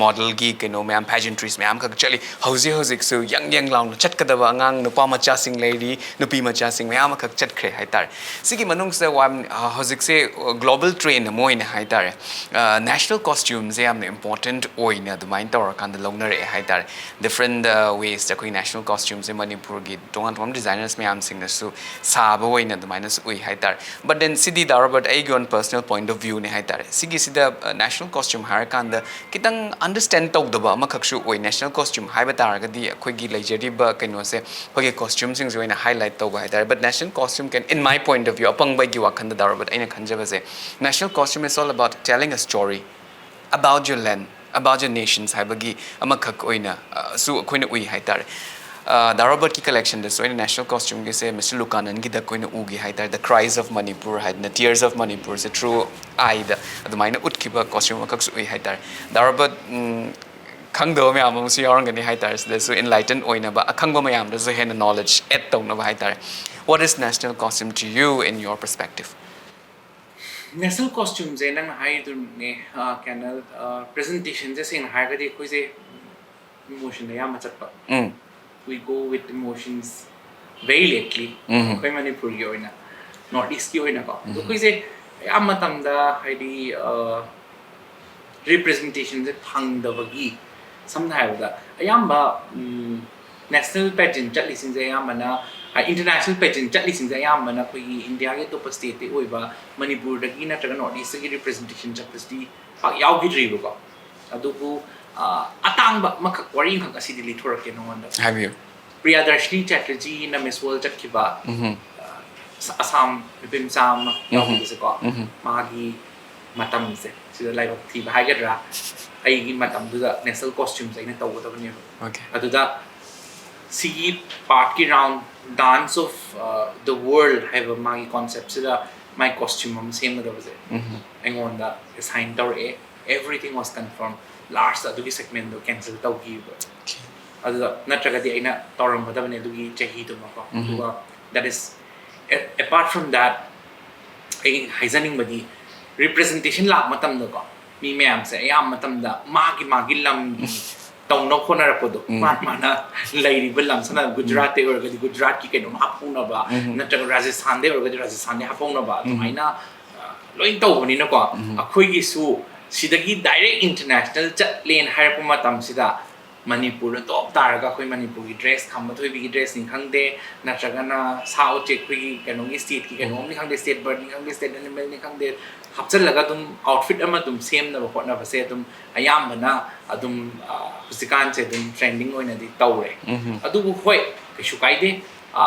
modelꯒꯤ ꯀꯩꯅꯣ ꯃꯌꯥꯝ, pageantries ꯃꯌꯥꯝ ꯈꯛ ꯆꯠꯂꯤ꯫ ꯍꯧꯖꯤꯛ ꯍꯧꯖꯤꯛꯁꯨ ꯌꯪ ꯌꯪ ꯂꯥꯎꯅ ꯆꯠꯀꯗꯕ ꯑꯉꯥꯡ ꯅꯨꯄꯥ ꯃꯆꯥꯁꯤꯡ ꯂꯩꯔꯤ, ꯅꯨꯄꯤ ꯃꯆꯥꯁꯤꯡ ꯃꯌꯥꯝ ꯑꯃꯈꯛ ꯆꯠꯈ꯭ꯔꯦ ꯍꯥꯏꯇꯥꯔꯦ꯫ ꯁꯤꯒꯤ ꯃꯅꯨꯡꯁꯤꯗ ꯋꯥ-, ꯍꯧꯖꯤꯛꯁꯦ global trend ꯑꯃ ꯑꯣꯏꯅ ꯍꯥꯏꯇꯥꯔꯦ, national costumeꯁꯦ ꯌꯥꯝꯅ important ꯑꯣꯏꯅ ꯑꯗꯨꯃꯥꯏꯅ ꯇꯧꯔꯀꯥꯟꯗ ꯂꯧꯅꯔꯛꯑꯦ ꯍꯥꯏꯇꯥꯔꯦ꯫ Different waysꯇ ꯑꯩꯈꯣꯏ national costumeꯁꯦ ꯃꯅꯤꯄꯨꯔꯒꯤ ꯇꯣꯉꯥꯟ ꯇꯣꯉꯥꯟꯕ designers ꯃꯌꯥꯝꯁꯤꯡꯅꯁꯨ ꯁꯥꯕ ꯑꯣꯏꯅ ꯑꯗꯨꯃꯥꯏꯅꯁꯨ ꯎꯏ ꯍꯥꯏꯇꯥꯔꯦ꯫ But then ꯁꯤꯗꯤ, ꯗꯥ ꯔꯣꯕꯔꯠ, ꯑꯩꯒꯤ own personal point of viewꯅꯦ ꯍꯥꯏꯇꯥꯔꯦ꯫ ꯁꯤꯒꯤꯁꯤꯗ national costume ꯍꯥꯏꯔꯀꯥꯟꯗ ꯈꯤꯇꯪ understand ꯇꯧꯗꯕ ꯑꯃꯈꯛꯁꯨ ꯑꯣꯏ꯫ National costume ꯍꯥꯏꯕ ꯇꯥꯔꯒꯗꯤ ꯑꯩꯈꯣꯏꯒꯤ ꯂꯩꯖꯔꯤꯕ ꯀꯩꯅꯣꯁꯦ, ꯑꯩꯈꯣꯏꯒꯤ costumeꯁꯤꯡꯁꯦ ꯑꯣꯏꯅ highlight ꯇꯧꯕ ꯍꯥꯏꯇꯥꯔꯦ꯫ But national costume can, in my point of view, ꯑꯄꯪꯕꯒꯤ ꯋꯥꯈꯜꯗ, ꯗꯥ ꯔꯣꯕꯔꯠ, ꯑꯩꯅ ꯈꯟꯖꯕꯁꯦ, national costume is all about telling a story about your land, about your nations ꯍꯥꯏꯕꯒꯤ ꯑꯃꯈꯛ ꯑꯣꯏꯅ ꯑ, ꯁꯨ ꯑꯩꯈꯣꯏꯅ ꯎꯏ ꯍꯥꯏꯇꯥꯔꯦ꯫ ꯑ, ꯗꯥ ꯔꯣꯕꯔꯠꯀꯤ collectionꯗꯁꯨ ꯑꯩꯅ national costumeꯒꯤꯁꯦ ꯃꯤꯁꯇꯔ ꯂꯨꯀꯥꯅꯟꯒꯤꯗ ꯑꯩꯈꯣꯏꯅ ꯎꯈꯤ ꯍꯥꯏꯇꯥꯔꯦ, The Cries of Manipur ꯍꯥꯏꯗꯅ, Tears of Manipurꯁꯦ through eyeꯗ ꯑꯗꯨꯃꯥꯏꯅ ꯎꯠꯈꯤꯕ costume ꯑꯃꯈꯛꯁꯨ ꯎꯏ ꯍꯥꯏꯇꯥꯔꯦ꯫ ꯗꯥ ꯔꯣꯕꯔꯠ, ꯎꯝ, ꯈꯪꯗꯕ ꯃꯌꯥꯝ ꯑꯃꯁꯨ ꯌꯥꯎꯔꯝꯒꯅꯤ ꯍꯥꯏꯇꯥꯔꯦ, ꯁꯤꯗꯁꯨ enlighten ꯑꯣꯏꯅꯕ, ꯑꯈꯪꯕ ꯃꯌꯥꯝꯗꯁꯨ ꯍꯦꯟꯅ knowledge add ꯇꯧꯅꯕ ꯍꯥꯏꯇꯥꯔꯦ꯫ What is national costume to you in your perspective? National costumeꯁꯦ ꯅꯪꯅ ꯍꯥꯏꯗꯨꯅꯦ, ꯀꯩꯅꯣ, presentationꯁꯦ ꯁꯦꯡꯅ ꯍꯥꯏꯔꯒꯗꯤ ꯑꯩꯈꯣꯏꯁꯦ emotionꯗ ꯑꯌꯥꯝꯕ ꯆꯠꯄ꯫ ꯎꯝ꯫ We go with emotions very lightly. ꯎꯝ꯫ ꯑꯩꯈꯣꯏ ꯃꯅꯤꯄꯨꯔꯒꯤ ꯑꯣꯏꯅ, North Eastꯀꯤ ꯑꯣꯏꯅꯀꯣ꯫ ꯑꯗꯣ ꯑꯩꯈꯣꯏꯁꯦ ꯑꯌꯥꯝꯕ ꯃꯇꯝꯗ ꯍꯥꯏꯗꯤ, ꯑ, representationꯁꯦ ꯐꯪꯗꯕꯒꯤ, ꯁꯝꯅ ꯍꯥꯏꯔꯕꯗ ꯑꯌꯥꯝꯕ, ꯎꯝ, national pageant ꯆꯠꯂꯤꯁꯤꯡꯁꯦ ꯑꯌꯥꯝꯕꯅ, ꯑ, international pageant ꯆꯠꯂꯤꯁꯤꯡꯁꯦ ꯑꯌꯥꯝꯕꯅ ꯑꯩꯈꯣꯏꯒꯤ ꯏꯟꯗꯤꯌꯥꯒꯤ ꯑꯇꯣꯞꯄ stateꯇꯒꯤ ꯑꯣꯏꯕ, ꯃꯅꯤꯄꯨꯔꯗꯒꯤ ꯅꯠꯇ꯭ꯔꯒ North Eastꯇꯒꯤ representation ꯆꯠꯄꯁꯤꯗꯤ ꯄꯥꯛ ꯌꯥꯎꯈꯤꯗ꯭ꯔꯤꯕꯀꯣ꯫ ꯑꯗꯨꯕꯨ, ꯑ, ꯑꯇꯥꯡꯕ ꯑꯃꯈꯛ, ꯋꯥꯔꯤ ꯑꯃꯈꯛ ꯑꯁꯤꯗꯤ ꯂꯤꯊꯣꯔꯛꯀꯦ ꯅꯉꯣꯟꯗ꯫ ꯍꯥꯏꯕꯤꯌꯨ꯫ ꯄ꯭ꯔꯤꯌꯥꯗꯔꯁꯤꯅꯤ ꯆꯦꯇꯔꯖꯤꯅ Miss World ꯆꯠꯈꯤꯕ, ꯎꯝ꯫ ꯑ, ꯑꯁꯥꯝ ꯅꯨꯄꯤ ꯃꯆꯥ ꯑꯃ ꯎꯝ꯫ ꯌꯥꯎꯈꯤꯕꯁꯦꯀꯣ, ꯎꯝ꯫ ꯃꯥꯒꯤ ꯃꯇꯝꯁꯦ ꯁꯤꯗ ꯂꯥꯏꯕꯛ ꯊꯤꯕ ꯍꯥꯏꯒꯗ꯭ꯔꯥ, ꯑꯩꯒꯤ ꯃꯇꯝꯗꯨꯗ national costumeꯁꯦ ꯑꯩꯅ ꯇꯧꯒꯗꯕꯅꯦꯕ꯫ Okay. ꯑꯗꯨꯗ ꯁꯤꯒꯤ partꯀꯤ round Dance of the World ꯍꯥꯏꯕ ꯃꯥꯒꯤ concept ꯁꯤꯗ ꯃꯥꯒꯤ costume ꯑꯃ ꯁꯦꯝꯒꯗꯕꯁꯦ ꯑꯩꯉꯣꯟꯗ assign ꯇꯧꯔꯛꯑꯦ꯫ Everything was confirmed. Last ꯑꯗꯨꯒꯤ segment ꯗꯣ cancel ꯇꯧꯈꯤꯕ꯫ ꯑꯗꯨꯗ ꯅꯠꯇ꯭ꯔꯒꯗꯤ ꯑꯩꯅ ꯇꯧꯔꯝꯒꯗꯕꯅꯦ ꯑꯗꯨꯒꯤ ꯆꯍꯤꯗꯨꯃꯀꯣ꯫ ꯑꯗꯨꯒ that is, apart from that, ꯑꯩ ꯍꯥꯏꯖꯅꯤꯡꯕꯗꯤ representation ꯂꯥꯛꯄ ꯃꯇꯝꯗꯀꯣ, ꯃꯤ ꯃꯌꯥꯝꯁꯦ ꯑꯌꯥꯝꯕ ꯃꯇꯝꯗ ꯃꯥꯒꯤ ꯃꯥꯒꯤ ꯂꯝꯒꯤ ꯇꯧꯅꯕ ꯍꯣꯠꯅꯔꯛꯄꯗꯣ, ꯃꯥꯅ ꯃꯥꯅ ꯂꯩꯔꯤꯕ ꯂꯝ, ꯁꯝꯅ ꯍꯥꯏꯔꯕꯗ ꯒꯨꯖꯔꯥꯠꯇꯩ ꯑꯣꯏꯔꯒꯗꯤ ꯒꯨꯖꯔꯥꯠꯀꯤ ꯀꯩꯅꯣꯝ ꯍꯥꯞꯍꯧꯅꯕ, ꯅꯠꯇ꯭ꯔꯒ ꯔꯥꯖꯁꯊꯥꯟꯗꯩ ꯑꯣꯏꯔꯒꯗꯤ ꯔꯥꯖꯁꯊꯥꯟꯗꯩ ꯍꯥꯞꯍꯧꯅꯕ, ꯑꯗꯨꯃꯥꯏꯅ ꯑ, ꯂꯣꯏ ꯇꯧꯕꯅꯤꯅꯀꯣ꯫ ꯑꯩꯈꯣꯏꯒꯤꯁꯨ ꯁꯤꯗꯒꯤ direct international ꯆꯠꯂꯦꯅ ꯍꯥꯏꯔꯛꯄ ꯃꯇꯝꯁꯤꯗ ꯃꯅꯤꯄꯨꯔꯗ top ꯇꯥꯔꯒ ꯑꯩꯈꯣꯏ ꯃꯅꯤꯄꯨꯔꯒꯤ dress, ꯈꯝꯕ ꯊꯣꯏꯕꯤꯒꯤ dress ꯅꯤ ꯈꯪꯗꯦ, ꯅꯠꯇ꯭ꯔꯒꯅ ꯁꯥ ꯎꯆꯦꯛ ꯑꯩꯈꯣꯏꯒꯤ ꯀꯩꯅꯣꯒꯤ state ꯀꯤ ꯀꯩꯅꯣꯝꯅꯤ ꯈꯪꯗꯦ, state bird ꯅꯤ ꯈꯪꯗꯦ, state animal ꯅꯤ ꯈꯪꯗꯦ, ꯍꯥꯞꯆꯤꯜꯂꯒ ꯑꯗꯨꯝ outfit ꯑꯃ ꯑꯗꯨꯝ ꯁꯦꯝꯅꯕ ꯍꯣꯠꯅꯕꯁꯦ ꯑꯗꯨꯝ ꯑꯌꯥꯝꯕꯅ ꯑꯗꯨꯝ, ꯑ, ꯍꯧꯖꯤꯛꯀꯥꯟꯁꯦ ꯑꯗꯨꯝ trending ꯑꯣꯏꯅꯗꯤ ꯇꯧꯔꯦ꯫ ꯑꯗꯨꯕꯨ ꯍꯣꯏ, ꯀꯩꯁꯨ ꯀꯥꯏꯗꯦ꯫ ꯑ,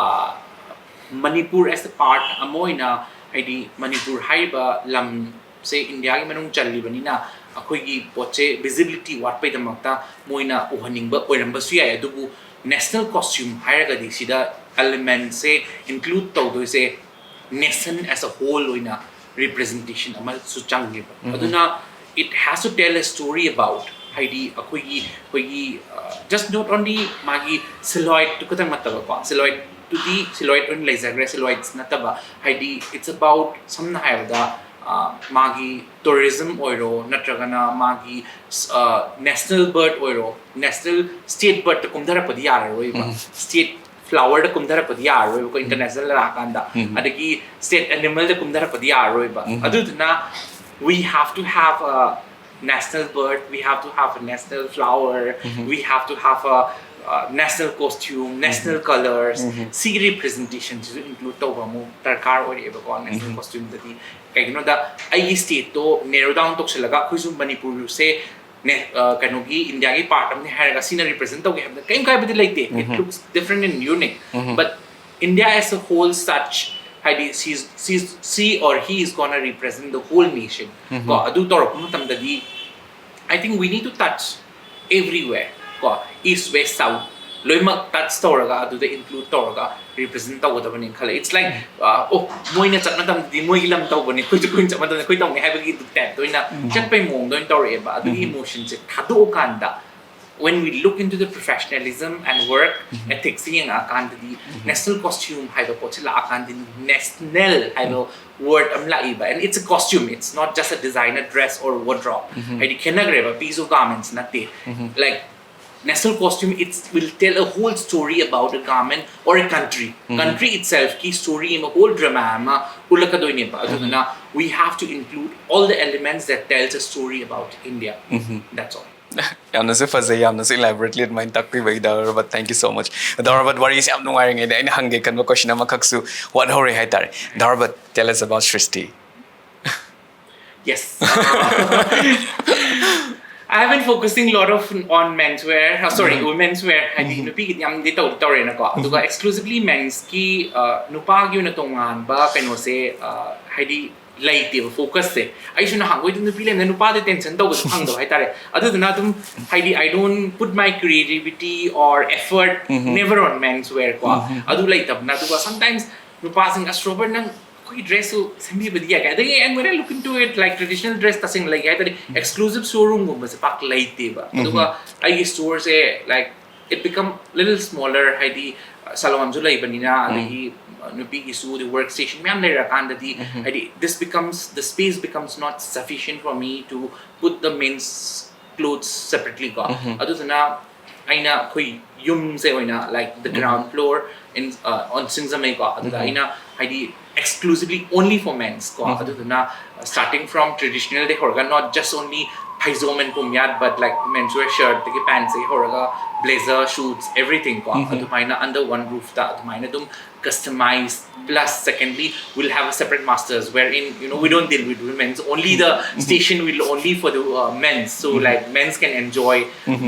ꯃꯅꯤꯄꯨꯔ as a part ꯑꯃ ꯑꯣꯏꯅ, ꯍꯥꯏꯗꯤ ꯃꯅꯤꯄꯨꯔ ꯍꯥꯏꯔꯤꯕ ꯂꯝꯁꯦ ꯏꯟꯗꯤꯌꯥꯒꯤ ꯃꯅꯨꯡ ꯆꯜꯂꯤꯕꯅꯤꯅ, ꯑꯩꯈꯣꯏꯒꯤ ꯄꯣꯠꯁꯦ visibility ꯋꯥꯠꯄꯩꯗꯃꯛꯇ ꯃꯣꯏꯅ ꯎꯍꯟꯅꯤꯡꯕ ꯑꯣꯏꯔꯝꯕꯁꯨ ꯌꯥꯏ꯫ ꯑꯗꯨꯕꯨ national costume ꯍꯥꯏꯔꯒꯗꯤ ꯁꯤꯗ element ꯁꯦ include ꯇꯧꯗꯣꯏꯁꯦ nation as a whole ꯑꯣꯏꯅ representation ꯑꯃꯁꯨ ꯆꯪꯉꯦꯕ꯫ ꯑꯗꯨꯅ it has to tell a story about, ꯍꯥꯏꯗꯤ ꯑꯩꯈꯣꯏꯒꯤ, ꯑꯩꯈꯣꯏꯒꯤ, uh, just not only ꯃꯥꯒꯤ silhouette ꯇꯨ ꯈꯛꯇꯪ ꯅꯠꯇꯕꯀꯣ, silhouette ꯇꯨꯗꯤ silhouette ꯑꯣꯏꯅ ꯂꯩꯖꯈ꯭ꯔꯦ, silhouettes ꯅꯠꯇꯕ, ꯍꯥꯏꯗꯤ it's about, ꯁꯝꯅ ꯍꯥꯏꯔꯕꯗ, uh, ꯃꯥꯒꯤ tourism ꯑꯣꯏꯔꯣ, ꯅꯠꯇ꯭ꯔꯒꯅ ꯃꯥꯒꯤ, uh, national bird ꯑꯣꯏꯔꯣ, national state bird ꯇ ꯀꯨꯝꯊꯔꯛꯄꯗꯤ ꯌꯥꯔꯔꯣꯏꯕ, state flower ꯗ ꯀꯨꯝꯊꯔꯛꯄꯗꯤ ꯌꯥꯔꯔꯣꯏꯕꯀꯣ, international ꯂꯥꯛꯑꯀꯥꯟꯗ꯫ ꯑꯗꯒꯤ state animal ꯗ ꯀꯨꯝꯊꯔꯛꯄꯗꯤ ꯌꯥꯔꯔꯣꯏꯕ꯫ ꯑꯗꯨꯗꯨꯅ we have to have a national bird, we have to have a national flower, we have to have a, uh, national costume, national colors, ꯁꯤꯒꯤ representation ꯁꯤꯁꯨ include ꯇꯧꯕ ꯑꯃꯨꯛ ꯗꯔꯀꯥꯔ ꯑꯣꯏꯔꯛꯑꯦꯕꯀꯣ national costume ꯗꯗꯤ꯫ ꯀꯩꯒꯤꯅꯣꯗ ꯑꯩꯒꯤ state ꯇꯣ narrow down ꯇꯧꯁꯜꯂꯒ ꯑꯩꯈꯣꯏꯁꯨ ꯃꯅꯤꯄꯨꯔꯁꯦ ꯅꯦ-, ꯑ, ꯀꯩꯅꯣꯒꯤ ꯏꯟꯗꯤꯌꯥꯒꯤ part ꯑꯃꯅꯤ ꯍꯥꯏꯔꯒ ꯁꯤꯅ represent ꯇꯧꯒꯦ ꯍꯥꯏꯕꯗ ꯀꯔꯤꯝ ꯀꯥꯏꯕꯗꯤ ꯂꯩꯇꯦ꯫ It looks different and unique. But India as a whole such, ꯍꯥꯏꯗꯤ she's, she's, she or he is gonna represent the whole nation. ꯀꯣ, ꯑꯗꯨ ꯇꯧꯔꯛꯄ ꯃꯇꯝꯗꯗꯤ I think we need to touch everywhere. ꯀꯣ, east, west, south, ꯂꯣꯏꯅꯃꯛ touch ꯇꯧꯔꯒ ꯑꯗꯨꯗ include ꯇꯧꯔꯒ ꯔꯤꯄ꯭ꯔꯖꯦꯟ ꯇꯧꯒꯗꯕꯅꯤ ꯈꯜꯂꯦ꯫ It's like, ꯑꯣ, ꯃꯣꯏꯅ ꯆꯠ ꯃꯇꯝꯗꯗꯤ ꯃꯣꯏꯒꯤ ꯂꯝ ꯇꯧꯕꯅꯤ, ꯑꯩꯈꯣꯏꯁꯨ ꯑꯩꯈꯣꯏꯅ ꯆꯠ ꯃꯇꯝꯗ ꯑꯩꯈꯣꯏ ꯇꯧꯅꯤ ꯍꯥꯏꯕꯒꯤ ꯇꯥꯏꯞꯇ ꯑꯣꯏꯅ ꯆꯠꯄꯩ ꯃꯑꯣꯡꯗ ꯑꯣꯏꯅ ꯇꯧꯔꯛꯑꯦꯕ꯫ ꯑꯗꯨꯒꯤ ꯏꯃꯣꯁꯟꯁꯦ ꯊꯥꯗꯣꯛꯑꯀꯥꯟꯗ, when we look into the professionalism and work ethics ꯌꯦꯡꯉꯛꯑꯀꯥꯟꯗꯗꯤ, ꯅꯦꯁꯅꯦꯜ ꯀꯣꯁꯇ꯭ꯌꯨꯝ ꯍꯥꯏꯕ ꯄꯣꯠꯁꯦ ꯂꯥꯛꯑꯀꯥꯟꯗꯗꯤ ꯅꯦꯁꯅꯦꯜ ꯍꯥꯏꯕ ꯋꯥꯔꯗ ꯑꯃ ꯂꯥꯛꯏꯕ꯫ And it's a costume, it's not just a designer dress or wardrobe. ꯍꯥꯏꯗꯤ ꯈꯦꯠꯅꯈ꯭ꯔꯦꯕ, ꯄꯤꯁꯨ ꯒꯥꯔꯃꯦꯟꯠꯁ ꯅꯠꯇꯦ꯫ Like, national costume, it will tell a whole story about a garment or a country. Country itself ꯀꯤ story ꯑꯃ, whole drama ꯑꯃ ꯎꯠꯂꯛꯀꯗꯣꯏꯅꯦꯕ꯫ ꯑꯗꯨꯗꯨꯅ we have to include all the elements that tells a story about India. That's all. ꯌꯥꯝꯅꯁꯨ ꯐꯖꯩ, ꯌꯥꯝꯅꯁꯨ ꯏꯂꯥꯕꯣꯔꯦꯠꯂꯤ ꯑꯗꯨꯃꯥꯏꯅ ꯇꯥꯛꯄꯤꯕꯒꯤ ꯗꯥ Robert, thank you so much. ꯗꯥ ꯔꯣꯕꯔꯠ, ꯋꯥꯔꯤꯁꯦ ꯌꯥꯝ ꯅꯨꯡꯉꯥꯏꯔꯤꯉꯩꯗ ꯑꯩꯅ ꯍꯪꯒꯦ ꯈꯟꯕ ꯀꯣꯏꯁꯟ ꯑꯃꯈꯛꯁꯨ ꯋꯥꯠꯍꯧꯔꯦ ꯍꯥꯏꯇꯥꯔꯦ꯫ ꯗꯥ Robert, tell us about Srishti. Yes. I have been focusing a lot of on menswear, uh, sorry, women's wear. ꯍꯥꯏꯗꯤ ꯅꯨꯄꯤꯒꯤꯗꯤ ꯌꯥꯝꯗꯤ ꯇꯧ ꯇꯧꯔꯦꯅꯀꯣ꯫ ꯑꯗꯨꯒ exclusively men's ꯀꯤ, uh, ꯅꯨꯄꯥꯒꯤ ꯑꯣꯏꯅ ꯇꯣꯉꯥꯟꯕ ꯀꯩꯅꯣꯁꯦ, uh, ꯍꯥꯏꯗꯤ ꯂꯩꯇꯦꯕ ꯐꯣꯀꯁꯁꯦ꯫ ꯑꯩꯁꯨ ꯅꯍꯥꯟꯈꯣꯏꯗꯤ ꯅꯨꯄꯤ ꯂꯩꯕꯅꯤꯅ ꯅꯨꯄꯥꯗ ꯇꯦꯟꯁꯟ ꯇꯧꯕꯁꯨ ꯐꯪꯗꯕ ꯍꯥꯏꯇꯥꯔꯦ꯫ ꯑꯗꯨꯗꯨꯅ ꯑꯗꯨꯝ ꯍꯥꯏꯗꯤ I don't put my creativity or effort never on menswear ꯀꯣ꯫ ꯑꯗꯨ ꯂꯩꯇꯕꯅ꯫ ꯑꯗꯨꯒ sometimes ꯅꯨꯄꯥꯁꯤꯡ, "ꯑꯁ ꯔꯣꯕꯔꯠ, ꯅꯪ ꯑꯩꯈꯣꯏꯒꯤ ꯗ꯭ꯔꯦꯁꯁꯨ ꯁꯦꯝꯕꯤꯕꯗꯤ ꯌꯥꯏ" ꯀꯥꯏ꯫ ꯑꯗꯒꯤ and when I look into it, like, traditional dress ꯇꯁꯦꯡꯅ ꯂꯩꯒꯦ ꯍꯥꯏ ꯇꯥꯔꯗꯤ exclusive showroom ꯒꯨꯝꯕꯁꯦ ꯄꯥꯛ ꯂꯩꯇꯦꯕ꯫ ꯑꯗꯨꯒ ꯑꯩꯒꯤ ꯁ꯭ꯇꯣꯔꯁꯦ, like, it become little smaller, ꯍꯥꯏꯗꯤ ꯁꯥꯂꯣꯟꯁꯨ ꯂꯩꯕꯅꯤꯅ, ꯑꯗꯒꯤ ꯅꯨꯄꯤꯒꯤꯁꯨ work station ꯃꯌꯥꯝ ꯂꯩꯔꯀꯥꯟꯗꯗꯤ, ꯍꯥꯏꯗꯤ this becomes, the space becomes not sufficient for me to put the men's clothes separately ꯀꯣ꯫ ꯑꯗꯨꯗꯨꯅ ꯑꯩꯅ ꯑꯩꯈꯣꯏ ꯌꯨꯝꯁꯦ ꯑꯣꯏꯅ, like, the ground floor in, uh, on ꯁꯤꯡꯖꯃꯩ ꯀꯣ, ꯑꯗꯨꯗ ꯑꯩꯅ ꯍꯥꯏꯗꯤ exclusively only for men's ꯀꯣ꯫ ꯑꯗꯨꯗꯨꯅ starting from traditional ꯗꯩ ꯍꯧꯔꯒ, not just only ꯐꯩꯖꯣꯝ and ꯄꯨꯝꯌꯥꯠ, but, like, menswear shirt ꯇꯒꯤ pants ꯇꯒꯤ ꯍꯧꯔꯒ blazer, suits, everything ꯀꯣ꯫ ꯑꯗꯨꯃꯥꯏꯅ under one roof ꯇ ꯑꯗꯨꯃꯥꯏꯅ ꯑꯗꯨꯝ customize. Plus, secondly, we'll have a separate masters wherein, you know, we don't deal with women's. Only the station will only for the, uh, men's. So, like, men's can enjoy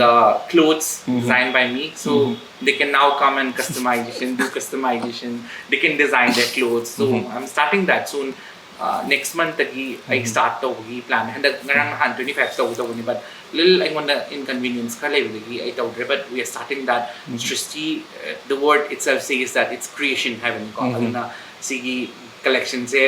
the clothes designed by me. So they can now come and customization, do customization. They can design their clothes. So I'm starting that soon. Next ꯃꯟꯠꯇꯒꯤ ꯑꯩ start ꯇꯧꯕꯒꯤ ꯄ꯭ꯂꯥꯟꯅꯦ꯫ ꯍꯟꯗꯛ ꯉꯔꯥꯡ ꯅꯍꯥꯟ twenty five ꯇꯧꯒꯗꯧꯕꯅꯤ, but little ꯑꯩꯉꯣꯟꯗ inconvenience ꯈꯔ ꯂꯩꯕꯗꯒꯤ ꯑꯩ ꯇꯧꯗ꯭ꯔꯦ꯫ But we are starting that. Srishti, the word itself says that it's creation ꯍꯥꯏꯕꯅꯤꯀꯣ꯫ ꯑꯗꯨꯅ ꯁꯤꯒꯤ ꯀꯂꯦꯛꯁꯟꯁꯦ,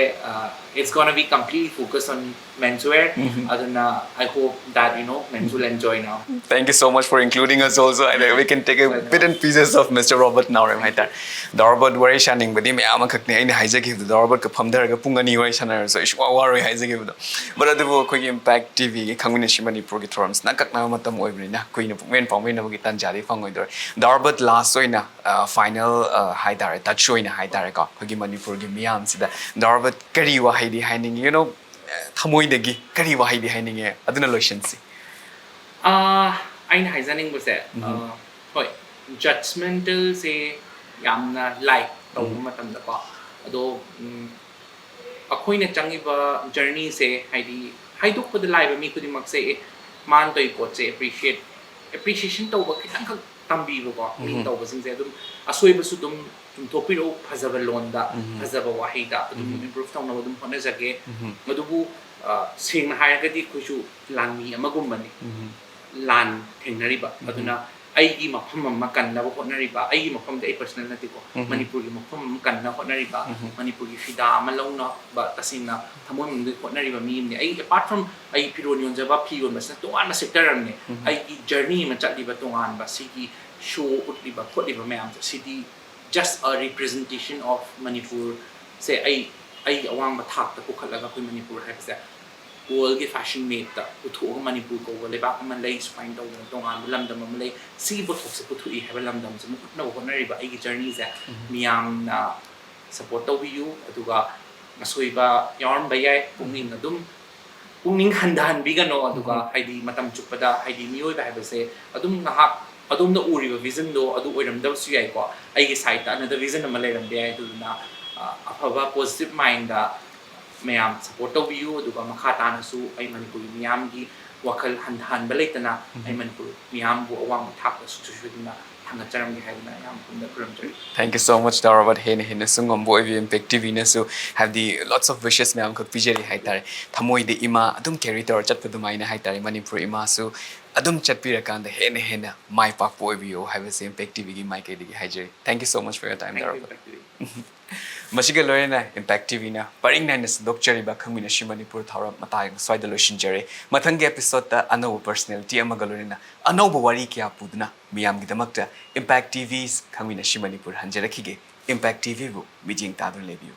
it's gonna be completely focused on menswear. ꯑꯗꯨꯅ I hope that, you know, men's will enjoy now. Thank you so much for including us also. And we can take a bit and pieces of Mister Robert Naorem ꯍꯥꯏꯇꯥꯔꯦ. ꯗꯥ Robert ꯋꯥꯔꯤ ꯁꯥꯅꯤꯡꯕꯗꯤ ꯃꯌꯥꯝ ꯑꯃꯈꯛꯅꯤ ꯑꯩꯅ ꯍꯥꯏꯖꯈꯤꯕꯗꯣ꯫ ꯗꯥ ꯔꯣꯕꯔꯠꯀ ꯐꯝꯊꯔꯒ ꯄꯨꯡ ꯑꯅꯤ ꯋꯥꯔꯤ ꯁꯥꯟꯅꯔꯁꯨ ꯑꯩ ꯁꯨꯡꯋꯥ ꯋꯥꯔꯣꯏ ꯍꯥꯏꯖꯈꯤꯕꯗꯣ꯫ ꯕꯠ ꯑꯗꯨꯕꯨ ꯑꯩꯈꯣꯏꯒꯤ ꯏꯝꯄꯦꯛ ꯇꯤ ꯚꯤꯒꯤ ꯈꯪꯃꯤꯟꯅꯁꯤ ꯃꯅꯤꯄꯨꯔꯒꯤ ꯊꯧꯔꯝꯁꯤꯅ ꯑꯀꯛꯅꯕ ꯃꯇꯝ ꯑꯣꯏꯕꯅꯤꯅ ꯀꯨꯏꯅ ꯄꯨꯡꯄꯦꯟ ꯄꯥꯡꯃꯤꯟꯅꯕꯒꯤ ꯇꯥꯟꯖꯥꯗꯤ ꯐꯪꯉꯣꯏꯗꯣꯔꯦ꯫ ꯗꯥ ꯔꯣꯕꯔꯠ, ꯂꯥꯁ ꯑꯣꯏꯅ ꯐꯥꯏꯅꯦꯜ ꯍꯥꯏꯇꯥꯔꯦ, ꯇꯆ ꯑꯣꯏꯅ ꯍꯥꯏꯇꯥꯔꯦꯀꯣ, ꯑꯩꯈꯣꯏꯒꯤ ꯃꯅꯤꯄꯨꯔꯒꯤ ꯃꯤꯌꯥꯝꯁꯤꯗ ꯗꯥ ꯔꯣꯕꯔꯠ ꯀꯔꯤ ꯋꯥꯍꯩꯗꯤ ꯍꯥꯏꯅꯤꯡꯉꯤ? You know, ꯊꯃꯣꯏꯗꯒꯤ ꯀꯔꯤ ꯋꯥꯍꯩꯗꯤ ꯍꯥꯏꯅꯤꯡꯉꯦ? ꯑꯗꯨꯅ ꯂꯣꯏꯁꯤꯟꯁꯤ꯫ ꯑꯩꯅ ꯍꯥꯏꯖꯅꯤꯡꯕꯁꯦ, ꯍꯣꯏ, ꯖꯠꯖꯃꯦꯟꯇꯦꯜꯁꯦ ꯌꯥꯝꯅ ꯂꯥꯏ ꯇꯧꯕ ꯃꯇꯝꯗꯀꯣ꯫ ꯑꯗꯣ ꯑꯩꯈꯣꯏꯅ ꯆꯪꯉꯤꯕ ꯖꯔꯅꯤꯁꯦ, ꯍꯥꯏꯗꯤ, ꯍꯥꯏꯗꯣꯛꯄꯗ ꯂꯥꯏꯕ ꯃꯤ ꯈꯨꯗꯤꯡꯃꯛꯁꯦ, ꯑꯦ, ꯃꯥꯅ ꯇꯧꯔꯤ ꯄꯣꯠꯁꯦ ꯑꯦꯄ꯭ꯔꯤꯁꯤꯌꯦꯠ ꯑꯦꯄ꯭ꯔꯤꯁꯤꯌꯦꯁꯟ ꯇꯧꯕ ꯈꯤꯇꯪꯈꯛ ꯇꯝꯕꯤꯕꯀꯣ꯫ ꯃꯤ ꯇꯧꯕꯁꯤꯡꯁꯦ ꯑꯗꯨꯝ ꯑꯁꯣꯏꯕꯁꯨ ꯑꯗꯨꯝ ꯆꯨꯝꯊꯣꯛꯄꯤꯔꯛꯎ, ꯐꯖꯕ ꯂꯣꯟꯗ, ꯐꯖꯕ ꯋꯥꯍꯩꯗ ꯑꯗꯨꯝ ꯏꯝꯄ꯭ꯔꯨꯚ ꯇꯧꯅꯕ ꯑꯗꯨꯝ ꯍꯣꯠꯅꯖꯒꯦ꯫ ꯑꯗꯨꯕꯨ ꯁꯦꯡꯅ ꯍꯥꯏꯔꯒꯗꯤ ꯑꯩꯈꯣꯏꯁꯨ ꯂꯥꯟꯃꯤ ꯑꯃꯒꯨꯝꯕꯅꯤ꯫ ꯂꯥꯟ ꯊꯦꯡꯅꯔꯤꯕ꯫ ꯑꯗꯨꯅ ꯑꯩꯒꯤ ꯃꯐꯝ ꯑꯃ ꯀꯟꯅꯕ ꯍꯣꯠꯅꯔꯤꯕ, ꯑꯩꯒꯤ ꯃꯐꯝꯗꯤ ꯑꯩ ꯄꯔꯁꯅꯦꯜ ꯅꯠꯇꯦꯀꯣ, ꯃꯅꯤꯄꯨꯔꯒꯤ ꯃꯐꯝ ꯑꯃ ꯀꯟꯅ ꯍꯣꯠꯅꯔꯤꯕ, ꯃꯅꯤꯄꯨꯔꯒꯤ ꯐꯤꯗꯥ ꯑꯃ ꯂꯧꯅꯕ ꯇꯁꯦꯡꯅ ꯊꯃꯣꯏ ꯃꯅꯨꯡꯗꯒꯤ ꯍꯣꯠꯅꯔꯤꯕ ꯃꯤ ꯑꯃꯅꯤ꯫ ꯑꯩ, ꯑꯦꯄꯥꯔꯠ ꯐ꯭ꯔꯣꯝ ꯑꯩ ꯐꯤꯔꯣꯜ ꯌꯣꯟꯖꯕ, ꯐꯤ ꯌꯣꯟꯕꯁꯤꯅ ꯇꯣꯉꯥꯟꯕ ꯁꯦꯛꯇꯔ ꯑꯃꯅꯤ꯫ ꯑꯩꯒꯤ ꯖꯔꯅꯤ ꯑꯃ ꯆꯠꯂꯤꯕ ꯇꯣꯉꯥꯟꯕ, ꯁꯤꯒꯤ ꯁꯣ ꯎꯠꯂꯤꯕ ꯈꯣꯠꯂꯤꯕ ꯃꯌꯥꯝꯁꯦ, ꯁꯤꯗꯤ just a representation of ꯃꯅꯤꯄꯨꯔꯁꯦ ꯑꯩ, ꯑꯩꯒꯤ ꯑꯋꯥꯡꯕ ꯊꯥꯛꯇ ꯄꯨꯈꯠꯂꯒ ꯑꯩꯈꯣꯏ ꯃꯅꯤꯄꯨꯔ ꯍꯥꯏꯕꯁꯦ ꯋꯥꯔꯜꯒꯤ ꯐꯦꯁꯟ ꯃꯦꯞꯇ ꯄꯨꯊꯣꯛꯑꯒ, ꯃꯅꯤꯄꯨꯔ ꯀꯧꯕ ꯂꯩꯕꯥꯛ ꯑꯃ ꯂꯩ, ꯁꯨꯃꯥꯏꯅ ꯇꯧꯗꯅ ꯇꯣꯉꯥꯟꯕ ꯂꯝꯗꯝ ꯑꯃ ꯂꯩ, ꯁꯤꯒꯤ ꯄꯣꯠꯊꯣꯛꯁꯦ ꯄꯨꯊꯣꯛꯏ ꯍꯥꯏꯕ ꯂꯝꯗꯝꯁꯦ ꯃꯨꯠꯅꯕ ꯍꯣꯠꯅꯔꯤꯕ ꯑꯩꯒꯤ ꯖꯔꯅꯤꯁꯦ ꯃꯤꯌꯥꯝꯅ ꯁꯄꯣꯔꯠ ꯇꯧꯕꯤꯌꯨ꯫ ꯑꯗꯨꯒ ꯑꯁꯣꯏꯕ ꯌꯥꯎꯔꯝꯕ ꯌꯥꯏ, ꯄꯨꯛꯅꯤꯡ ꯑꯗꯨꯝ ꯄꯨꯛꯅꯤꯡ ꯍꯟꯊꯍꯟꯕꯤꯒꯅꯣ꯫ ꯑꯗꯨꯒ ꯍꯥꯏꯗꯤ ꯃꯇꯝ ꯆꯨꯞꯄꯗ ꯍꯥꯏꯗꯤ ꯃꯤꯑꯣꯏꯕ ꯍꯥꯏꯕꯁꯦ ꯑꯗꯨꯝ ꯉꯥꯏꯍꯥꯛ ꯑꯗꯣꯝꯅ ꯎꯔꯤꯕ ꯚꯤꯖꯟꯗꯣ ꯑꯗꯨ ꯑꯣꯏꯔꯝꯗꯕꯁꯨ ꯌꯥꯏꯀꯣ꯫ ꯑꯩꯒꯤ ꯁꯥꯏꯠꯇ another vision ꯑꯃ ꯂꯩꯔꯝꯕ ꯌꯥꯏ꯫ ꯑꯗꯨꯗꯨꯅ, ꯑ, ꯑꯐꯕ positive mindꯗ ꯃꯌꯥꯝ ꯁꯄꯣꯔꯠ ꯇꯧꯕꯤꯌꯨ꯫ ꯑꯗꯨꯒ ꯃꯈꯥ ꯇꯥꯅꯁꯨ ꯑꯩ ꯃꯅꯤꯄꯨꯔꯒꯤ ꯃꯤꯌꯥꯝꯒꯤ ꯋꯥꯈꯜ ꯍꯟꯊꯍꯟꯕ ꯂꯩꯇꯅ ꯑꯩ ꯃꯅꯤꯄꯨꯔ ꯃꯤꯌꯥꯝꯕꯨ ꯑꯋꯥꯡꯕ ꯊꯥꯛꯇ ꯁꯨꯡꯁꯣꯏ ꯁꯣꯏꯗꯅ ꯊꯥꯡꯒꯠꯆꯔꯝꯒꯦ ꯍꯥꯏꯗꯨꯅ ꯑꯌꯥꯝꯕ ꯃꯐꯝꯗ ꯈꯨꯔꯨꯝꯖꯔꯤ꯫ Thank you so much, the Robert. ꯍꯦꯟꯅ ꯍꯦꯟꯅꯁꯨ ꯉꯝꯕ ꯑꯣꯏꯕꯤꯌꯨ꯫ ꯏꯝꯄꯦꯛ ꯇꯤꯚꯤꯅꯁꯨ ꯍꯥꯏꯕꯗꯤ lots of wishes ꯃꯌꯥꯝꯈꯛ ꯄꯤꯖꯔꯤ ꯍꯥꯏꯇꯥꯔꯦ꯫ ꯊꯃꯣꯏꯗ ꯏꯃꯥ ꯑꯗꯨꯝ carry ꯇꯧꯔ ꯆꯠꯄ ꯑꯗꯨꯃꯥꯏꯅ ꯍꯥꯏꯇꯥꯔꯦ꯫ ꯃꯅꯤꯄꯨꯔ ꯏꯃꯥꯁꯨ ꯑꯗꯨꯝ ꯆꯠꯄꯤꯔꯀꯥꯟꯗ ꯍꯦꯟꯅ ꯍꯦꯟꯅ ꯃꯥꯏ ꯄꯥꯛꯄ ꯑꯣꯏꯕꯤꯌꯨ ꯍꯥꯏꯕꯁꯦ ꯏꯝꯄꯦꯛ ꯇꯤꯚꯤꯒꯤ ꯃꯥꯏꯀꯩꯗꯒꯤ ꯍꯥꯏꯖꯔꯤ꯫ Thank you so much for your time, the Robert. ꯃꯁꯤꯒ ꯂꯣꯏꯅꯅ ꯏꯝꯄꯦꯛ ꯇꯤꯚꯤꯅ ꯄꯔꯤꯡ ꯅꯥꯏꯅ ꯁꯟꯗꯣꯛꯆꯔꯤꯕ ꯈꯪꯃꯤꯟꯅꯁꯤ ꯃꯅꯤꯄꯨꯔ ꯊꯧꯔꯝ ꯃꯇꯥꯡ ꯁ꯭ꯋꯥꯏꯗ ꯂꯣꯏꯁꯤꯟꯖꯔꯦ꯫ ꯃꯊꯪꯒꯤ episodeꯇ ꯑꯅꯧꯕ personality ꯑꯃꯒ ꯂꯣꯏꯅꯅ ꯑꯅꯧꯕ ꯋꯥꯔꯤ ꯀꯌꯥ ꯄꯨꯗꯨꯅ ꯃꯤꯌꯥꯝꯒꯤꯗꯃꯛꯇ ꯏꯝꯄꯦꯛ ꯇꯤꯚꯤ ꯈꯪꯃꯤꯟꯅꯁꯤ ꯃꯅꯤꯄꯨꯔ ꯍꯟꯖꯔꯛꯈꯤꯒꯦ꯫ ꯏꯝꯄꯦꯛ ꯇꯤꯚꯤꯕꯨ ꯃꯤꯠꯌꯦꯡ ꯇꯥꯗꯨꯅ ꯂꯩꯕꯤꯌꯨ꯫